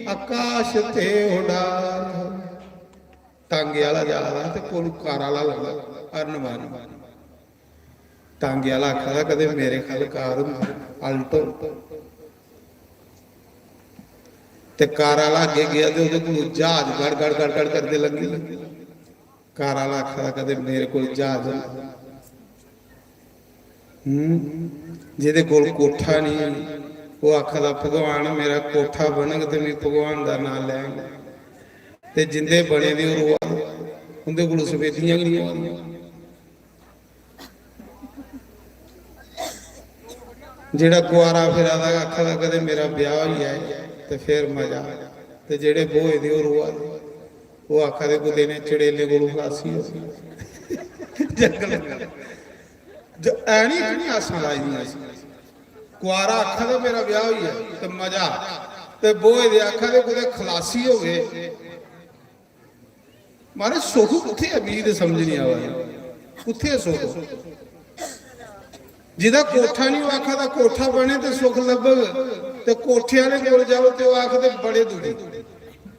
आकाश ते उडार होवे। टांगे वाला जा रहा ते कोल कार वाला लगा, हरन मारी। टांगे आह्ला आखा दा, "कदें मेरे ख'ल्ल कार होंदी, Alto।" ते कार आह्ला अग्गें गेआ ते ओह्दे कोल ज्हाज गड़ गड़ गड़ गड़ करदे लंघी। कार आह्ला आखा दा, "कदें मेरे कोल ज्हाज होंदा।" हम्म, जेह्दे कोल कोठा नहीं, ओह् आखा दा, "भगवान, मेरा कोठा बनग ते मैं भगवान दा नांऽ लैंग।" ते जिंदे बने दे ओह् रोआ दे, उंदे कोल सफेदियां गै नहीं होआ दियां। जेह्ड़ा कुआरा फिरा दा आखा दा, "कदें मेरा ब्याह होई जाए ते फिर मजा।" ते जेह्ड़े ब्होए दे ओह् रोआ दे, ओह् आखा दे, "कुतै ने चड़ेलें कोलू खलासी हो।" जंगल ज-, ऐ नहीं, इतनी आसां लाई दियां असें। कुआरा आखा दा, "मेरा ब्याह होई जाए ते मजा," ते ब्होए दे आखा दे, "कुतै खलासी होवे।" मारे, सुख कुत्थे ऐ? मिगी ते समझ नहीं आवा दी, कुत्थे ऐ सुख? जिदा कोठा नहीं, ओह् आखा दा कोठा बने ते सुख लब्भग, ते कोठे आह्ले कोल जाओ ते ओह् आखदे बड़े दुखी।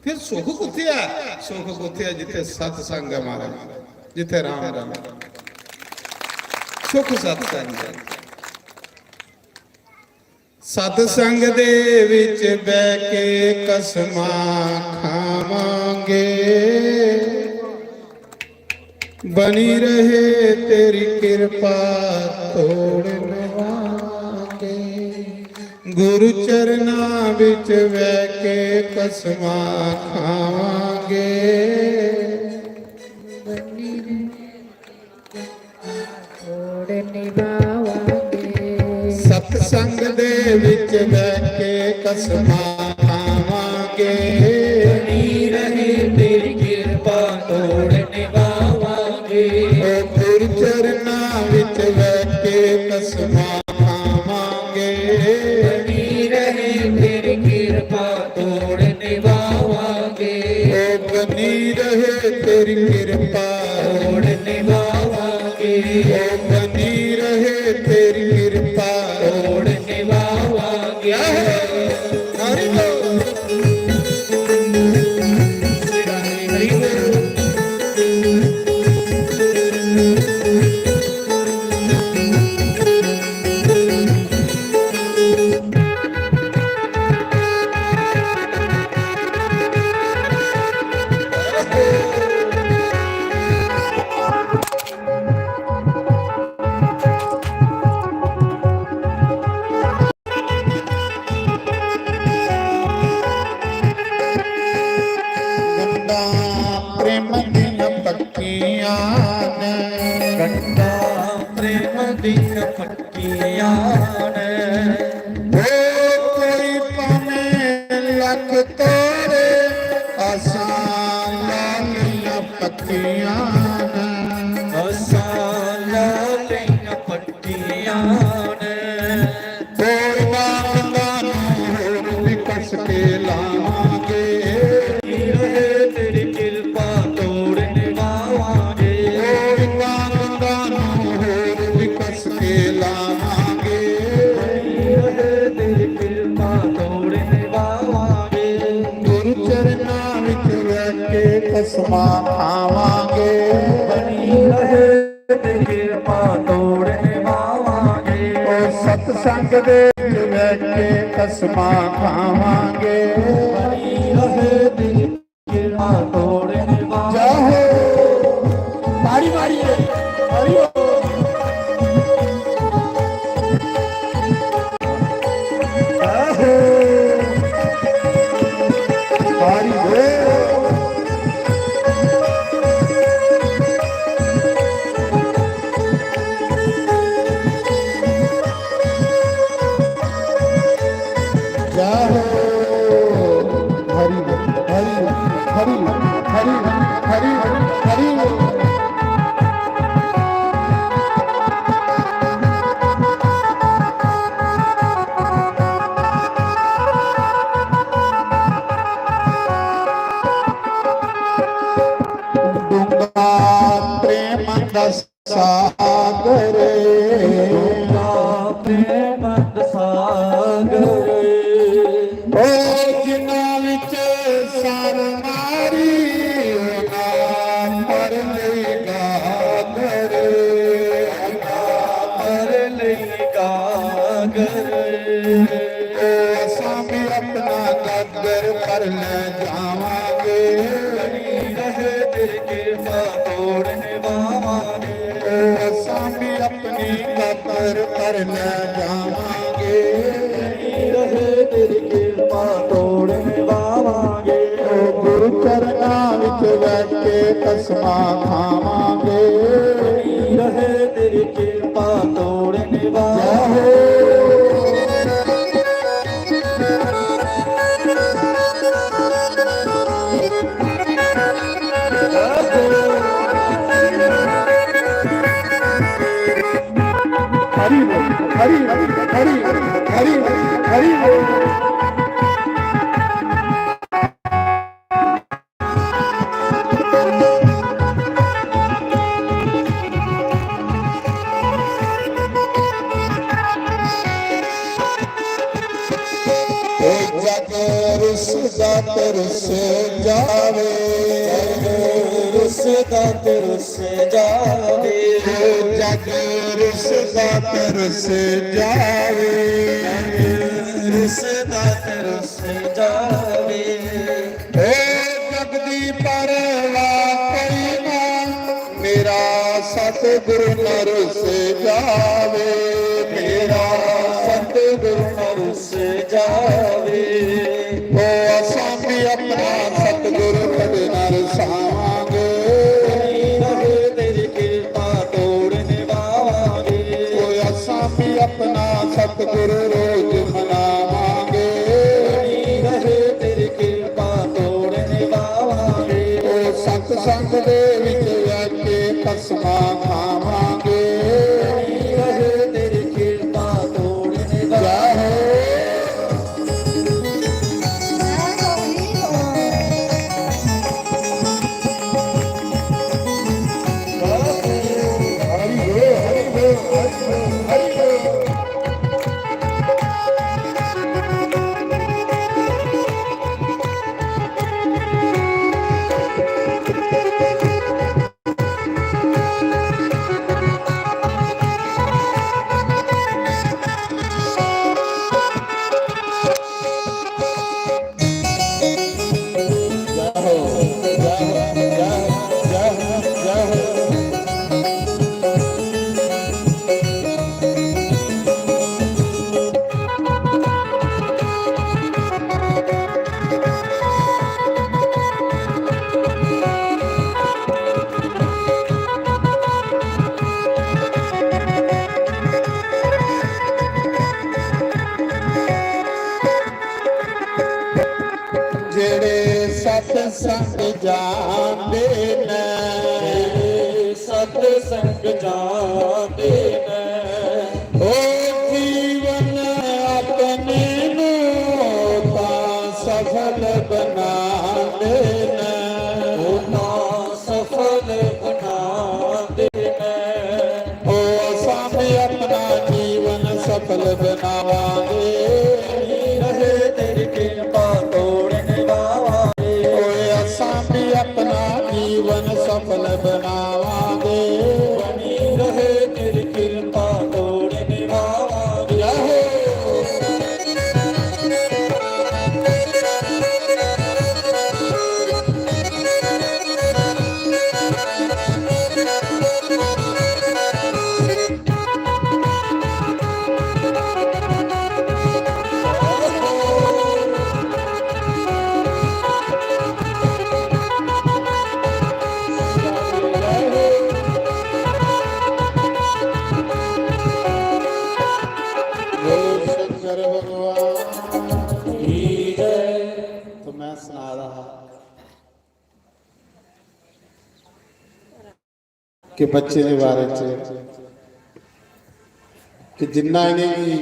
फिर सुख कुत्थे ऐ? सुख कुत्थे ऐ? जित्थे सत्संग ऐ महाराज, जित्थे राम राम। सुख सत्संग ऐ। सत्संग दे विच बह के कसमां खावांगे। बनी रहे तेरी किरपा, तोड़ निभावांगे। गुरु चरना विच बह के कसमां खावांगे। तोड़ निभावांगे। सत्संग दे विच बह के कसमां खावांगे। बनी रहे तेरी किरपा, तोड़ निभावांगे। ओ गुरु चरना विच बह के कसमां खावांगे। बनी रहे तेरी किरपा, तोड़ निभावांगे। ओ बनी रहे तेरी किरपा, तोड़ निभावांगे। ओ बनी रहे तेरी किरपा, तोड़ निभावांगे। हरि बोल। हरि बोल। गंढां प्रेम दियां पक्कियां न। गंढां प्रेम दियां पक्कियां न। ओ कोई भावें लख तोड़े, असां ला लइयां पक्कियां न। असां ला लइयां पक्कियां न। कोई ना गंढां नूं होर भी कस के लावांगे। रहे तेरी किरपा, तोड़ निभावांगे। कोई ना गंढां नूं होर भी कस के लावांगे। रहे तेरी किरपा, तोड़ निभावांगे। गुरु चरना विच रह के कसमां खावांगे। बनी रहे तेरी किरपा, तोड़ निभावांगे। ओ सत्संग दे विच बह के कसमां खावांगे। बनी रहे तेरी किरपा, तोड़ निभावांगे। जय हो। ताड़ी मारिए। हरि बोल। जय हो। हरि बोल। जय हो। हरि, हरि, हरि, हरि, हरि, हरि। डूंगा प्रेम दा सागर। डूंगा प्रेम दा सागर। ओ जिन्हां विच सर मारी, ना पर नहीं गागर। ना पर ਕਿਰਪਾ ਤੋੜ ਨਿਭਾਵਾਂਗੇ। ਅਸਾਂ ਵੀ ਆਪਣੀ ਕਬਰ ਕਰ ਲੈ ਜਾਵਾਂਗੇ। ਨਹੀਂ ਰਹੇ ਤੇਰੀ ਕਿਰਪਾ ਤੋੜ ਨਿਭਾਵਾਂਗੇ। ਉਹ ਗੁਰੂ ਚਰਨਾਂ ਵਿੱਚ ਬੈਠ ਕੇ ਕਸਮਾਂ ਖਾਵਾਂਗੇ। ਨਹੀਂ ਰਹੇ ਤੇਰੀ ਕਿਰਪਾ ਤੋੜ ਨਿਭਾਵਾਂਗੇ। हरि बोल, हरि, हरि, हरि, हरि बोल। ओ जग रुसदा ते रुस जावे, रुसदा ते रुस जावे। ओ जग रुसदा ते रुस जावे, रुसदा ते रुस जावे। हे जग दी परवाह कोई ना, मेरा सतगुरु न रुस जावे, मेरा सतगुरु न रुस जावे। ओ असां भी अपना सतगुरु कदे न रुसावांगे। बनी रहे तेरी किरपा तोड़ निभावांगे। ओ असां भी अपना सतगुरु रोज मनावांगे। बनी रहे तेरी किरपा तोड़ निभावांगे। ओ सतसंग दे विच रह के कसमां खावांगे। बनी रहे तेरी किरपा तोड़ निभावांगे। जेड़े सतसंग जांदे न, जेड़े सतसंग जांदे न, ओ जीवन अपने नू तां सफल बनांदे न, ओ तां सफल बनांदे न। ओ असां भी अपना जीवन सफल बनावांगे। बनी रहे तेरी किरपा तोड़ निभावांगे। ओए असां भी अपना जीवन सफल बनावांगे। बनी रहे तेरी किरपा तोड़ निभावांगे। जय हो। बोलो शंकर भगवान की जय। तो मैं सना रहा कि बच्चे दे बारे च कि जिन्ना इ'नेंगी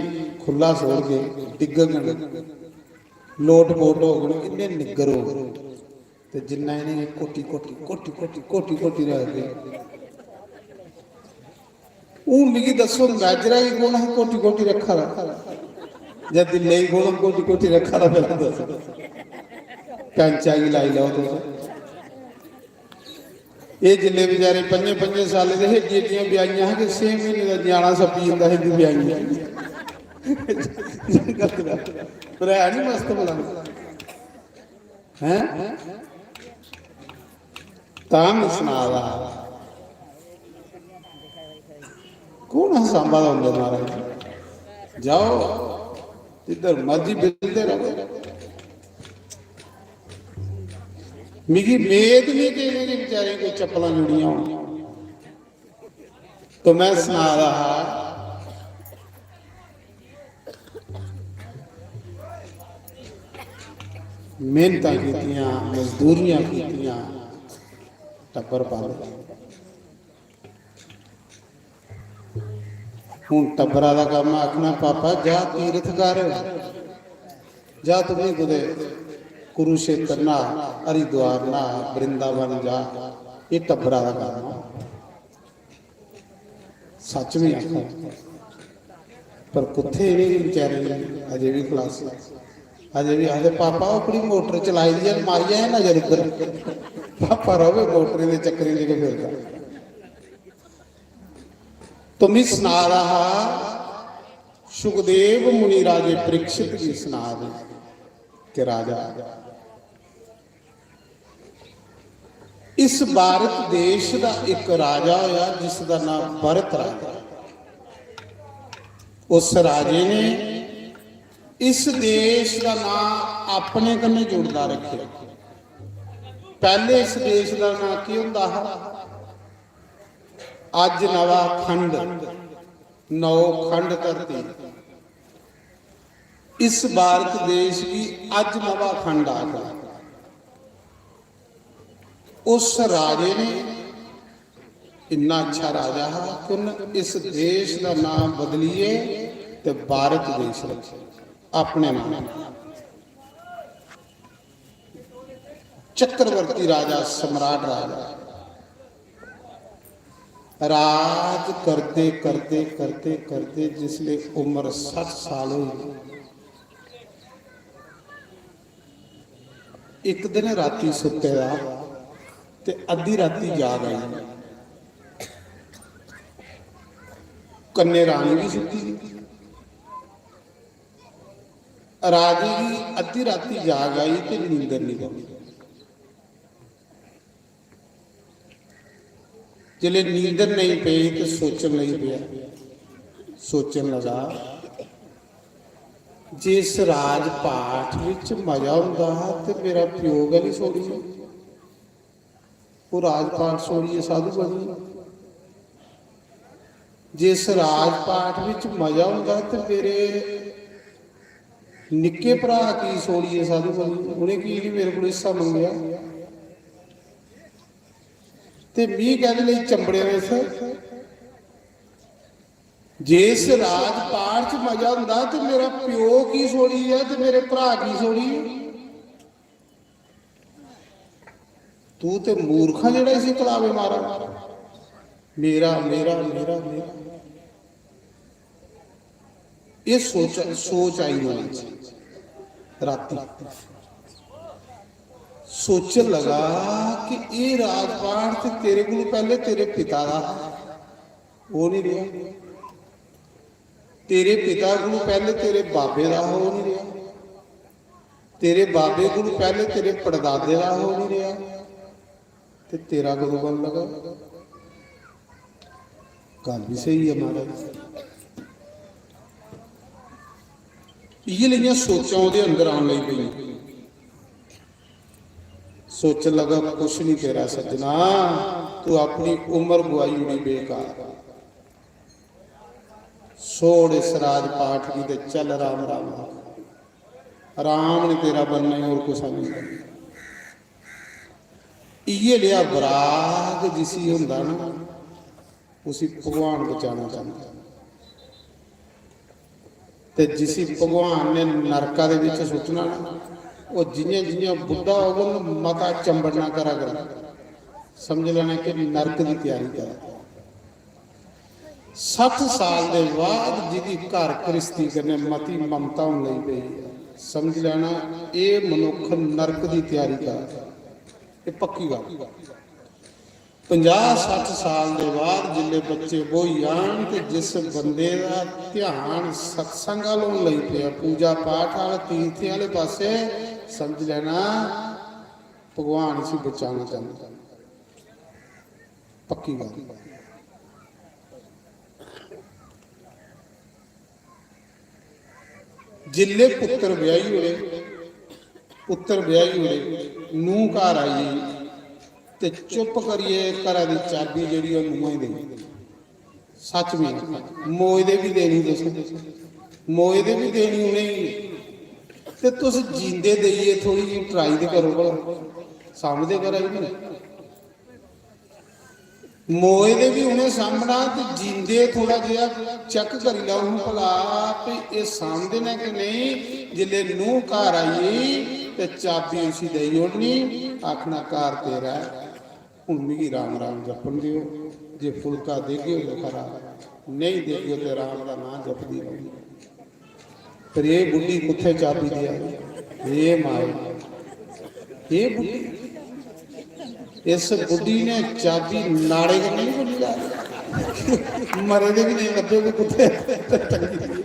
खु'ल्ला छोड़गे, डिग्गङन, लोट पोट होङन, इन्ने निग्गर होङन। ते जिन्ना इ'नेंगी कोटी कोटी, कोटी कोटी, कोटी कोटी रखगे। हून मिगी दस्सो, मैजरा गी कौन हा कोटी कोटी रक्खा दा? जां दिल्ले गी कौन कोटी कोटी रक्खा दा, पैह्लें दस्सो। पैंचा गी लाई लैओ तुस। एह् जिल्लै बेचारे पंजें पंजें सालें दे हे, एड्डियां एड्डियां ब्याइयां हा कि छे म्हीने दा ञ्याणा सप्पी जंदा हा इं'दी ब्याइयें। पर है नी मस्त भला? हैं? तां में सना दा हा, कौन हा सांबा दा होंदे महाराज? जाओ, जिद्धर मर्जी बिलदे रहो। मिगी मेद नहीं कि इ'नें बेचारें कोई चप्पलां जुड़ियां होन। तो में सना दा हा, मेहनतां कीतियां, मजदूरियां कीतियां, टब्बर पाले। हून टब्बरा दा कम्म आखना, "पापा, जा तीरथ कर, जा तुम्हें कुतै कुरुक्षेत्र ना, हरिद्वार ना, वृंदावन जा।" ये टब्बरा दा कम्म आ। सच में आखा, पर कुत्थे इ'नें बेचारे गी अजे भी खलासी, अजे भी आखदे, "पापा, ओकड़ी मोटर चलाई दी ऐ, मारी आए नजर इद्धर।" पापा रवे मोटरें दे चक्करें च गै फिरदा। तो मी सना दा हा, सुखदेव मुनि राजे परीक्षित गी सना दे कि राजा, इस भारत देश दा इक राजा होया जिसदा नाम भरत राजा। उस राजे ने इस देश दा नाम अपने कन्नै जुड़दा रखेआ। पैह्ले इस देश दा नाम केह् होंदा हा? अज्ज नवा खंड, नौ खंड धरती। इस भारत देश गी अज्ज नवा खंड आखदा। उस राजे ने, इन्ना अच्छा राजा हा कि उन्नै इस देश दा नाम बदलियै ते भारत देश रखेआ अपने नाम। चक्रवर्ती राजा, सम्राट राजा, राज करदे करदे करदे करदे जिसले उम्र सट्ठ साल होई, इक दिन राती सुत्ते दा ते अद्धी राती जाग आई। कन्ने रानी भी सुत्ती दी। राजे गी अद्धी राती जाग आई ते नींदर नहीं पौंदी। जिसले नींदर नहीं पई ते सोचन लगी पेआ, सोचन लगा, "जिस राजपाठ विच मजा होंदा हा ते मेरा प्यो गै नहीं छोड़ी, ओह् राजपाठ छोड़ियै साधु बनी। जिस राजपाठ विच मजा होंदा ते मेरे निक्के भ्राऽ की छोड़ियै साधु बनी, उ'नें की निं मेरे कोल हिस्सा मंगेआ? ते मी कैह्दे लेई चंबड़े ने इत्थै? जिस राजपाठ च मजा होंदा ते मेरा प्यो की छोड़ियै ते मेरे भ्राऽ की छोड़ियै?" तू ते मूर्ख आ जेह्ड़ा इसी कलावे मारा। मेरा, मेरा, मेरा, मेरा। ये सोच, सोच आई मन च राती। सोचन लगा कि ये राजपाठ ते तेरे कोल पैह्ले तेरे पिता दा हा, ओह् नहीं रेहा। तेरे पिता कोल पैह्ले तेरे बाबे दा हा, ओह् नहीं रेहा। तेरे बाबे कोल पैह्ले तेरे पड़दादे दा हा, ओह् नहीं रेहा। ते तेरा कदों बन लगा? गल्ल भी स्हेई ऐ महाराज। इ'यै लेइयां सोचां ओह्दे अंदर आन लगी पेइयां। सोचन लगा, "कुछ नहीं तेरा सज्जना, तू अपनी उम्र गुआई ओड़ी बेकार। छोड़ इस राजपाठ गी ते चल राम राम आख। राम ने तेरा बनना ही, होर कुसै नहीं बनना।" इ'यै लेहा बराग जिसी होंदा ना, उसी भगवान बचाना चांह्दा। ते जिसी भगवान ने नरका दे बिच सुट्टना ना, ओह् जि'यां जि'यां बुड्ढा होग ना, मता चंबड़ना करा करा, समझ लैना कि नरक दी त्यारी करा। सट्ठ साल दे बाद जिदी घर घ्रिस्ती कन्नै मती ममता होन लगी पेई, समझ लैना एह् मनुक्ख नरक दी त्यारी करा। एह् पक्की गल्ल। पंजाह् सट्ठ साल दे बाद जिसलै बच्चे ब्होई जान ते जिस बंदे दा ध्यान सत्संग आह्ल होन लगी पेआ, पूजा पाठ आह्ल, तीर्थें आह्ले पासै, समझ लैना भगवान इसी बचाना चांह्दा। पक्की गल्ल। जिल्ले पुत्तर ब्याही ओड़े, पुत्तर ब्याही ओड़े, नूंह् घर आई गेई ते चुप करियै घरा दी चाबी जेह्ड़ी ओह् नूंहा गी देई। सच में आखा, मोए दे बी देनी तुस, मोए दे बी देनी उ'नेंगी। ते तुस जींदे देइयै थोह्ड़ी जेही try ते करो भला, सामने करा दी निं। मोए दे बी उ'नें सामना ते जींदे थोह्ड़ा जेहा check करी लैओ हां भला, ते एह् सामने न कि नेईं। जिसलै नूंह् घर आई ते चाबी उसी देई ओड़नी, आखना, "घर तेरा ऐ, हून मिगी राम राम जपन देओ, जे फुलका देगे ते खरा, नेईं देगे ते राम दा नांऽ जपदी रौह्नी।" पर एह् बुड्ढी कुत्थै चाबी देआ दी? एह् माए, एह् बुड्ढी, इस बुड्ढी ने चाबी नाड़े कन्नै निं खोह्ल्ली दी। मरे दे बी नेईं लब्भे कि कुत्थै टंगी दी।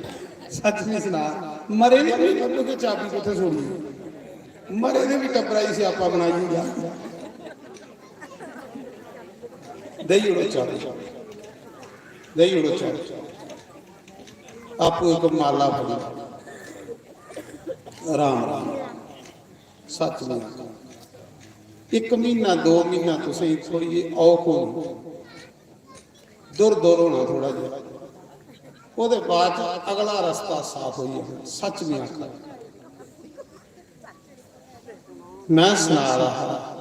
सच्च निं सना, मरे दे बी नेईं लब्भे कि चाबी कुत्थै छोड़ी। मरे दे बी टब्बरा गी स्यापा बनाई ओड़ेआ। देई ओड़ो चाबी, देई ओड़ो चाबी। आपूं इक माला फड़ी, राम राम। सच में आखां, इक म्हीना, दो म्हीना तुसेंगी थोह्ड़ी जेही औख होनी, दुर दुर होना थोह्ड़ा जेहा, ओह्दे बाद च अगला रस्ता साफ होई जाना। सच में आखां, में सना दा हा,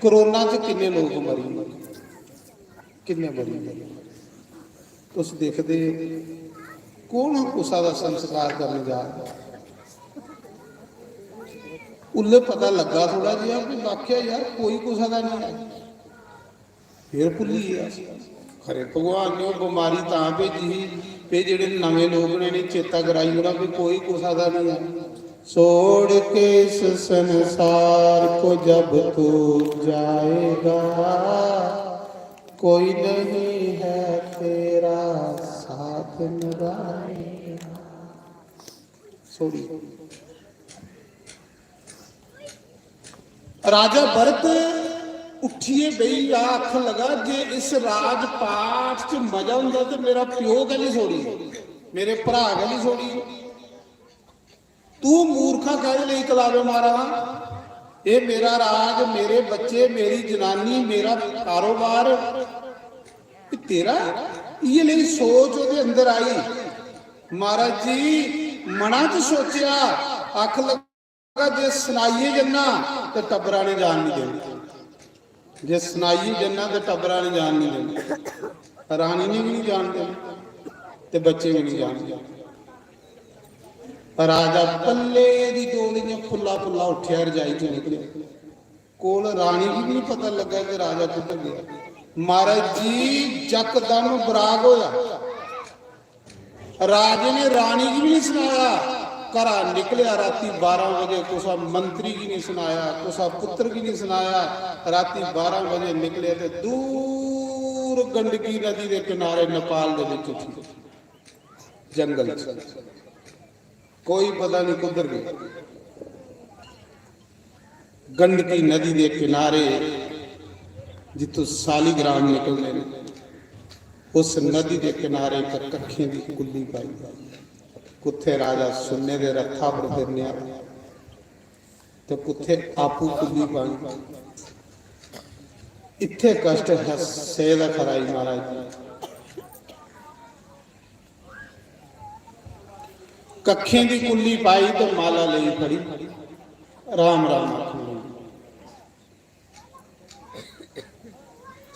कोरोना च किन्ने लोक मरी गे, किन्ने मरी गे। तुस दिखदे, कौन कुसा दा संस्कार करने जा रहा? उल्ले पता लग्गा थोड़ा जेहा कि वाकया यार कोई कुसा दा नहीं है। फिर भुल्ली गे अस। खरे भगवान ने ओह् बमारी तां भेजी ही, भई जेह्ड़े नमें लोक ने इ'नें चेता कराई ओड़ा कि कोई कुसा दा नहीं है। छोड़ के इस संसार को जब तू जाएगा, कोई नहीं है तेरा साथ निभाएगा। Sorry। राजा भरत उठियै बेही गेआ, आखन लगा, "जे इस राजपाठ च मजा होंदा ते मेरा प्यो गै नहीं छोड़ी, मेरे भ्रा गै नहीं छोड़ी।" तू मूर्खा कैह्दे लेई कलावे मारा? एह् मेरा राज, मेरे बच्चे, मेरी जनानी, मेरा कारोबार, एह् तेरा? इ'यै लेई सोच ओह्दे अंदर आई। महाराज जी, मना च सोचेआ, आख लगा, "जे सनाइयै जन्ना ते टब्बरा ने जान नहीं देनी।" जे सनाइयै जन्ना ते टब्बरा ने जान नहीं देनी, रानी ने भी नहीं जान देनी ते बच्चे भी नहीं जान देने। राजा पल्ले दी डोल इ'यां फुल्ला फुल्ला उठेआ, रजाई चों निकलेआ। कोल रानी गी भी नहीं पता लग्गा कि राजा कुद्धर गया। महाराज जी, जकदम बराग होया। राजे ने रानी गी भी नहीं सनाया, घरा निकलेआ राती बारां बजे, कुसा मंत्री गी नहीं सनाया, कुसा पुत्र गी नहीं सनाया। राती बारां बजे निकले ते दूर गंडकी नदी दे किनारे नेपाल दे विच उठी, जंगल च। कोई पता नहीं कुद्धर गया। गंडकी नदी दे किनारे जित्थों सालीग्राम निकलदे न, उस नदी दे किनारे इक कक्खें दी कुल्ली पाई। कुत्थे राजा सुन्ने दे रथा पर फिरने आह्ला ते कुत्थे आपू कुल्ली पाई। इत्थे कष्ट है, सेह् दा खरा ई महाराज जी। कक्खें दी कुल्ली पाई ते माला लेई फड़ी, राम राम आखन लगी।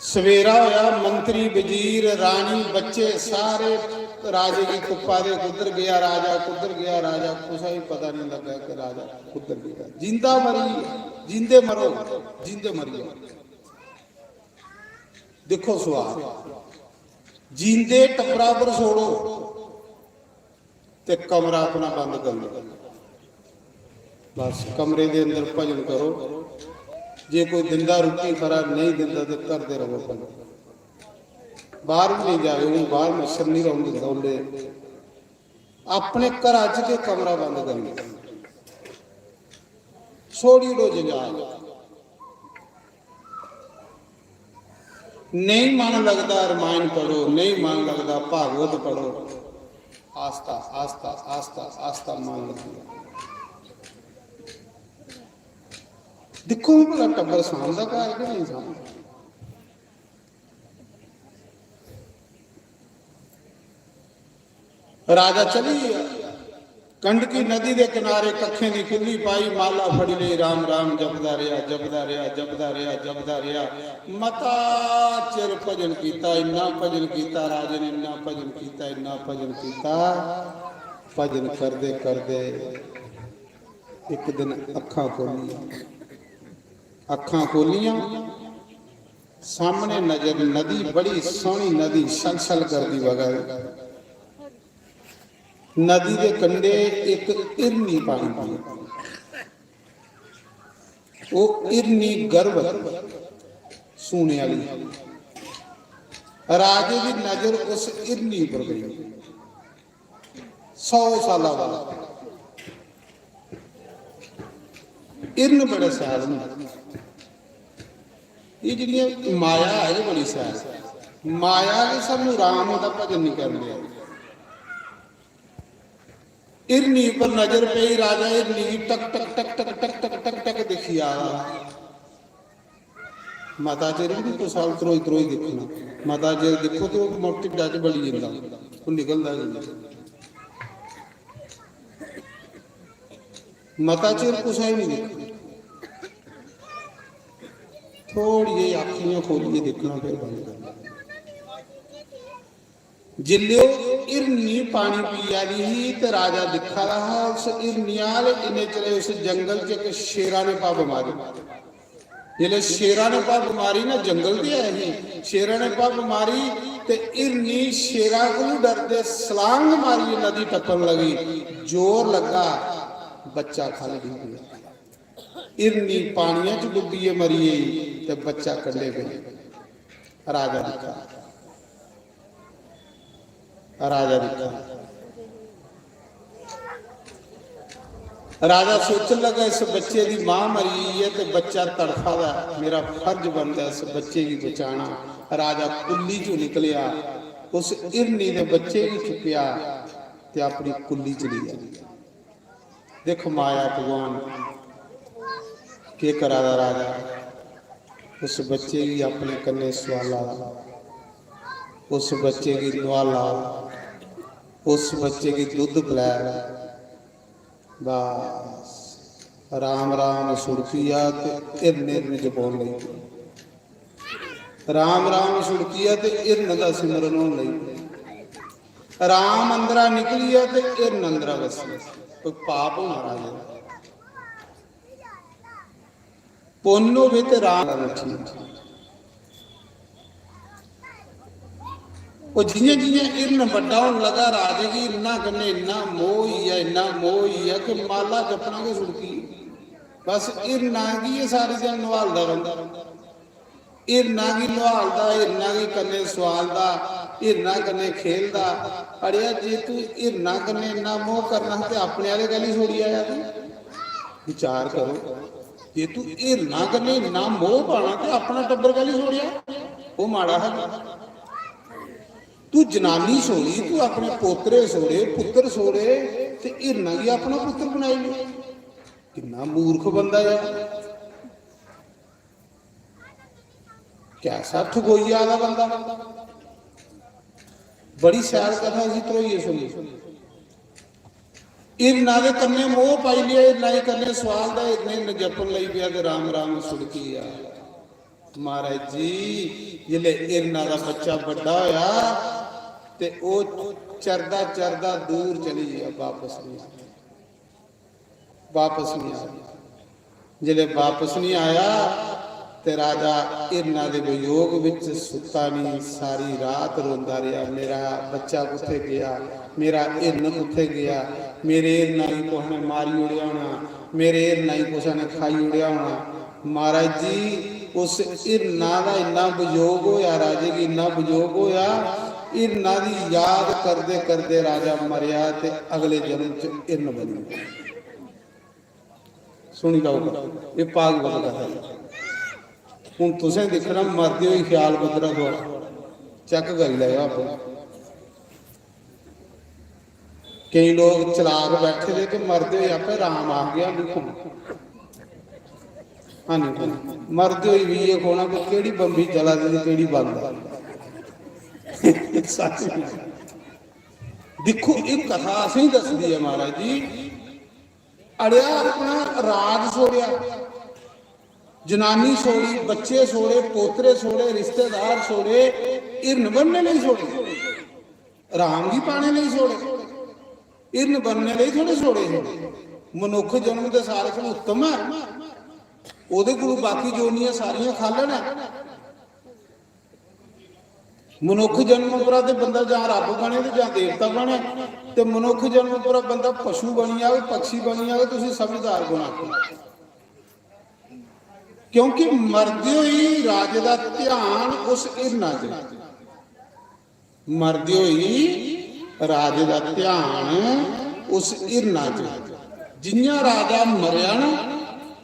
सवेरा होया, मंत्री, वजीर, रानी, बच्चे सारे राजे गी तुप्पा दे, कुद्धर गया राजा, कुद्धर गया राजा, कुसै गी पता नहीं लगा कि राजा कुद्धर गया। जिंदा मरी, जिंदे मरो, जिंदे मरी जाओ। दिक्खो स्वाद, जींदे टब्बरा पर छोड़ो ते कमरा अपना बंद करी लो। बस कमरे दे अंदर भजन करो। जे कोई दिंदा रुट्टी खरा, नहीं दिंदा ते करदे रहो भजन। बाहर भी नहीं जावे, हूं बाहर मच्छर नहीं रौहन दिंदा। उल्ले अपने घरा च गै कमरा बंद करी लो। छोड़ी ओड़ो जंजाल। नेईं मन लगदा रमायण पढ़ो, नेईं मन लगदा भागवत पढ़ो। आस्ता, आस्ता, आस्ता, आस्ता मन लग्गी जा। दिक्खो भला टब्बर सांभदा घर कि नेईं सांभदा। राजा चली गेआ। गंडकी नदी दे किनारे कक्खें दी कुल्ली पाई, माला फड़ी लेई, राम राम जपदा रेहा, जपदा रेहा, जपदा रेहा, जपदा रेहा। मता चिर भजन कीता, इन्ना भजन कीता, राजे ने इन्ना भजन कीता, इन्ना भजन कीता। भजन करदे करदे इक दिन अक्खां खोलियां, अक्खां खोलियां, सामने नजर नदी, बड़ी सोहनी नदी, छल छल करदी बगा दी। नदी दे कंढे इक हिरनी पानी पींदी। ओह हिरनी गर्भवती, सूने आली। राजे दी नजर उस हिरनी पर पेई। सौ साला बाद हिरन बड़े शैल होंदे। एह् जेह्ड़ियां माया ऐ, एह् बड़ी शैल। माया गी सानू राम दा भजन नहीं करन देआ। हिरनी पर नजर पेई, राजा हिरनी गी टक टक टक टक टक टक टक टक दिक्खी आ दा। मता चिर बी कुसै अ'ल्ल त्रोई त्रोई दिक्खना। मता चिर दिक्खो ते ओह् मुड़ ढिड्डा च बड़ी जंदा, ओह् निकलदा गै नेईं। मता चिर कुसै गी निं दिक्खना। थोड़ी जेही अक्खियां खोलियै दिक्खना, फिर बंद करना। जिसलै ओह् हिरनी पानी पिया दी ही ते राजा दिक्खा दा हा उस हिरनी अ'ल्ल, इन्ने चिर उस जंगल च इक शेरा ने पब्ब मारी। जिसलै शेरा ने पब्ब मारी ना, जंगल ते है ही, शेरा ने पब्ब मारी ते हिरनी शेरा कोलू डरदे सलांग मारियै नदी टप्पन लगी। जोर लग्गा, बच्चा ख'ल्ल डिग्गी पेआ। हिरनी पानियै च डुब्बियै मरी गेई ते बच्चा कंढे पेई। राजा दिक्खा, राजा दिक्खा। राजा सोचन लगा, इस बच्चे दी मां मरी गेई ऐ ते बच्चा तड़फा दा ऐ, मेरा फर्ज बनदा ऐ इस बच्चे गी बचाना। राजा कुल्ली चों निकलेआ, उस हिरनी दे बच्चे गी चुक्केआ ते अपनी कुल्ली च लेई आया। दिक्ख माया भगवान केह् करा दा राजा, उस बच्चे गी अपने कन्नै सुआला दा, उस बच्चे गी नुआला दा, उस बच्चे गी दुद्ध पलै दा। बस राम राम सुड़की आ ते हिरन हिरन जपोन लगी पे। राम राम सुड़की आ ते हिरन दा सिमरन होन लगी पे। राम अंदरा निकली आ ते हिरन अंदरा वसी आ। कोई पाप होना राजे दा? पुन्न होवे ते राम दा नठी। ओह् जियां जियां हिरन बड्डा होन लगा, राजे गी हिरना कन्नै इन्ना मोह होई गेआ, इन्ना मोह होई गेआ कि माला जपना गै छुड़की गेई। बस हिरना गी गै सारी दिन नुहालदा रौंह्दा। हिरना गी नुहालदा, हिरना गी कन्नै सुआलदा, हिरना कन्नै खेलदा। अड़ेआ, जे तू हिरना कन्नै इन्ना मोह करना हा ते अपने आह्ले कैह्ली छोड़ी आया तू? विचार करो, जे तू हिरना कन्नै इन्ना मोह पाना ते अपना टब्बर कैह्ली छोड़ेआ? ओह् माड़ा हा। तू जनानी छोड़ी, तू अपने पोतरे छोड़े, पुत्तर छोड़े ते हिरना गी अपना पुत्तर बनाई ले। किन्ना मूर्ख बंदा यार। कैसा ठगोई आह्ला बंदा। बड़ी शैल कथा इसी धरोइयै सुनी। हिरना दे कन्नै मोह पाई लेआ, हिरना दे कन्नै सुआलदा, हिरने हिरन जपन लगी पेआ ते राम राम सुड़की गेआ। महाराज जी, जिसलै हिरना दा बच्चा बड्डा होया ते ओह् चरदा चरदा दूर चली गेआ, बापस नहीं आया। बापस नहीं आया। जिसलै बापस नहीं आया ते राजा हिरना दे वियोग विच सुत्ता नहीं, सारी रात रोंदा रेहा, मेरा बच्चा कुत्थै गेआ, मेरा हिरन कुत्थै गेआ, मेरे हिरना गी कुसै ने मारी ओड़ेआ होना, मेरे हिरना गी कुसै ने खाई ओड़ेआ होना। महाराज जी, उस हिरना दा इन्ना वियोग होया, राजे गी इन्ना वियोग होया, हिरना दी याद करदे करदे राजा मरेआ ते अगले जन्म च हिरन बनी गेआ। सुनी लैओ, एह् भागवत कथा ऐ। हून तुसें दिक्खना, मरदे होई ख्याल कुद्धरा थुआढ़ा, चैक करी लैओ आपूं। केईं लोक चलाक बैठे दे कि मरदे होई आपे राम आख गया, "निं खोना, हां निं खोना।" मरदे होई बी एह् खोना कि केह्ड़ी बंबी चला दी ते केह्ड़ी बंद ऐ। सच्च। दिक्खो, एह् कथा असेंगी दसदी ऐ, महाराज जी, अड़ेआ, अपना राज छोड़ेआ, जनानी छोड़ी, बच्चे छोड़े, पोतरे छोड़े, रिश्तेदार छोड़े, हिरन बनने लेई छोड़े, राम गी पाने लेई छोड़े, हिरन बनने लेई थोड़े छोड़े हे। मनुक्ख जन्म ते सारे कोला उत्तम ऐ, ओह्दे कोलू बाकी जोनियां सारियां खालन ऐ। मनुक्ख जन्म उप्परा ते बंदा जां रब्ब बने ते जां देवता बने, ते मनुक्ख जन्म उप्परा बंदा पशु बनी जाग, पक्षी बनी जाग, तुसी समझदार गुणा। क्योंकि मरदे होई राजे दा ध्यान उस हिरना च, मरदे होई राजे दा ध्यान उस हिरना च। जियां राजा मरेआ ना,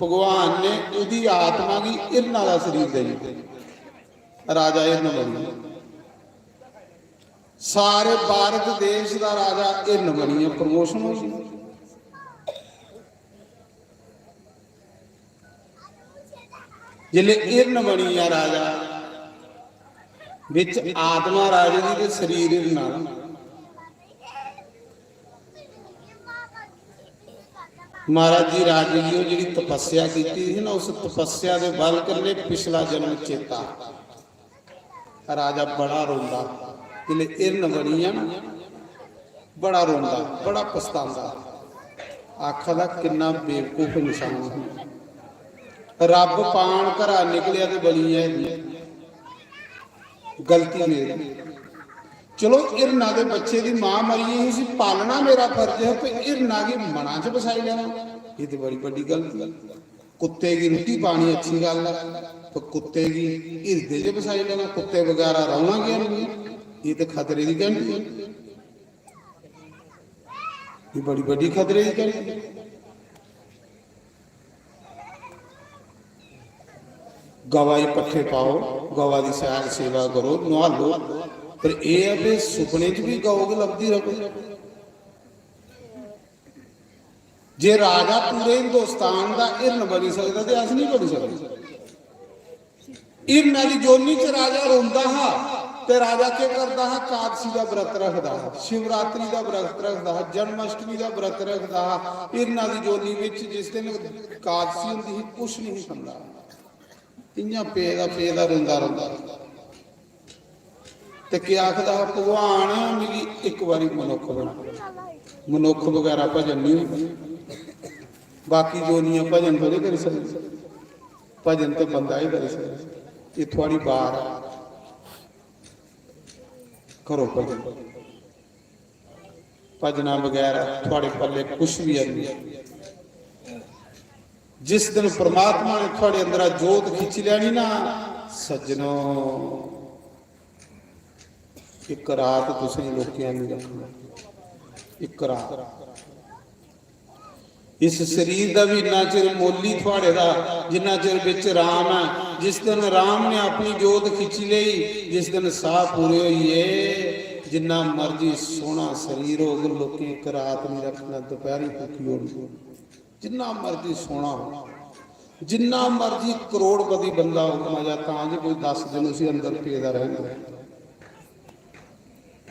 भगवान ने ओह्दी आत्मा गी हिरना दा शरीर देई दित्ता। राजा हिरन बनी गेआ। सारे भारत देश दा राजा हिरन बनी गेआ, प्रमोशन होई गेई। जिसले हिरन बनी गेआ राजा, बिच आत्मा राजे दी ते शरीर हिरना दा। महाराज जी राजे गी ओह् जेह्ड़ी तपस्या कीती ही ना, उस तपस्या दे बल कन्नै पिछला जन्म चेता। राजा बड़ा रोंदा, जिसले हिरन बनी गेआ ना, बड़ा रोंदा, बड़ा पछतांदा। आखा दा, "किन्ना बेवकूफ इंसान हूं। रब्ब पान घरा निकलेआ ते बनी गेआ हिरन। गलती मेरी। चलो, हिरना दे बच्चे दी मां मरी गेई, उसी पालना मेरा फर्ज है, पर हिरना गी मना च बसाई लैना, एह् ते बड़ी बड्डी गलती है।" कुत्ते गी रुट्टी पानी अच्छी गल्ल ऐ, पर कुत्ते गी हिरदे च बसाई लैना, कुत्ते बगैरा रौह्ना गै नेईं, एह् ते खतरे दी घंटी ऐ। एह् बड़ी बड्डी खतरे दी घंटी ऐ। गवा गी पट्ठे पाओ, गवा दी सैर सेवा करो, नुहालो, पर एह् ऐ कि सुपने च बी गौ गै लभदी र'वै। जे राजा पूरे हिंदुस्तान दा हिरन बनी सकदा ते अस नहीं बनी सकदे। हिरना दी जोनी च राजा रोंदा हा ते राजा केह् करदा हा? कादसी दा व्रत रखदा हा, शिवरात्रि दा व्रत रखदा हा, जन्माष्टमी दा व्रत रखदा हा। हिरना दी जोनी विच जिस दिन कादसी होंदी ही, कुछ नहीं खंदा, इ'यां पेदा पेदा रोंदा रौंदा। ते केह् आखदा हा, "भगवान, मिगी इक बारी मनुक्ख बना।" मनुक्ख बगैरा भजन नहीं होंदा, बाकी जोनियां भजन थोड़े करी सकदे, भजन ते बंदा ही करी सकदा। एह् थुआढ़ी बार ऐ, करो भजन। भजना बगैरा थुआढ़े पल्ले कुछ भी है नहीं। जिस दिन परमात्मा ने थुआढ़े अंदरा जोत खिच्ची लैनी ना, सज्जनो, इक रात तुसें लोकें नहीं रखना, इक रात। इस शरीर दा भी इन्ना चिर मुल्ल ही थुआढ़े दा, जिन्ना चिर बिच राम ऐ। जिस दिन राम ने अपनी जोत खिच्ची लेई, जिस दिन साह पूरे होई गे, जिन्ना मर्जी सोहना शरीर होग, लोकें इक रात नहीं रखना, दपैहरी फूकी ओड़नी। जिन्ना मर्जी सोहना हो, जिन्ना मर्जी करोड़पति बंदा हो, मजा तां जे कोई दस दिन उसी अंदर पेदा रैहना,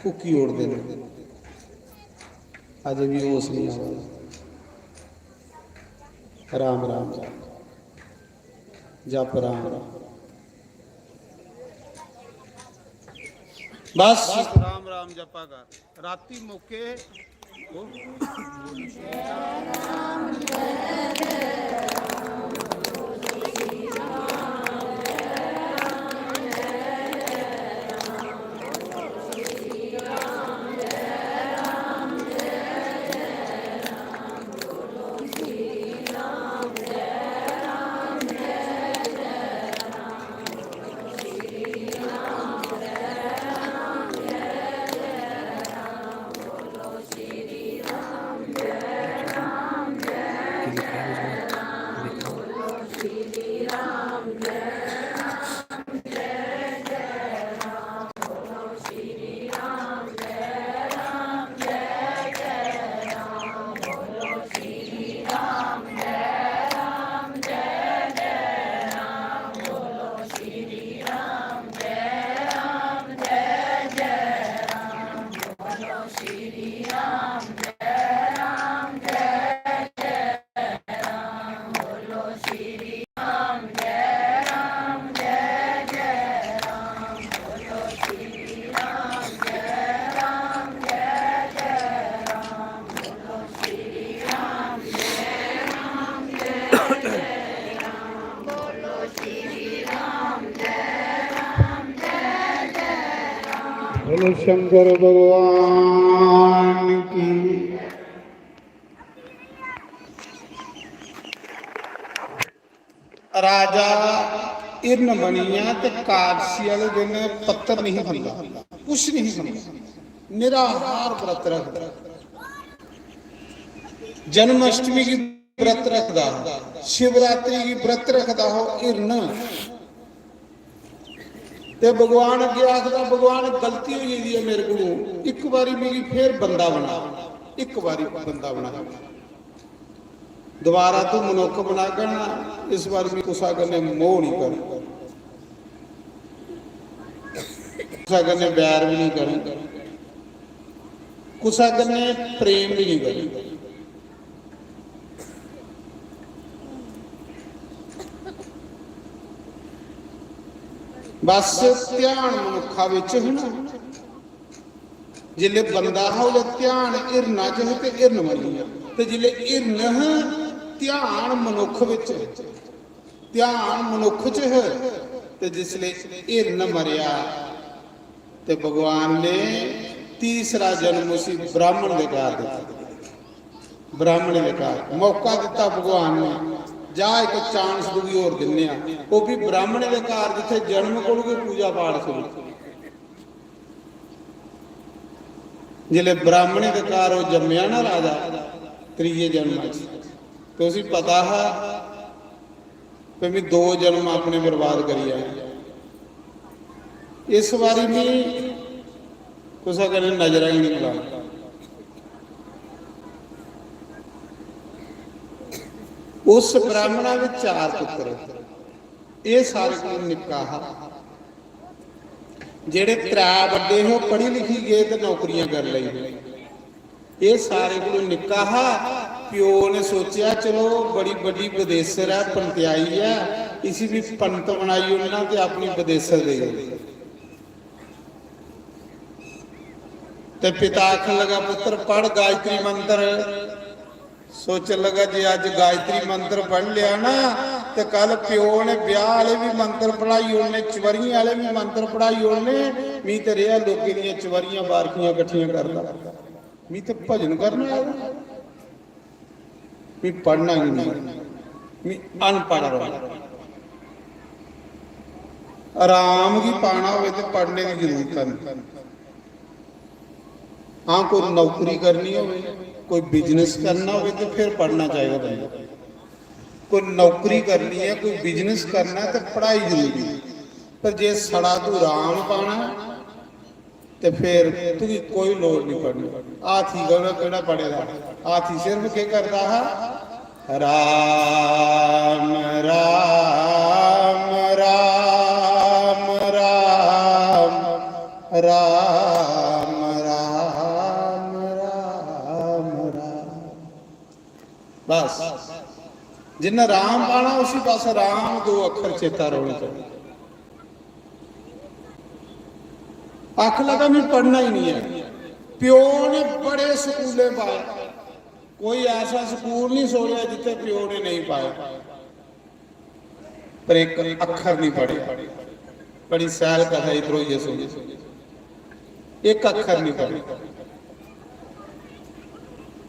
फूकी ओड़दे न। अजे भी होश नहीं आवा। राम राम जप, राम राम। बस राम राम जपा कर। राती मौके शंकर भगवान की। राजा हिरन बनिया ते कादसी आह्ले दिन पत्तर नहीं खंदा, कुछ नहीं खंदा, निराहार व्रत रखदा। जन्माष्टमी की व्रत रखदा हा, शिवरात्रि की व्रत रखदा हा हिरन। ते भगवान अग्गें आखदा, "भगवान, गलती होई गेदी ऐ मेरे कोलों, इक बारी मिगी फिर बंदा बना, इक बारी बंदा बना, दोबारा तू मनुक्ख बनागा ना, इस बारी मिगी कुसै कन्नै मोह नहीं कर, कुसै कन्नै बैर भी नहीं कर, कुसै कन्नै प्रेम भी नहीं कर।" बस ध्यान मनुक्खा बिच ही ना, जिसले बंदा हा, ओह्दा ध्यान हिरना च ही ते हिरन बनी गेआ, ते जिसले हिरन हा, ध्यान मनुक्ख बिच, ध्यान मनुक्ख च है, ते जिसले हिरन मरेआ, ते भगवान ने तीसरा जन्म उसी ब्राह्मण दे घर दित्ता। ब्राह्मण दे घर मौका दित्ता भगवान ने, "जा, इक चांस तुगी होर दिन्ने आं।" ओह् भी ब्राह्मण दे घर, जित्थै जन्म कोल गै पूजा पाठ शुरू। जिसलै ब्राह्मण दे घर ओह् जम्मेआ ना राजा, त्रिये जन्म च, ते उसी पता हा कि मैं दो जन्म अपने बर्बाद करी आया। इस बारी मैं कुसै कन्नै नजरां ही नहीं मिलाना। उस ब्राह्मणा दे चार पुत्र, एह् सारे कोला निक्का हा। जेह्ड़े त्रै बड्डे हे, ओह् पढ़ी लिखी गे ते नौकरियां करी लेई। एह् सारे कोला निक्का हा। प्यो ने सोचेआ, "चलो, बड़ी बड्डी बदेसर ऐ, पंत्याई ऐ, इसी बी पंत बनाई ओड़ना ते अपनी बदेसर देई ओड़ना।" ते पिता आखन लगा, "पुत्र, पढ़ गायत्री मंत्र।" सोचन लगा, "जे अज्ज गायत्री मंत्र पढ़ लेआ ना, ते कल प्यो ने ब्याह आह्ले बी मंत्र पढ़ाई ओड़ने, चवरियें आह्ले बी मंत्र पढ़ाई ओड़ने, मी ते रेहा लोकें दियां चवरियां बारखियां कट्ठियां करदा, मी ते भजन करना आए दा, मी पढ़ना गै नहीं, मी अनपढ़ रौह्ना।" आराम गी पाना होवे ते पढ़ने दी जरूरत है नहीं। हाँ, कोई नौकरी करनी होवे, कोई बिजनेस करना होवे, तो फिर पढ़ना चाहिए बंदे। कोई नौकरी करनी है, कोई बिजनेस करना है, तो पढ़ाई जरूरी है। पर जे सड़ा तू राम पाना है, तो फिर तुगी कोई लोड़ नहीं पढ़नी। हाथी केह्ड़ा, केह्ड़ा पढ़े दा? हाथी सिर्फ केह् करदा हा? राम, राम, राम, राम, राम, राम, राम, राम। बस, जिन्ना राम पाना, उसी बस राम दो अक्खर चेता रौहने चाहिए। आखन लगा, "मैं पढ़ना ही नहीं है।" प्यो ने बड़े स्कूलें पाया, कोई ऐसा स्कूल नहीं छोड़ेआ जित्थे प्यो ने नहीं पाया। पर एक अक्खर नहीं पढ़े। बड़ी सैल कथा इधर होइए सुन, एक अक्खर नहीं पढ़े,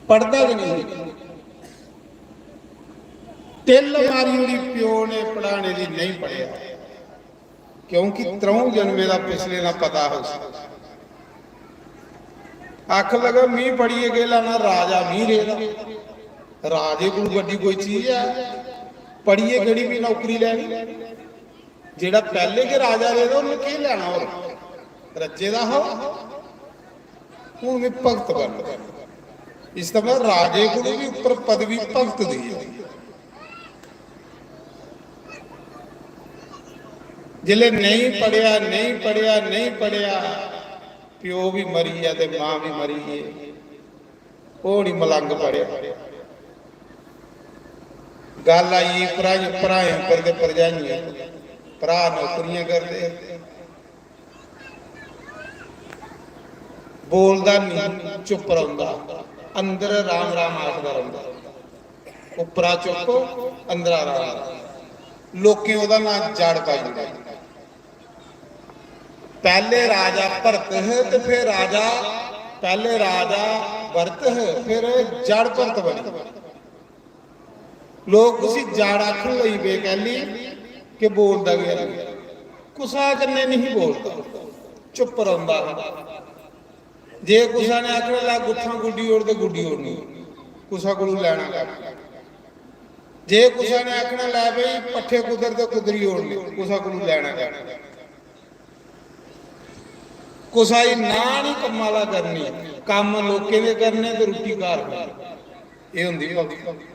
पढ़दा गै नहीं। टिल्ल मारी ओड़ी प्यो ने पढ़ाने दी, नहीं पढ़ेआ, क्योंकि त्रऊं जन्में दा पिछले दा पता हा उसी। आखन लगा, "मी पढ़ियै केह् लैना, राजा मी रेह्दा। राजे कोल बड्डी कोई चीज ऐ? पढ़ियै केह्ड़ी मी नौकरी लैनी? जेह्ड़ा पैह्ले गै राजा रेह्दा, उन्नै केह् लैना होर? रज्जे दा हा ओह्। हून मी भगत बनना।" इस थमां राजे कोलू बी उप्पर पदवी भगत दी ऐ। जिसलै नेईं पढ़ेआ, नेईं पढ़ेआ, नेईं पढ़ेआ, प्यो बी मरी गेआ ते मां बी मरी गेई, ओह् निं मलंग पढ़ेआ। गल्ल आई गेई भ्राएं, भ्राएं उप्पर ते भरजाइयें उप्पर। भ्राऽ नौकरियां करदे, बोलदा निं, चुप्प रौंह्दा, अंदर राम राम आखदा रौंह्दा। उप्परा चुप्प, अंदरा राम राम। लोकें ओह्दा नांऽ जड़ पाई ओड़ेआ। पैह्ले राजा भरत हे ते फिर राजा, पैह्ले राजा भरत हे, फिर जड़ भरत बनी। लोक उसी जड़ आखन लगी पे, कैली के बोलदा गै नेईं, कुसा कन्नै नहीं बोलदा, चुप रौंह्दा हा। जे कुसा ने आखना, "लै गुत्थां गुड्डी ओड़," ते गुड्डी ओड़नी, कुसा कोलू लैना कक्ख। जे कुसा ने आखना, "लै बई पट्ठे कुतर," ते कुतरी ओड़ने, कुसा कोलू लैना कक्ख। कुसा गी ना नहीं कम्मा दा करनी, कम्म लोकें दे करने ते रुट्टी घर खानी। एह् होंदी भक्ति।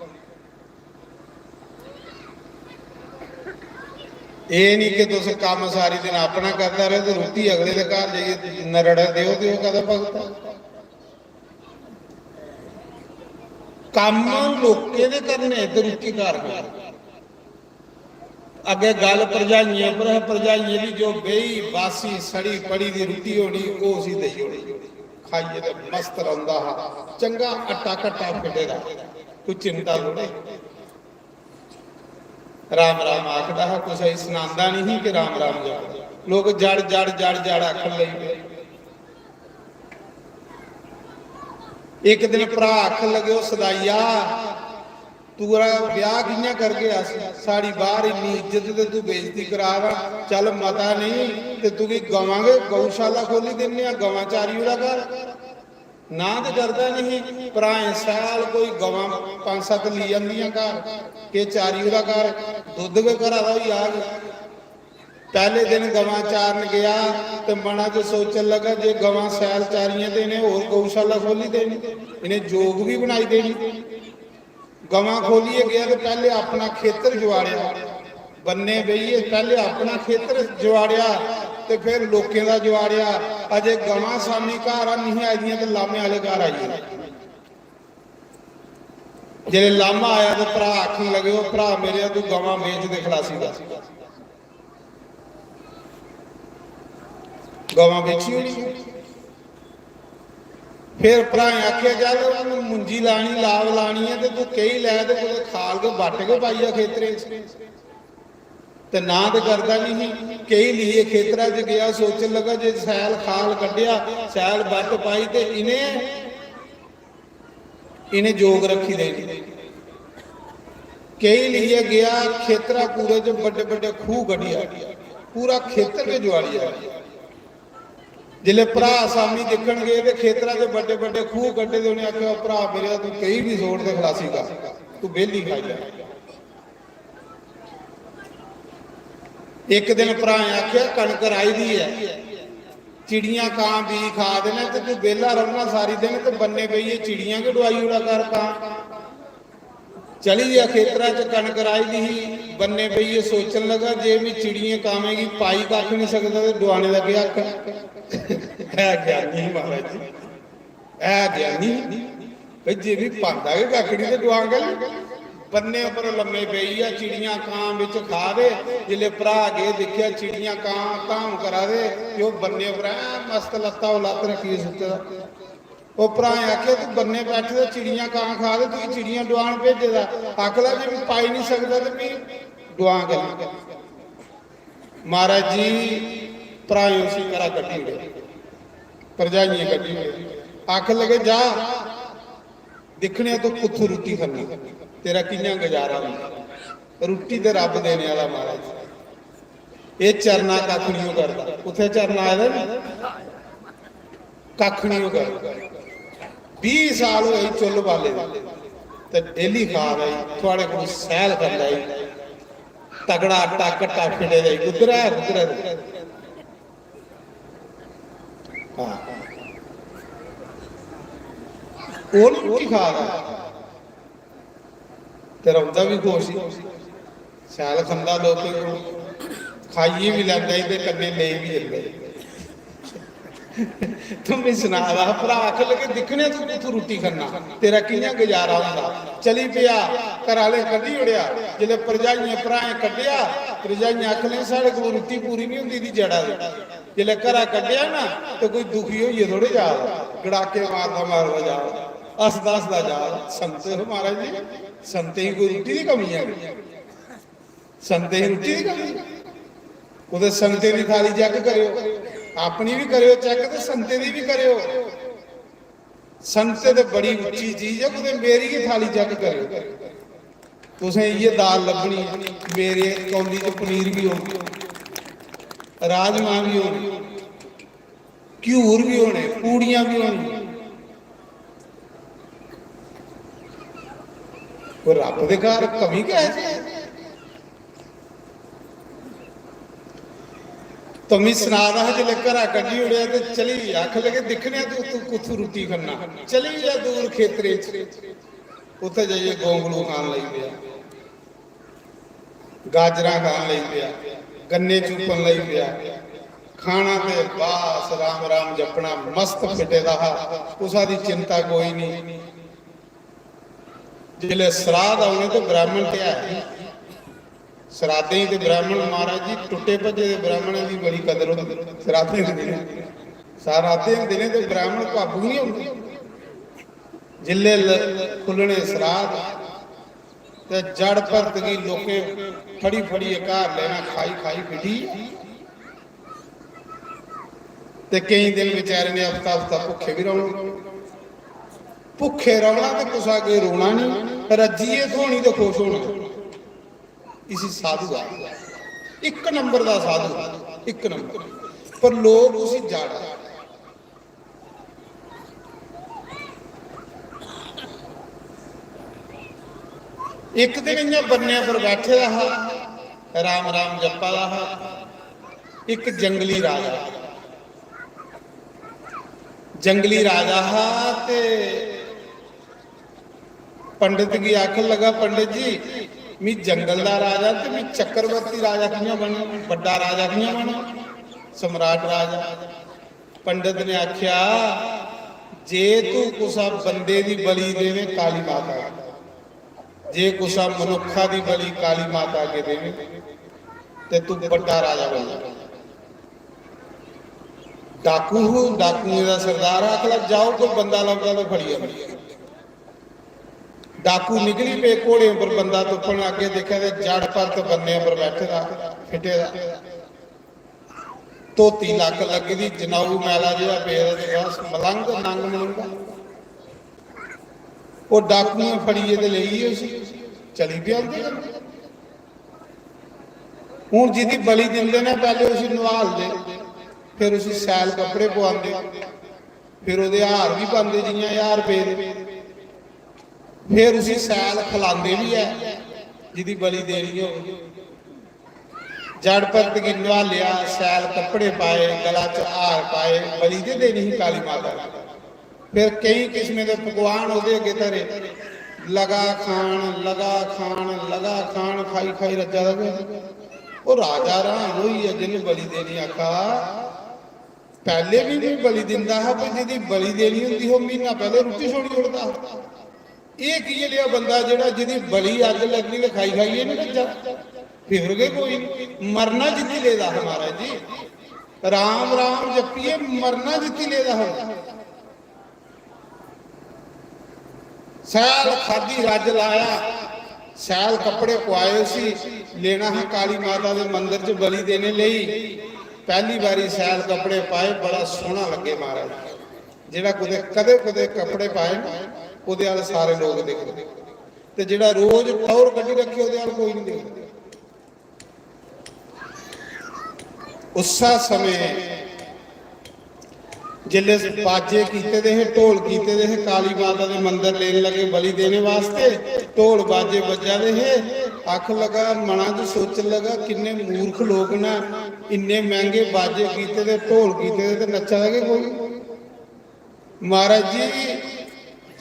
एह् नहीं कि तुस कम्म सारी दिन अपना करदा रहे ते रुट्टी अगले दे घर जाइयै नरड़ा देओ, ते ओह् कदा भगत ऐ? कम्म लोकें दे करने ते रुट्टी घर खानी। अग्गें गल्ल भरजाइयें पर है, भरजाइयें दी जो बेही बासी सड़ी पड़ी दी रुट्टी होनी, ओह् उसी देई ओड़ी, खाइयै ते मस्त रौंह्दा हा। चंगा आटा घट्टा फिटे दा, कोई चिंता थोड़े। राम राम आखदा हा, कुसै गी सनांदा नहीं कि राम राम जाओ। लोक जड़ जड़ जड़ जड़ आखन लगी पे। इक दिन भ्रा आखन लगे, "ओ सदाइया, तू ब्याह कि'यां करगे अस? साढ़ी बाहर इन्नी इज्जत ते तू बेइज्जती करा दा। चल मता नहीं ते तुगी गवां गै गौशाला खोली दिन्ने आं, गवां चारी ओड़ा कर।" ना ते करदा नहीं, भ्राएं सैल कोई गवां पंज सत्त ली आंदियां घर, के चारी ओड़ा घर, दुद्ध गै घरा दा होई जाग। पैह्ले दिन गवां चारन गेआ ते मना च सोचन लगा, "जे गवां सैल चारियां ते इ'नें होर गौशाला खोली देनी, इ'नें जोग बी बनाई देनी।" गवां खोलियै गेआ ते पैह्ले अपना खेतर जुआड़ेआ, बन्ने बेहियै पैह्ले अपना खेतर जुआड़ेआ ते फिर लोकें दा जुआड़ेआ। अजे गवां सामी घर नेईं आई दियां ते लामे आह्ले घर आई गे। जेल्लै लामा आया ते भ्राऽ आखन लगे, "ओ भ्राऽ मेरे, तू गवां बेच ते खलासी दा।" गवां बेची ओड़ी। फिर भ्राएं आखेआ, "चल, हून मुंजी लानी, लाव लानी ऐ, ते तू केही लै ते कुतै खाल गै बट्ट गै पाई जा खेतरे च।" ते ना ते करदा निं ही। केही लेइयै खेतरा च गेआ, सोचन लगा, जे शैल खाल कड्ढेआ, शैल बट्ट पाई, ते इ'नें इ'नें जोग रक्खी देनी। केही लेइयै गेआ, खेतरा पूरे च बड्डे बड्डे खूह् कड्ढियै, पूरा खेतर गै जुआड़ी आया। जिसलै भ्राऽ सामी दिक्खन गे ते खेतरा च बड्डे बड्डे खूह् कड्ढे दे, उ'नें आखेआ, "भ्राऽ मेरे, तूं केही बी सोड़ ते खलासी कर, तूं बेल्ली खाई लै।" इक दिन भ्राएं आखेआ, "कनक राही दी ऐ, चिड़ियां कां बीऽ खा दे न, ते तूं बेह्ला रौह्ना सारी दिन, ते बन्ने बेहियै चिड़ियां गै डुआई ओड़ा कर कां।" चली गेआ खेतरा च, कनक राही दी ही, बन्ने बेहियै सोचन लगा, "जे में चिड़ियें कामें गी पाई कक्ख निं सकदा ते डुआने दा केह् हक्क ऐ?" है ज्ञानी महाराज जी। है ज्ञानी, भाई, जे बी पांदा गै कक्ख निं ते डुआं गै निं। बन्ने उप्पर लम्मे पेई गेआ, चिड़ियां कां बिच खा दे। जिसलै भ्राऽ गे, दिक्खेआ चिड़ियां कां धाम करा दे, ते ओह् बन्ने उप्पर ऐ मस्त लत्ता, ओह् लत्त रक्खियै सुत्ते दा। ओह् भ्राएं आखेआ, "तूं बन्ने बैठे दे, चिड़ियां कां खा दे, तुगी चिड़ियां डुआन भेजे दा, आखला जे में पाई निं सकदा ते भी डुआं करी।" महाराज जी, भ्राएं उसी घरा कड्ढी ओड़ेआ, भरजाइयें कड्ढी ओड़ेआ। आखन लगे, "जा, दिक्खने आं तूं कुत्थूं रुट्टी खन्ना, तेरा कि'यां गुजारा होंदा।" रुट्टी ते रब्ब देने आह्ला महाराज। एह् चरना कक्ख निं ओह् करदा। कुत्थै चरना आए दा जी? कक्ख निं ओह् करदा। बीह् साल होए चुल्ल बाले दे, ते डेली खा दा जी, थुआढ़े कोल सैल करदा जी। तगड़ा आटा घट्टा फिटे दा जी, कुद्धर ऐ, कुद्धर ऐ? हां। ओह् निं रुट्टी खा दा, ते रौंह्दा बी खुश ही। शैल खंदा लोकें कोल, खाइयै बी लैंदा ही ते कन्नै लेई बी जंदा ही। तूं मी सना दा हा, भ्राऽ आखन लगे, "दिक्खने आं तूं कुत्थूं रुट्टी खन्ना, तेरा कि'यां गुजारा होंदा।" चली पेआ, घरै आह्ले कड्ढी ओड़ेआ। जिसलै भरजाइयें भ्राएं कड्ढेआ, भरजाइयां आखन लगियां, "साढ़े कोल रुट्टी पूरी निं होंदी, एह्दी जड़ा दी।" जिसलै घरा कड्ढेआ ना, ते कोई दुखी होइयै थोड़े जा दा, गड़ाके मारदा मारदा जा दा, हसदा हसदा जा दा। संत हे महाराज जी, संतें गी कोई रुट्टी दी कमी ऐ? संतें गी रुट्टी दी कमी? कुतै संतें दी थाली चैक करेओ, अपनी बी करेओ चैक ते संतें दी बी करेओ। संत ते बड़ी उच्ची चीज ऐ, कुतै मेरी गै थाली चैक करेओ। तुसें इ'यै दाल लब्भनी ऐ, मेरे कौली च पनीर बी होग, राजमा बी होने, घ्यूर बी होने, पूड़ियां बी होनियां। कोई रब्ब दे घर कमी गै है? तो मी सना दा हा, जिसलै घरा कड्ढी ओड़ेआ ते चली गेआ। आखन लगे, "दिक्खने आं तू, तू कुत्थू रुट्टी खन्ना।" चली गेआ दूर खेतरे च, उत्थै जाइयै गोंगलू खान लगी पेआ, गाजरां खान लगी पेआ, गन्ने चुप्पन लगी पेआ। खाना ते बस राम राम जपना, मस्त फिटे दा हा, कुसा दी चिंता कोई नहीं। जिसलै सराध औने ते ब्राह्मण ते है ही। सराधें गी ते ब्राह्मण, महाराज जी, टुट्टे भज्जे दे ब्राह्मणें दी बड़ी कदर होंदी। सराधें दे दिनें, सराधें दे दिनें ते ब्राह्मण काबू नहीं होंदे। जिसलै ल-, खु'ल्लने सराध ते जड़ भरत गी लोकें फड़ी फड़ियै घर लेना, खाई खाई फिटी। ते केईं दिन बेचारे ने हफ्ता हफ्ता भुक्खे बी रौह्ना। भुक्खे रौह्ना ते कुसै अग्गें रोना नहीं, रज्जियै थ्होनी ते खुश होना। इसी साधु आखदे। इक नंबर दा साधु, इक नंबर। पर लोक उसी जड़ आखदे। इक दिन इ'यां बन्ने पर बैठे दा हा, राम राम जप्पा दा हा। इक जंगली राजा, जंगली राजा हा ते पंडित गी आखन लगा, "पंडित जी, मी जंगल दा राजा ते मी चक्रवर्ती राजा कि'यां बनां, बड्डा राजा कि'यां बनां, सम्राट राजा?" पंडित ने आख्या, "जे तू कुसा बंदे दी बलि देवे काली माता गी, जे कुसा मनुक्खा दी बलि काली माता अग्गें देवे, ते तू बड्डा राजा बन जाएगा।" डाकू हूं, डाकुएं दा सरदार हा, आखदा, "जाओ, कोई बंदा लभदा ते फड़ी आनो।" डाकू निकली पे घोड़े उप्पर बंदा तुप्पन, अग्गें दिक्खेआ ते जड़ भरत बन्ने उप्पर बैठे दा, फिटे दा। धोती लक्क लग्गी दी, जनाऊ मैला जेहा पेदा ते बस मलंग, नंग मलंगा। ओह् डाकुएं फड़ियै ते लेई गे उसी, चली पे उं'दे कन्नै। हून जिदी बलि दिंदे न, पैह्ले उसी नुहालदे, फिर उसी सैल कपड़े पोआंदे, फिर ओह्दे हार बी पांदे जि'यां ज्हार रपेऽ दे, फिर उसी सैल खलांदे बी ऐ जिदी बलि देनी होग। जड़ भरत गी नुहालेआ, सैल कपड़े पाए, गला च हार पाए, बलि ते देनी ही काली माता ने। फिर केई किस्में दे पकवान ओह्दे अग्गें धरे, लगा खान, लगा खान, लगा खान, खाई खाई रज्जा दा गै। ओह् राजा र्हान होई गेआ, जिन्न बलि देनी आखा, पैह्ले बी में बलि दिंदा हा, पर जिदी बलि देनी होंदी ही, ओह् म्हीना पैह्ले रुट्टी छोड़ी ओड़दा हा। एह् कि'यै नेहा बंदा जेह्ड़ा, जिदी बलि अज्ज लग्गनी ते खाई खाइयै निं रज्जा? फिक्र गै कोई निं। मरना जित्ती लेदा हा, महाराज जी, राम राम जप्पियै मरना जित्ती लेदा हा। सैल खाद्धी, रज्ज लाया, सैल कपड़े पुआए उसी, लेना हा काली माता दे मंदर च बलि देने लेई। पैह्ली बारी सैल कपड़े पाए, बड़ा सोह्ना लग्गे महाराज। जेह्ड़ा कुतै, कदें कुतै कपड़े पाए ना, ओह्दे अ'ल्ल सारे लोक दिखदे, ते जेह्ड़ा रोज टौह्र कड्ढी रक्खे, ओह्दे अ'ल्ल कोई निं दिखदा। उस्सै समें जिसलै बाजे कीते दे हे, ढोल कीते दे हे, काली माता दे मंदर लेन लगे बलि देने वास्ते, ढोल बाजे बज्जा दे हे। आखन लगा, मना च सोचन लगा, "किन्ने मूर्ख लोक न, इन्ने मैंह्गे बाजे कीते दे, ढोल कीते दे, ते नच्चा दा गै कोई।" महाराज जी,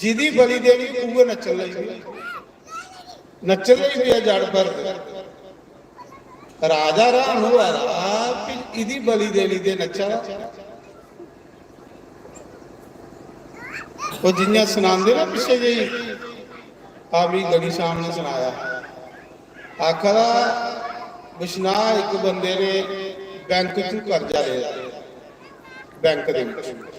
जिदी बलि देनी, उ'ऐ नच्चन लगी पेआ। नच्चन लगी पेआ जड़ भरत। राजा र्हान होआ दा, भी इदी बलि देनी ते नच्चा दा। ओह् जि'यां सनांदे ना पिच्छे जेही, आ, मी गनी श्याम ने सनाया, आखा दा, बिश्नाह इक बंदे ने बैंक चों कर्जा लेदा, बैंक दे बिच।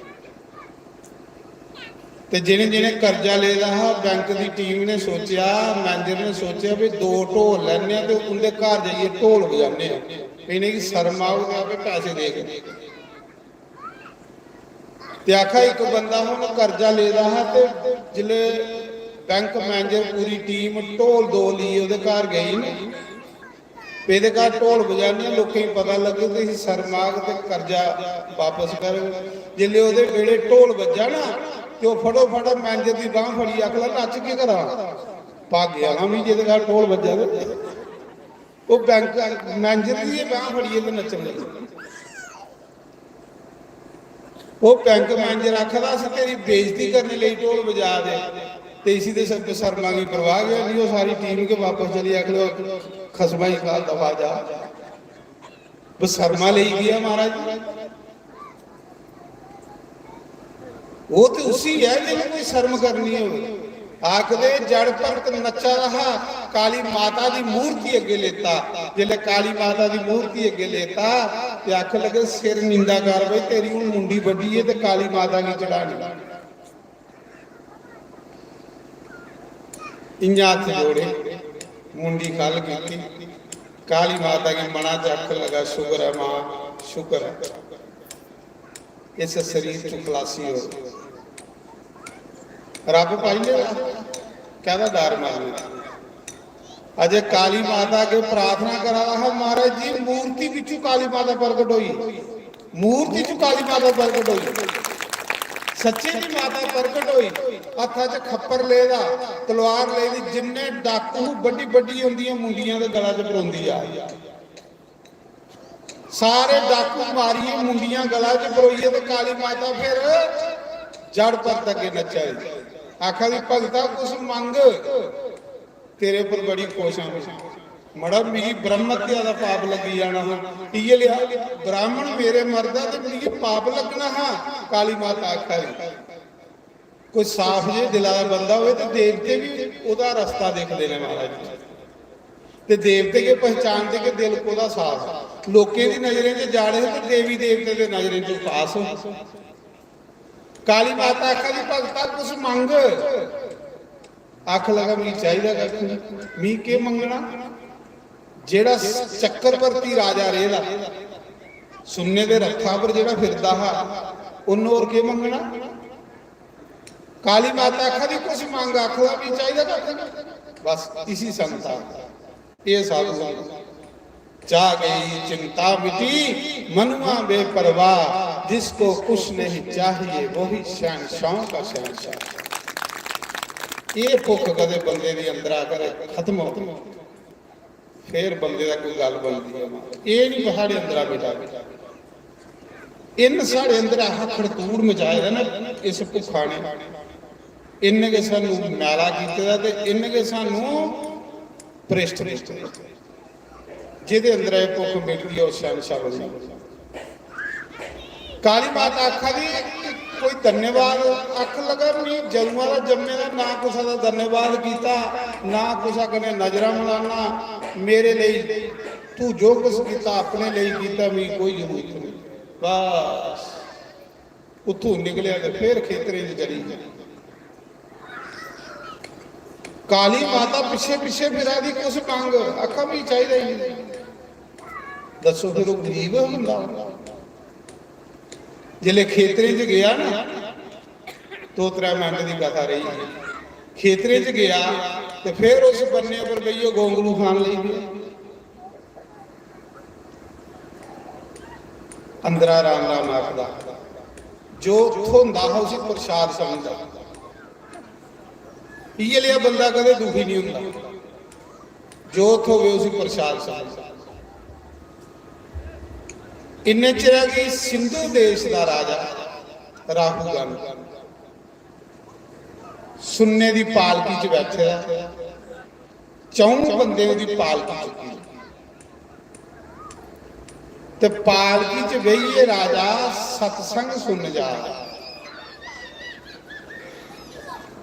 ते जि'नें जि'नें कर्जा लेदा हा, बैंक दी टीम ने सोचेआ, मैनेजर ने सोचेआ, "भी दो ढोल लैने आं ते उं'दे घर जाइयै ढोल बजाने आं, इ'नेंगी शर्म औग ते आपे पैसे देग।" ते आखा, इक बंदा हा, उ'न्नै कर्जा लेदा हा, ते जिसलै बैंक मैनेजर पूरी टीम ढोल दो लेइयै ओह्दे घर गेई ना, ते एह्दे घर ढोल बजाने आं, लोकें गी पता लग्गे ते इसी शर्म आग ते कर्जा बापस करग। जिसलै ओह्दे बेड़े ढोल बज्जा ना, ते ओह् फटोफट मैनेजर दी बांह् फड़ियै आखदा, "नच्च, केह् करां? भागे आह्ला में, जेह्दे घर ढोल बज्जा ते।" ओह् बैंक मैनेजर दी गै बांह् फड़ियै ते नच्चन लगी। ओह् बैंक मैनेजर आखदा, "अस तेरी बेइज्जती करने लेई ढोल बजा दे, ते इसी ते सब शर्मा गी परवाह गै निं।" ओह् सारी टीम गै बापस चली, आखदे, "खसमा ही खा, दफा जा।" बस शर्मा लेई गेआ महाराज। ओह् ते उसी ऐ जि'नें कोई शर्म करनी होवे। आखदे, जड़ भरत नच्चा दा हा, काली माता दी मूर्ति अग्गे लेता। जिसलै काली माता दी मूर्ति अग्गे लेता, ते आखन लगे, "सिर नींदा कर बई, तेरी हून मुंडी बड्ढी ऐ ते काली माता गी चढ़ानी।" इ'यां हत्थ जोड़े, मुंडी ख'ल्ल कीती, काली माता गी मना च आखन लगा, "शुक्र ऐ मां, शुक्र ऐ, इस शरीर च खलासी हो।" रब पाई लेदा, कैह्दा डर मरने दा? अजय काली माता अग्गें प्रार्थना करा दा हा, "महाराज जी, मूर्ति बिच्चू काली माता प्रगट होई, मूर्ति च काली माता प्रगट होई, सच्चे दी माता प्रगट होई।" हत्था च खप्पर लेदा, तलवार लेदी, जिन्ने डाकू बड्डी बड्डी उंदियां मुंडियां दे गला च परोंदी आ। सारे डाकू मारियै मुंडियां गला च परोइयै ते काली माता फिर जड़ पर तक नच्चा दी। आखा दी, "भगता, कुछ मंग, तेरे पर बड़ी खुश आं।" मड़ा, मिगी ब्रह्म हत्या दा पाप लग्गी जाना हा। इ'यै लेआ ब्राह्मण मेरे मरदा ते मिगी पाप लग्गना हा। काली माता आखा दी, कोई साफ जे दिला दा बंदा होवे ते देवते बी ओह्दा रस्ता दिखदे ने महाराज। ते देवते गै पहचानदे कि दिल कोह्दा साफ ऐ। लोकें दी नजरें च जड़ हे ते देवी देवते दे नजरें च पास हो। काली माता आखा दी, "भगता, कुछ मंग।" आख लगा, "मिगी चाहिदा कक्ख निं।" "मिगी केह् मंगना? जेह्ड़ा चक्रवर्ती राजा रेह्दा, सुन्ने दे रथा पर जेह्ड़ा फिरदा हा, उन्न होर केह् मंगना?" काली माता आखा दी, "कुछ मंग।" आखदा, "मिगी चाहिदा कक्ख निं।" बस इसी संगता, एह् साधु संगत। "जा गई चिंता मिटी, मनुआ बेपरवाह, जिसको कुछ नहीं चाहिए, वही शहंशाहों का शहंशाह।" एह् भुक्ख कदें बंदे दे अंदरा कदें खत्म हो, फिर बंदे दा कोई गल्ल बनदी ऐ। एह् निं साढ़े अंदरा मिटा। इन्न साढ़े अंदर ऐहा खड़तूड़ मचाए दा ना इस भुक्खा ने, इन्न गै सानू मैला कीते दा ते इन्न गै सानू भ्रिश्ट कीते दा। जेह्दे अंदर एह् भुक्ख मिटदी ऐ, ओह् शैहनशाह बनी जंदा। काली माता आखा दी कि कोई धन्यवाद, आखन लगा, "मी जदुआं दा जम्मे दा ना कुसै दा धन्यवाद कीता, ना कुसै कन्नै नजरां मलाना। मेरे लेई तू जो कुछ कीता, अपने लेई कीता, मिगी कोई जरूरत नहीं।" बस उत्थों निकलेआ ते फिर खेतरें च चली गेआ। काली माता पिच्छे पिच्छे फिरा दी, कुछ मंग, आखा, "मिगी चाहिदा ही नहीं।" दस्सो, फिर ओह् गरीब हा बंदा। जिसलै खेतरें च गेआ ना, दो त्रै मिंट दी कथा रेही। खेतरें च गेआ ते फिर उस बन्ने पर बेहियै गोंगलू खान लगी पेआ। अंदरा राम राम आखदा, जो थ्होंदा हा उसी प्रसाद समझदा। इ'यै लेहा बंदा कदें दुखी नहीं होंदा, जो थ्होवे उसी प्रसाद समझदा। इन्ने चिरै गी सिंधु देश दा राजा राहु गण सुन्ने दी पालकी च बैठे दा, चौं बंदे ओह्दी पालकी चुक्की। ते पालकी च बेहियै राजा सत्संग सुनन जा दा।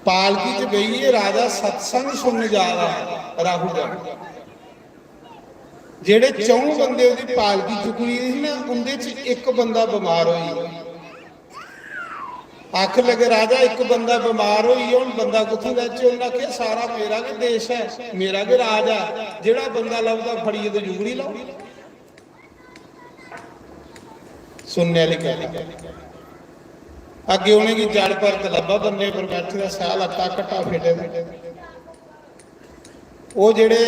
पालकी च बेहियै राजा सत्संग सुनन जा दा, राहु दा। जेह्ड़े चौं बंदे ओह्दी पालकी चुक्की दी ही ना, उं'दे च इक बंदा बमार होई गेआ। आखन लगे, "राजा, इक बंदा बमार होई गेआ, हून बंदा कुत्थूं लैचे?" उन्नै आखेआ, "सारा मेरा गै देश ऐ, मेरा गै राज ऐ, जेह्ड़ा बंदा लभदा फड़ियै ते जुगड़ी लैओ।" सुनने आह्ली गल्ल। अग्गें उ'नेंगी जड़ परत लब्भा, बन्ने पर बैठे दा, सैल अट्टा घट्टा फिटे दा। ओह् जेह्ड़े,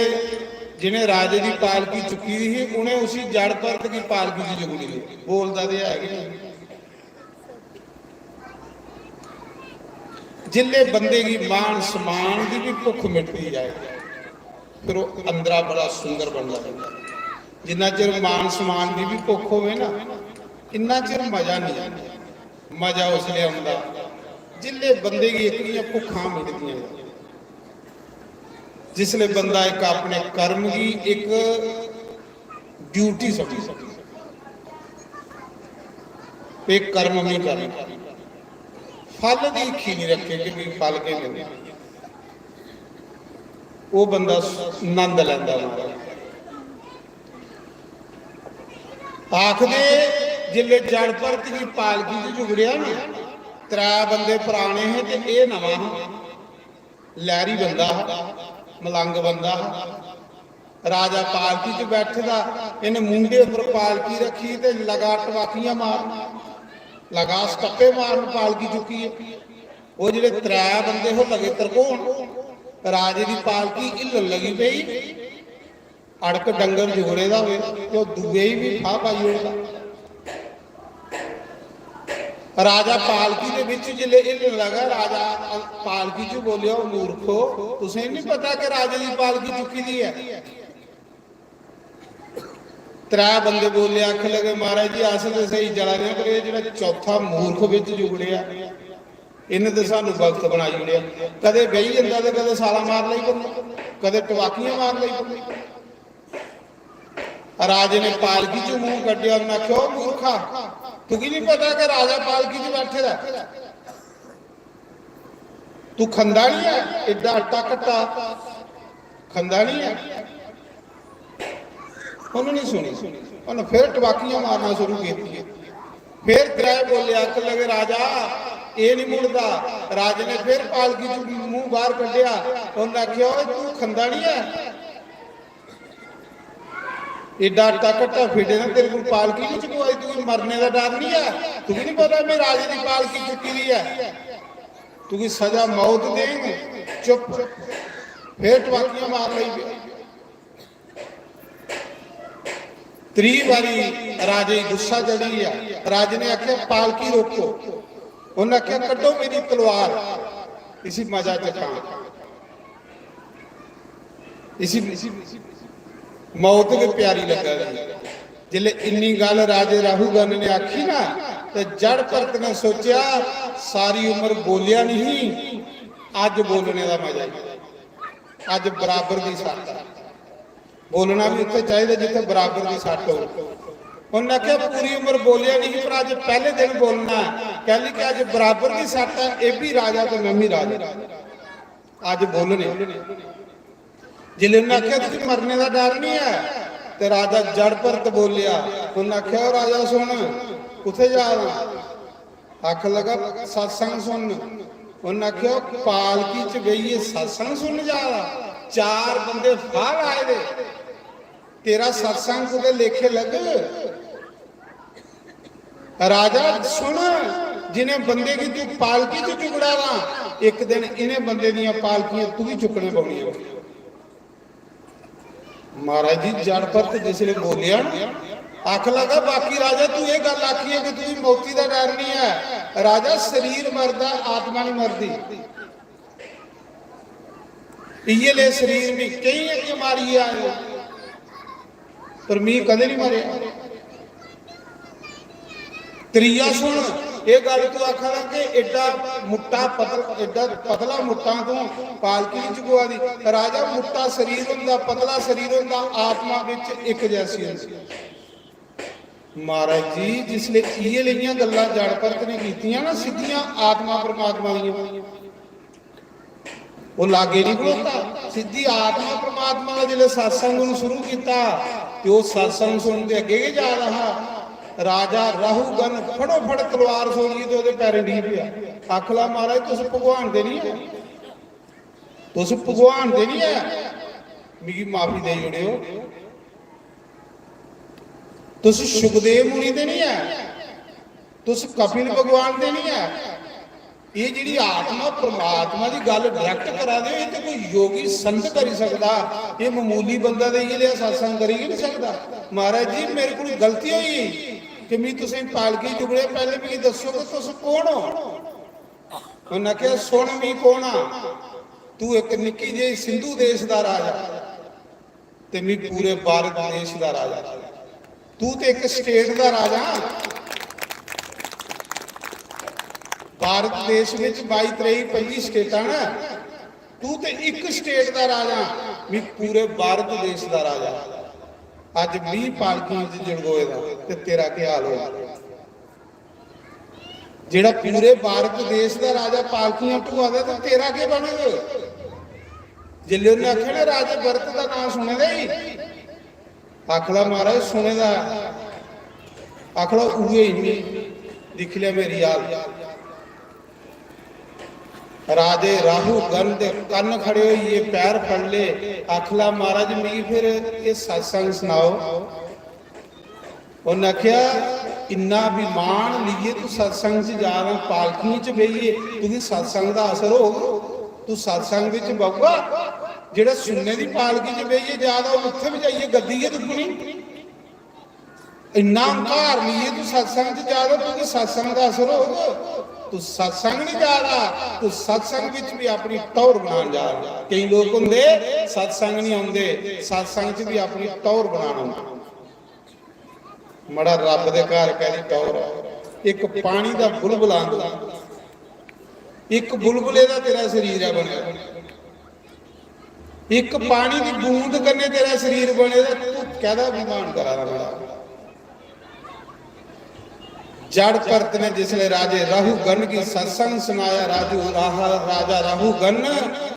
जि'नें राजे दी पालकी चुक्की दी ही, उ'नें उसी जड़ परत गी पालकी च जुगड़ी लेआ। बोलदा ते है गै नेईं। जिसलै बंदे गी मान सम्मान दी बी भुक्ख मिटदी जाए, फिर ओह् अंदरा बड़ा सुंदर बनदा जंदा। जिन्ना चिर मान सम्मान दी बी भुक्ख होवे ना, इन्ना चिर मजा नहीं। मजा उसलै औंदा जिसलै बंदे गी इक दियां भुक्खां मिटदियां, जिसलै बंदा इक अपने कर्म गी इक ड्यूटी समझी सकै। ते कर्म भी करना, फल दी इच्छी नहीं रखे कि भी फल के मिलना। वो बंदा आनंद लैंदा महाराज। आखदे जिसलै जड़ परत गी पालकी च जुगड़ेआ ना, त्रै बंदे पराने हे ते एह् नमां हा। लैरी बंदा हा, मलंग बंदा हा। राजा पालकी च बैठे दा, इन्हें मुंडे उप्पर पालकी रखी ते लगा टवाकियां मारन, लगा स्टप्पे मारन पालकी चुक्कियै। ओह् जेह्ड़े त्रै बंदे हे, लगे तरकोन। राजे दी पालकी हिल्लन लगी पेई। अड़क डंगर जुगड़े दा होवे ते ओह् दूए गी बी फाह् पाई ओड़दा। राजा पालकी दे बिच जिसलै हिल्लन लगा, राजा पालकी च बोलेआ, "ओ मूर्खो, तुसें नहीं पता कि राजे दी पालकी चुक्की दी ऐ?" त्रै बंदे बोले, आखन लगे, "महाराज जी, अस ते स्हेई चला दे आं, पर एह् जेह्ड़ा चौथा मूर्ख बिच जुगड़ेआ, इन्ने ते सानू वक्त बनाई ओड़ेआ। कदे बेही जंदा ते कदे साला मार लेई पौंदा, कदे टवाकियां मार लेई पौंदा।" राजे ने पालकी चों मूंह कड्ढेआ, उन्नै आखेआ, "ओ मूर्खा, तुगी नहीं पता कि राजा पालकी च बैठे दा ऐ? तू खंदा नहीं ऐ, एड्डा आटा घट्टा खंदा नहीं ऐ?" उन्होंने नहीं सुनी। उन्हें फिर टबाकियां मारना शुरू की। फिर त्रै बोले, आखन लगे, "राजा, एह् नहीं मुड़दा।" राजे ने फिर पालकी च मूंह बाहर कड्ढेआ, उन्हें आखेआ, "ओए, तू खंदा नहीं ऐ?" एड्डा आटा घट्टा फिटे ना, तेरे कोल पालकी नहीं चुकवाई, तुगी मरने दा डर नहीं ऐ? तुगी नहीं पता मैं राजे दी पालकी चुकी दी ऐ? तुगी सजा मौत देंग। चुप। फिर टबाकियां मार लई पे। त्री बारी राजे गी गुस्सा चढ़ी गया। राजे ने आख्या, "पालकी रोको।" उन्हें आख्या, "कड्डो मेरी तलवार, इसी मजा चखां।" इसी मौत गै प्यारी लग्गा दी। जिसलै इन्नी गल्ल राजे राहुगण ने आखी ना, ते जड़ भरत ने सोचेआ, "सारी उम्र बोलिया नहीं, अज्ज बोलने दा मजा ही, अज्ज बराबर दी सट्ट है।" बोलना भी उत्थे चाहिए जिथे बराबर दी सट्ट हो। उन्हें आख्या, "पूरी उम्र बोलिया नहीं, पर अज्ज पहले दिन बोलना है, कहली कि अज्ज बराबर दी सट्ट है, ये भी राजा तो मैं भी राजा।" अज्ज बोलने। जिसलै उन्हें आख्या, "तुगी मरने दा डर नहीं है?" ते राजा जड़ भरत बोलिया। उन्हें आख्या, "ओ राजा सुन, कुत्थे जा रहा?" आख लगा, "सत्संग सुन।" उन्हें आख्या, "पालकी च बेहियै सत्संग सुन जा रहा? चार बंदे फाल आए दे, तेरा सत्संग कुतै लेखे लग?" राजा सुन, जिन्हें बंदे गी तू पालकी च चुकड़ा दा, एक दिन इन्हें बंदे दियां पालकियां तुगी चुकने पौनियां। महाराज जी, जड़ भरत जिसले बोलिया ना, आख लगा, "बाकी राजा, तू ये गल आखी है कि तुगी मौती दा डर नहीं है, राजा, शरीर मरदा, आत्मा नहीं मरदी।" इये ले शरीर में केई अग्गे मारियै आए, पर मी कदें नहीं मारेआ। त्रीया सुन, ये गल तू आखा दा कि एड्डा मुट्टा पतला, एड्डा पतला मुट्टा तू पालकी च गुआ दी। राजा, मुट्टा शरीर होंदा, पतला शरीर होंदा, आत्मा बिच इक जैसी होंदी। महाराज जी, जिसले इये लेइयां गल्लां जड़ भरत ने कीतियां ना, सिद्धियां आत्मा परमात्मा दियां, ओह् लागे नहीं खड़ोता। सिद्धी आत्मा परमात्मा दा जिसले सत्संग उन्हें शुरू किया, ते ओह् सत्संग सुनते अगे गै जा रहा हा। राजा राहुगण फटोफट तलवार सोड़ियै ते ओह्दे पैरें डिग पेआ। आखला, "महाराज, तुस भगवान दे नहीं हो, तुस भगवान दे नहीं है, मिगी माफी देई ओड़ेओ।" तुस सुखदेव मुनि ते नहीं है, तुस कपिल भगवान दे नहीं है। ये जेह्ड़ी आत्मा परमात्मा दी गल्ल डायरैक्ट करा दे हो, ये ते कोई योगी संत करी सकदा। ये मामूली बंदा ते इ'यै जेहा सत्संग करी गै नहीं सकदा। महाराज जी, मेरे कोल गलती होई गेई कि मैं तुसें पालकी चुगड़ेआ। पैह्ले मिगी दस्सो कि तुस कौन हो? उन्हें आखेआ, सुन मी कौन आ, तू एक निक्की जेही सिंधु देश दा राजा ते मी पूरे भारत देश दा राजा। तू ते एक स्टेट दा राजा। भारत देश विच बाई त्रेई पंजी स्टेटां न। तू ते एक स्टेट दा राजा, मी पूरे भारत देश दा राजा। अज मी पालकियें च जड़गोए दा ते तेरा केह् हाल होआ? जेड़ा पूरे भारत देश दा राजा पालकियां ढोआ दा, ते तेरा केह् बनग? जिसले उन्हें आखेआ ना, "राजे, भरत दा नां सुने दा ही?" आखला, "महाराज, सुने दा।" आखला, "उ'ऐ ही नहीं, दिक्खी लै मेरी हाल।" राजे राहु गण दे कन्न खड़े होइयै पैर फड़ ले। आखला, "महाराज, मिगी फिर एह् सत्संग सनाओ।" उन्नै आखेआ, "इन्ना अभिमान लेइयै तू सत्संग च जा दा, पालकियें च बेहियै, तुगी सत्संग दा असर होग? तू सत्संग बिच बौह्गा? जेह्ड़ा सुन्ने दी पालकी च बेहियै जा दा, ओह् उत्थै बी जाइयै गद्दी गै तुप्पनी। इन्ना हंकार लेइयै तू सत्संग च जा दा, तुगी सत्संग दा असर होग? तू सत्संग नहीं जा दा, तू सत्संग बिच भी अपनी टौर बनान जा दा।" केई लोक होंदे, सत्संग नहीं आंदे, सत्संग च भी अपनी टौर बनान आंदे। मड़ा, रब दे घर कैदी टौर ऐ? एक पानी दा बुलबुला आंदा, एक बुलबुले दा तेरा शरीर ऐ बने दा, एक पानी दी बूंद कन्नै तेरा शरीर बने दा, तू कैदा अभिमान करा दा मड़ा? जड़ भरत ने जिसले राजे राहु गण गी सत्संग सुनाया, राजू राहा, राजा राहु गण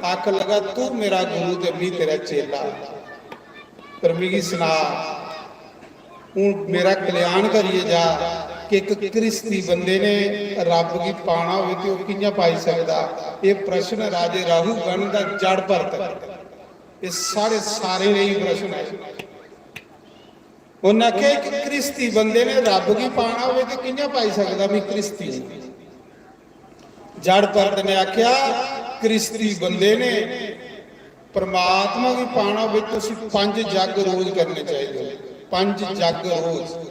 आख लगा, "तू मेरा गुरु ते मी तेरा चेला, पर मिगी सना, हूँ मेरा कल्याण करिए जा कि एक गृहस्थी बंदे ने रब गी पाना होवे ते ओह कि'यां पाई सकदा?" एह प्रश्न राजे राहु गण दा जड़ भरत, एह साढ़े सारे लेई प्रश्न है। उन्हें आखेआ, "एक गृहस्थी बंदे ने रब गी पाना होवे ते कि'यां पाई सकदा?" मैं गृहस्थी, जड़ भरत ने आखेआ, "गृहस्थी बंदे ने परमात्मा गी पाना होवे ते उसी पंज जग रोज करने चाहिए, पंज जग रोज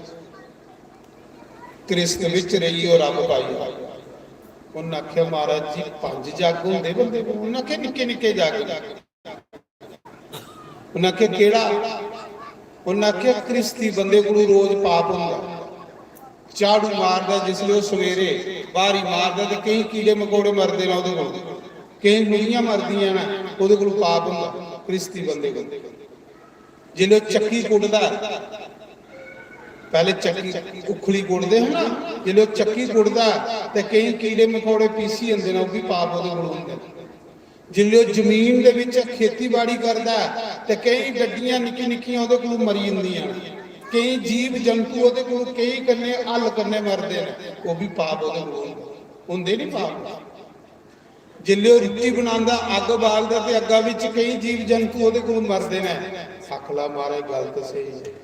गृहस्थ बिच रहिए और रब पाई।" उन्हें आखेआ, "महाराज जी, पंज जग होंदे बंदे कोल?" उन्हें आखेआ, "निक्के निक्के जग।" उन्हें आखेआ, "केह्ड़ा?" उन्हें आखेआ, "गृहस्थी बंदे कोलू रोज पाप होंदा। झाड़ू मारदा जिसले ओह सवेरे, ब्हारी मारदा ते केई कीड़े मकोड़े मरदे न ओहदे कोल, केई मुर्गियां मरदियां न, ओहदे कोलू पाप होंदा गृहस्थी बंदे कोल। जिसले ओह चक्की कुटदा, पैहले चक्की उखली कुटदे हे ना, जिसले ओह चक्की कुटदा ते केई कीड़े मकोड़े पीसी जंदे न, ओह भी पाप ओहदे कोल होंदे न। जिसले ओह जमीन दे विच खेतीबाड़ी करदा ऐ ते केई डड्डियां निक्की निक्कियां ओहदे कोलू मरी जंदियां न, केई जीव जंतु ओहदे कोलू केई कन्नै हल कन्नै मरदे न, ओह भी पाप ओहदे कोलू होंदे, होंदे नहीं पाप? जिसले ओह रुट्टी बनांदा, अग्ग बालदा ते अग्गा विच केई जीव जंतु ओहदे कोलू मरदे न। आखला, "महाराज, गल तो सही है।"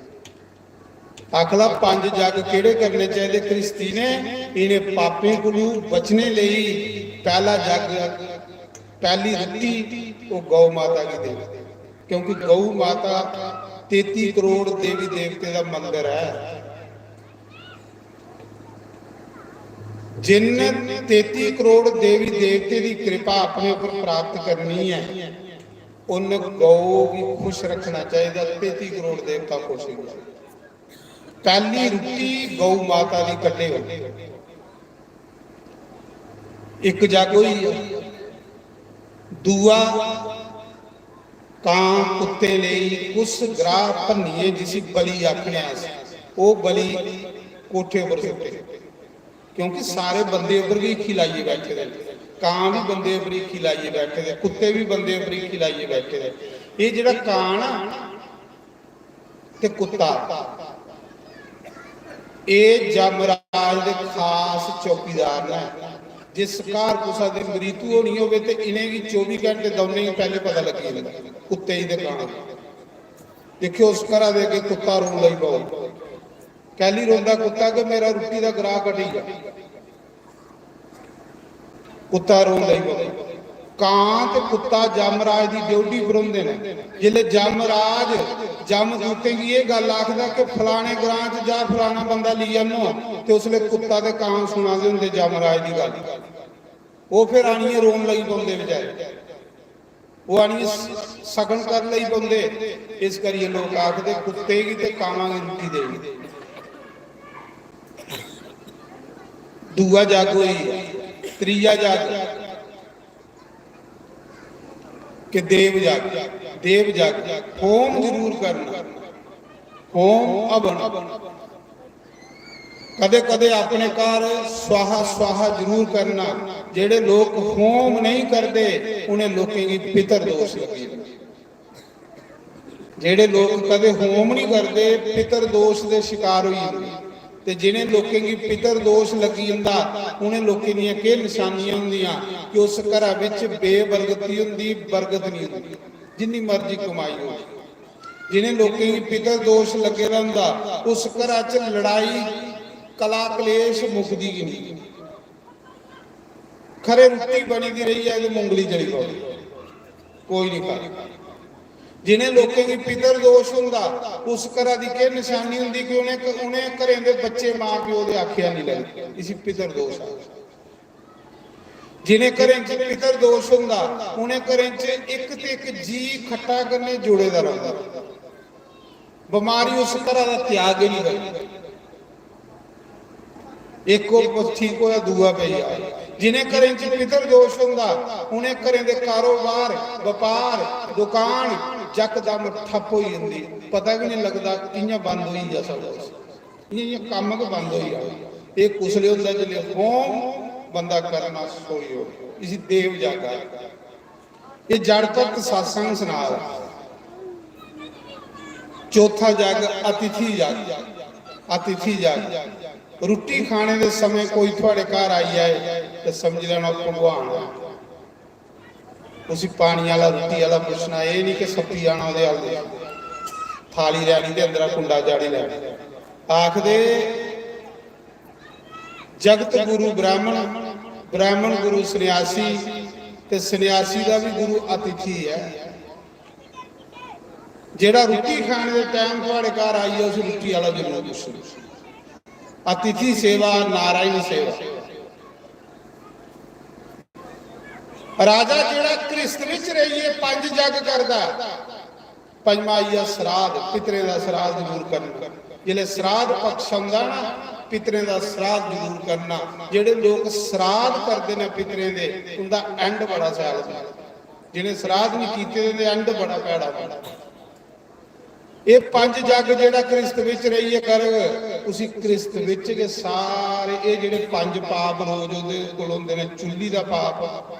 आखला, "पंज जग केड़े करने चाहिए गृहस्थी ने? इन्हें पापें कोलू बचने लेई पहला जग, पहली रुट्टी ओह गौ माता गी देनी, क्योंकि गौ माता तेती करोड़ देवी देवते दा मंदर है। जिन तेती करोड़ देवी देवते दी कृपा अपने ऊपर प्राप्त करनी है, उन गौ गी खुश रखना चाहिए, तेती करोड़ देवता खुश होंदे।" पहली रुट्टी गौ माता दी कड्ढे हो, एक जग होई गेआ। दूआ, कां कुत्ते लेई कुस ग्राह भन्निये, जिसी बलि आखने अस, ओह बलि कोठे पर सुट्टे, क्योंकि सारे बंदे उप्पर गै हीखी लाइयै बैठे दे न। कां भी बंदे उप्पर हीखी लाइयै बैठे दे, कुत्ते भी बंदे उप्पर हीखी लाइयै बैठे दे। एह जेहड़ा कां ना, ते कुत्ता, एह जमराज दे खास चौकीदार न। जिस घर कुसै दी मृत्यु होनी होवे ते इ'नेंगी चौबी घंटे दौनें गी पैहले पता लग्गी जंदा, कुत्ते गी ते कां गी। दिक्खेओ, उस घरा दे अग्गें कुत्ता रोन लगी पौग, कैली रोंदा कुत्ता कि मेरा रुट्टी दा ग्राह घटी गेआ। कुत्ता रोन लगी पौंदा। कां ते कुत्ता जमराज दी ड्यूटी पर होंदे न। जिसलै जमराज जमदूतें गी एह् गल्ल आखदा कि फलाने ग्रां च जा, फलाना बंदा लेई आनो, ते उसलै कुत्ता ते कां सुना दे होंदे जमराज दी गल्ल। ओह् फिर आनियै रोन लगी पौंदे बेचारे। ओह् आनियै स-, सगन कर लगी पौंदे। इस करियै लोक आखदे, "कुत्ते गी ते कावां गी रुट्टी देनी।" दूआ जग होई गेआ, त्रीया जग कि देव जग, देव जग, होम जरूर करना, होम हवन। कदे कदे अपने घर स्वाहा स्वाहा जरूर करना। जेड़े लोक होम नहीं करदे, उन्हें लोकें गी पितर दोष लगी जंदा। जेड़े लोक कदे होम नहीं करदे, पितर दोष दे शिकार होई जंदे। ते जिन्हें लोकें गी पितर दोष लगी जंदा, उन्हें लोकें दियां केह निशानियां होंदियां कि उस घरा विच बेबरकती होंदी, बरकत नहीं होंदी, जिन्नी मर्जी कमाई हो। जिन्हें लोकें गी पितर दोष लग्गे दा होंदा, उस घरा च लड़ाई, कला कलेश मुकदी गै नहीं। खरे रुट्टी बनी दी रही है ते मुंगली जली पौंदी, कोई नहीं खाई। जिन्हें लोकें गी पितर दोष होंदा, उस घरा दी केह निशानी होंदी कि उन्हें, उन्हें घरें दे बच्चे मां प्यो दे आखेआ नहीं लगदे। इसी पितर दोष आखदे। जिन्हें घरें च पितर दोष होंदा, उन्हें घरें च इक ते इक जी खट्टा कन्नै जुड़े दा रौंह्दा। बमारी उस घरा दा त्याग गै नहीं करदी। इक ओह् ठीक होया, दूआ पेई जा। जिन्हें घरें च पितर दोष होंदा, उन्हें घरें दे कारोबार, बपार, दुकान यकदम ठप्प होई जंदी, पता गै नहीं लगदा कि'यां बंद होई गेआ सब कुछ। इ'यां, इ'यां कम्म गै बंद होई जाना। एह् कुसलै होंदा? जिसलै होम बंदा करना छोड़ी ओड़े, इसी देव जागा। एह् जड़ भक्त सत्संग सना दा। चौथा जग अतिथि जग, अतिथि जग। रुट्टी खाने दे समें कोई थुआड़े घर आई जाए ते समझी लैना भगवान ऐ। उसी पानी आह्ला, रुट्टी आह्ला पुच्छना, एह् निं कि सप्पी जाना ओह्दे अल्ल, थाली लैनी ते अंदरा कुंडा चाढ़ी लैना। आखदे, जगत गुरु ब्राह्मण, ब्राह्मण गुरु सन्यासी, ते सन्यासी दा बी गुरु अतिथि ऐ। जेह्ड़ा रुट्टी खाने दे टैम थुआड़े घर आई जा, उसी रुट्टी आह्ला जरूर पुच्छो। अतिथि सेवा, नारायण सेवा। राजा जेह्ड़ा गृहस्थ विच रेहियै पंज जग करदा ऐ, पंजमा आई गेआ श्राद्ध, पितरें दा श्राद्ध जरूर करना। जिसलै श्राद्ध पक्ष औंदा ना, पितरें दा श्राद्ध जरूर करना। जेह्ड़े लोक श्राद्ध करदे न पितरें दे, उंदा end बड़ा शैल होंदा। जि'नें श्राद्ध नहीं कीते दे, end बड़ा भैड़ा होंदा। एह् पंज जग जेह्ड़ा गृहस्थ विच रेहियै करग, उसी गृहस्थ विच गै सारे एह् जेह्ड़े पंज पाप रोज ओह्दे कोल होंदे न, चुल्ली दा पाप,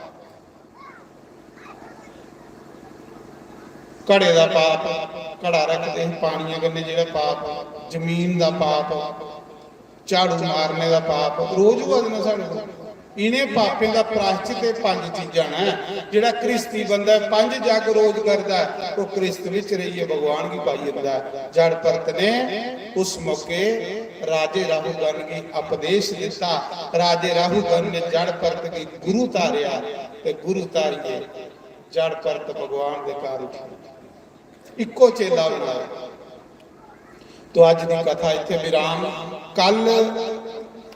घड़े दा पाप, घड़ा रखदे हे पानियै कन्नै जेह्ड़ा पाप, जमीन दा पाप, झाड़ू मारने दा पाप, रोज होआ दे न साढ़े कोल। इ'नें पापें दा प्रायश्चित एह् पंज चीजां न। जेह्ड़ा गृहस्थी बंदा ऐ, पंज जग रोज करदा ऐ, ओह् गृहस्थ विच रेहियै भगवान गी पाई जंदा ऐ। जड़ भरत ने उस मौके राजे राहुगण गी उपदेश दित्ता। राजे राहुगण ने जड़ भरत गी गुरु धारेआ ते गुरु धारियै जड़ भरत भगवान दे घर उठी। इक्को चेला बनाया। तो अज्ज दी कथा इत्थे विराम। कल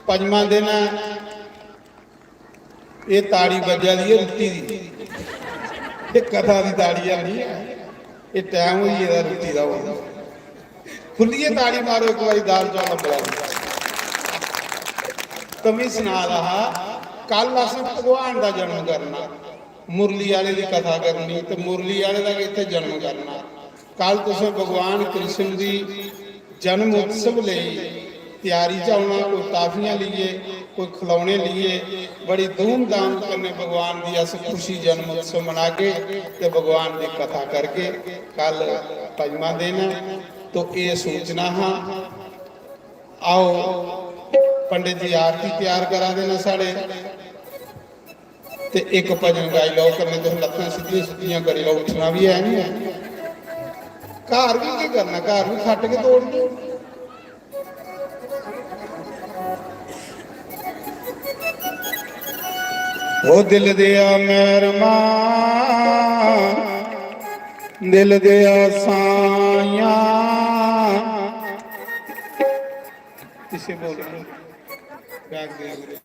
पंजमा दिन ऐ, एह् ताड़ी बज्जा दी ऐ रुट्टी दी, एह् कथा दी ताड़ी है नहीं है, एह् टैम होई गेदा रुट्टी दा। हून खुल्लियै ताड़ी मारो इक बारी, दाल चौल अम्बला दी। तो में सना दा हा, कल असें भगवान दा जन्म करना, मुरली आह्ले दी कथा करनी ते मुरली आह्ले दा गै इत्थै जन्म करना। कल तुसें भगवान कृष्ण दी जन्म उत्सव लेई त्यारी च औना, कोई टाफियां लेइयै, कोई खलौने लेइयै, बड़ी धूमधाम कन्नै भगवान दी अस खुशी जन्म उत्सव मनागे ते भगवान दी कथा करगे। कल पंजमा दिन ऐ, तो एह् सूचना हा। आओ, पंडित जी आरती त्यार करा दे न साढ़े, ते इक भजन गाई लैओ, कन्नै तुस लत्तां सिद्धियां सिद्धियां करी लैओ, उट्ठना बी है नहीं है। घर बी केह् करना, घर बी खट्ट गै तोड़नी। ओ दिल दिया मेहरमा, दिल दिया साइया। इसे बोलना। राग दिया गुरु।